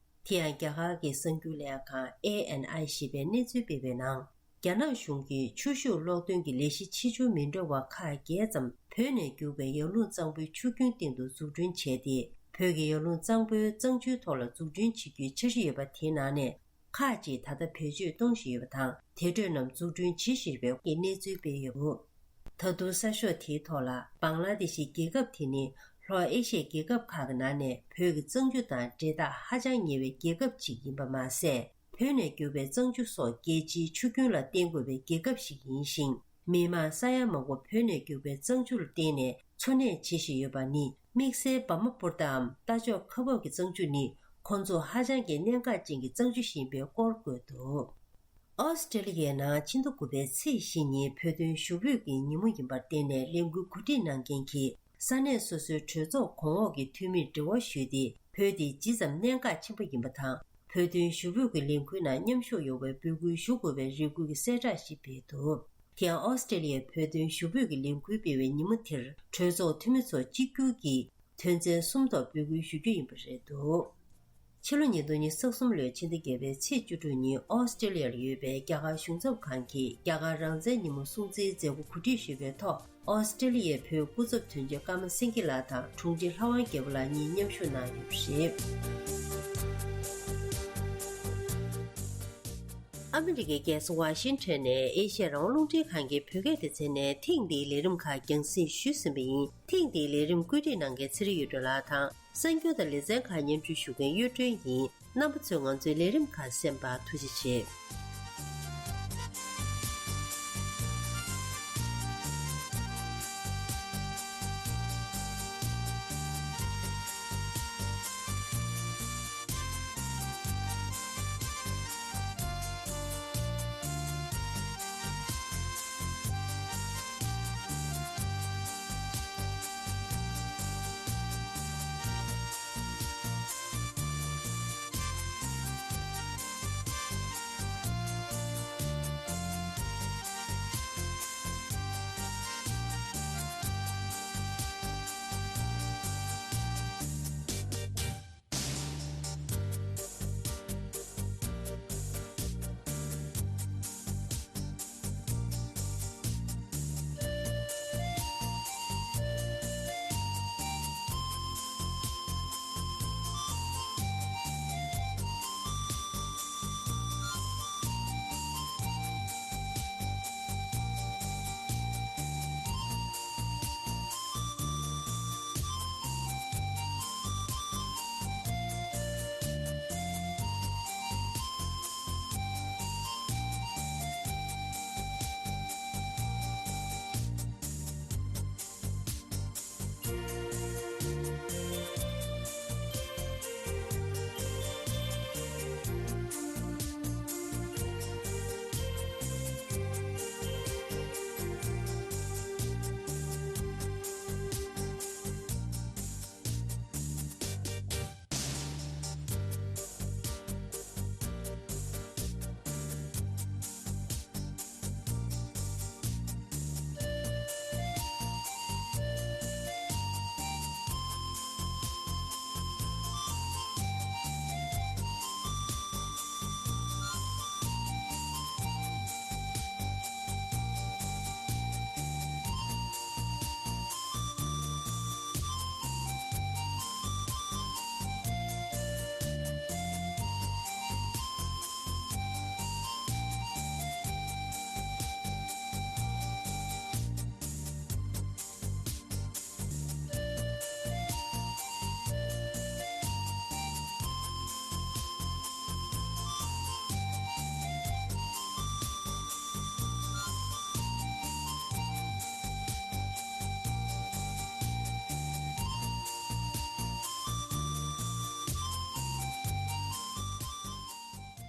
དེ་ཡང་རྒྱ་གར་གྱི་གསར་འགྱུར་ལས་ཁང་ཨེ་ཨེན་ཨའི་ཞེས་པས་གནས་ཚུལ་སྤེལ་བའི་ནང་། རྒྱ་ནག་གཞུང་གིས་ཆུ་ཤུགས་གློག་འདོན་གྱི་ལས་གཞི་ཆེ་ཆུང་མི་འདྲ་བ་ཁག་བརྒྱད་ཙམ་བོད་ནས་རྒྱུག་པའི་ཡར་ཀླུང་གཙང་པོའི་ཆུ་རྒྱུན་སྟེང་དུ་འཛུགས་སྐྲུན་བྱས་ཏེ། བོད་ཀྱི་ཡར་ཀླུང་གཙང་པོའི་གཙང་ཆུའི་ཐོག་ལ་འཛུགས་སྐྲུན་བྱེད་རྒྱུའི་འཆར་གཞི་ཡོད་པ་དེའི་ནང་ནས། ཁག་ཅིག་ད་ལྟ་བེད་སྤྱོད་གཏོང་བཞིན་ཡོད་པ་དང་། དེ་འཕྲོས་རྣམས་འཛུགས་སྐྲུན་བྱེད་བཞིན་པའི་གནས་ཚུལ་སྤེལ་ཡོད་འདུག་ད་དུང་གསར་ཤོག་དེའི་ཐོག་ལ། བང་ལ་དེ་ཤི་རྒྱལ་ཁབ་དེ་ནི་ལྷོ་ཨེ་ཤི་ཡའི་རྒྱལ་ཁབ་ཁག་གི་ནང་ནས་བོད་ཀྱི་གཙང་ཆུ་དང་འབྲེལ་ཐག་ཧ་ཅང་ཉེ་བའི་རྒྱལ་ཁབ་ཅིག་ཡིན་པ་མ་ཟད། བོད་ནས་རྒྱུག་པའི་གཙང་ཆུ་སོགས་རྒྱལ་སྤྱིའི་ཆུ་རྒྱུན་ལ་བརྟེན་དགོས་པའི་རྒྱལ་ཁབ་ཞིག་ཡིན་ཞིང་། མི་མང་ས་ཡ་མང་པོ་བོད་ནས་རྒྱུག་པའི་གཙང་ཆུ་ལ་བརྟེན་ནས་འཚོ་གནས་བྱེད་བཞིན་ཡོད་པ་ནི། དམིགས་བསལ་བྷར་མ་པུར་ཏའམ་རྟ་མཆོག་ཁ་འབབ་ཀྱི་གཙང་ཆུ་ནི་ཁོང་ཚོ་ཧ་ཅང་གི་གནད་འགག་ཅན་གྱི་གཙང་ཆུ་ཞིག་ཡིན་པའི་སྐོར་བཀོད་འདུག་ཨོ་སི་ཀྲི་ལི་ཡའི་ནང་ཕྱི་ཟླ་དགུ་པའི་ཚེས་བཞི་ཉིན་བོད་དོན་ཞུ་འབོད་ཀྱི་ཉིན་མོ་ཡིན་པར་བརྟེན་ནས་ལས་འགུལ་གོ་སྒྲིག་གནང་མཁན་གྱིས། ས་གནས་སོ་སོའི་གྲོས་ཚོགས་གོང་འོག་གི་འཐུས་མིར་འབྲེལ་བ་ཞུས་ཏེ། བོད་དེ་ཇི་ཙམ་གནད་འགག་ཆེན་པོ་ཡིན་པ་དང་། བོད་དོན་ཞུ་འབོད་ཀྱི་ལས་འགུལ་ནང་མཉམ་ཞུགས་ཡོང་བའི་འབོད་སྐུལ་ཞུ་དགོས་པའི་རེ་སྐུལ་གྱི་གསལ་བསྒྲགས་ཤིག་སྤེལ་འདུག་དེ་ཡང་ཨོ་སི་ཀྲི་ལི་ཡའི་བོད་དོན་ཞུ་འབོད་ཀྱི་ལས་འགུལ་སྤེལ་བའི་ཉིན་མོ་དེར་གྲོས་ཚོགས་འཐུས་མི་ཚོ་གཅིག་གྱུར་གྱིས་དོན་ཚན་གསུམ་ཐོག་འབོད་སྐུལ་ཞུ་རྒྱུ་ཡིན་པ་རེད་འདུག་ཕྱི་ལོ་ཉིས་སྟོང་ཉི་ཤུ་རྩ་གསུམ་ལོའི་ཕྱི་ཟླ་བརྒྱད་པའི་ཚེས་བཅུ་དྲུག་ཉིན་ཨོ་སི་ཀྲི་ལི་ཡར་ཡོད་པའི་རྒྱ་གར་གཞུང་ཚབ་ཁང་གིས་རྒྱ་གར་རང་བཙན་ཉིན་མོ་སྲུང་བརྩིའི་མཛད་སྒོ་གོ་སྒྲིག་ཞུས་པའི་ཐོག་ཨོ་སི་ཀྲི་ལི་ཡའི་བོད་སྐུ་ཚབ་དོན་གཅོད་ཀརྨ་སེང་གེ་ལགས་དང་དྲུང་ཆེ་ལྷ་དབང་རྒྱལ་པོ་ལགས་གཉིས་མཉམ་ཞུགས་གནང་ཡོད་པ་རེད། ཨ་མི་རི་ཀའི་རྒྱལ་ས་ཝ་ཤིང་ཊོན་ནས་ཨེ་ཤེ་ཡ་རང་དབང་རླུང་འཕྲིན་ཁང་གི་བོད་སྐད་སྡེ་ཚན་ནས་ཐེངས་འདིའི་ལས་རིམ་ཁག་རྒྱང་སྲིང་ཞུས་ཟིན་པ་ཡིན། ཐེངས་འདིའི་ལས་རིམ་བཀོད་སྒྲིག་གནང་མཁན་ཚེ་རིང་གཡུ་སྒྲོན་ལགས་དང་། གསར་འགྱུར་དང་ལེ་ཚན་ཁག་སྙན་སྒྲོན་ཞུ་མཁན་གཡུ་སྒྲོན་ཡིན། རྣམ་པ་ཚོས་ང་ཚོའི་ལས་རིམ་ཁག་གསན་པར་ཐུགས་རྗེ་ཆེ།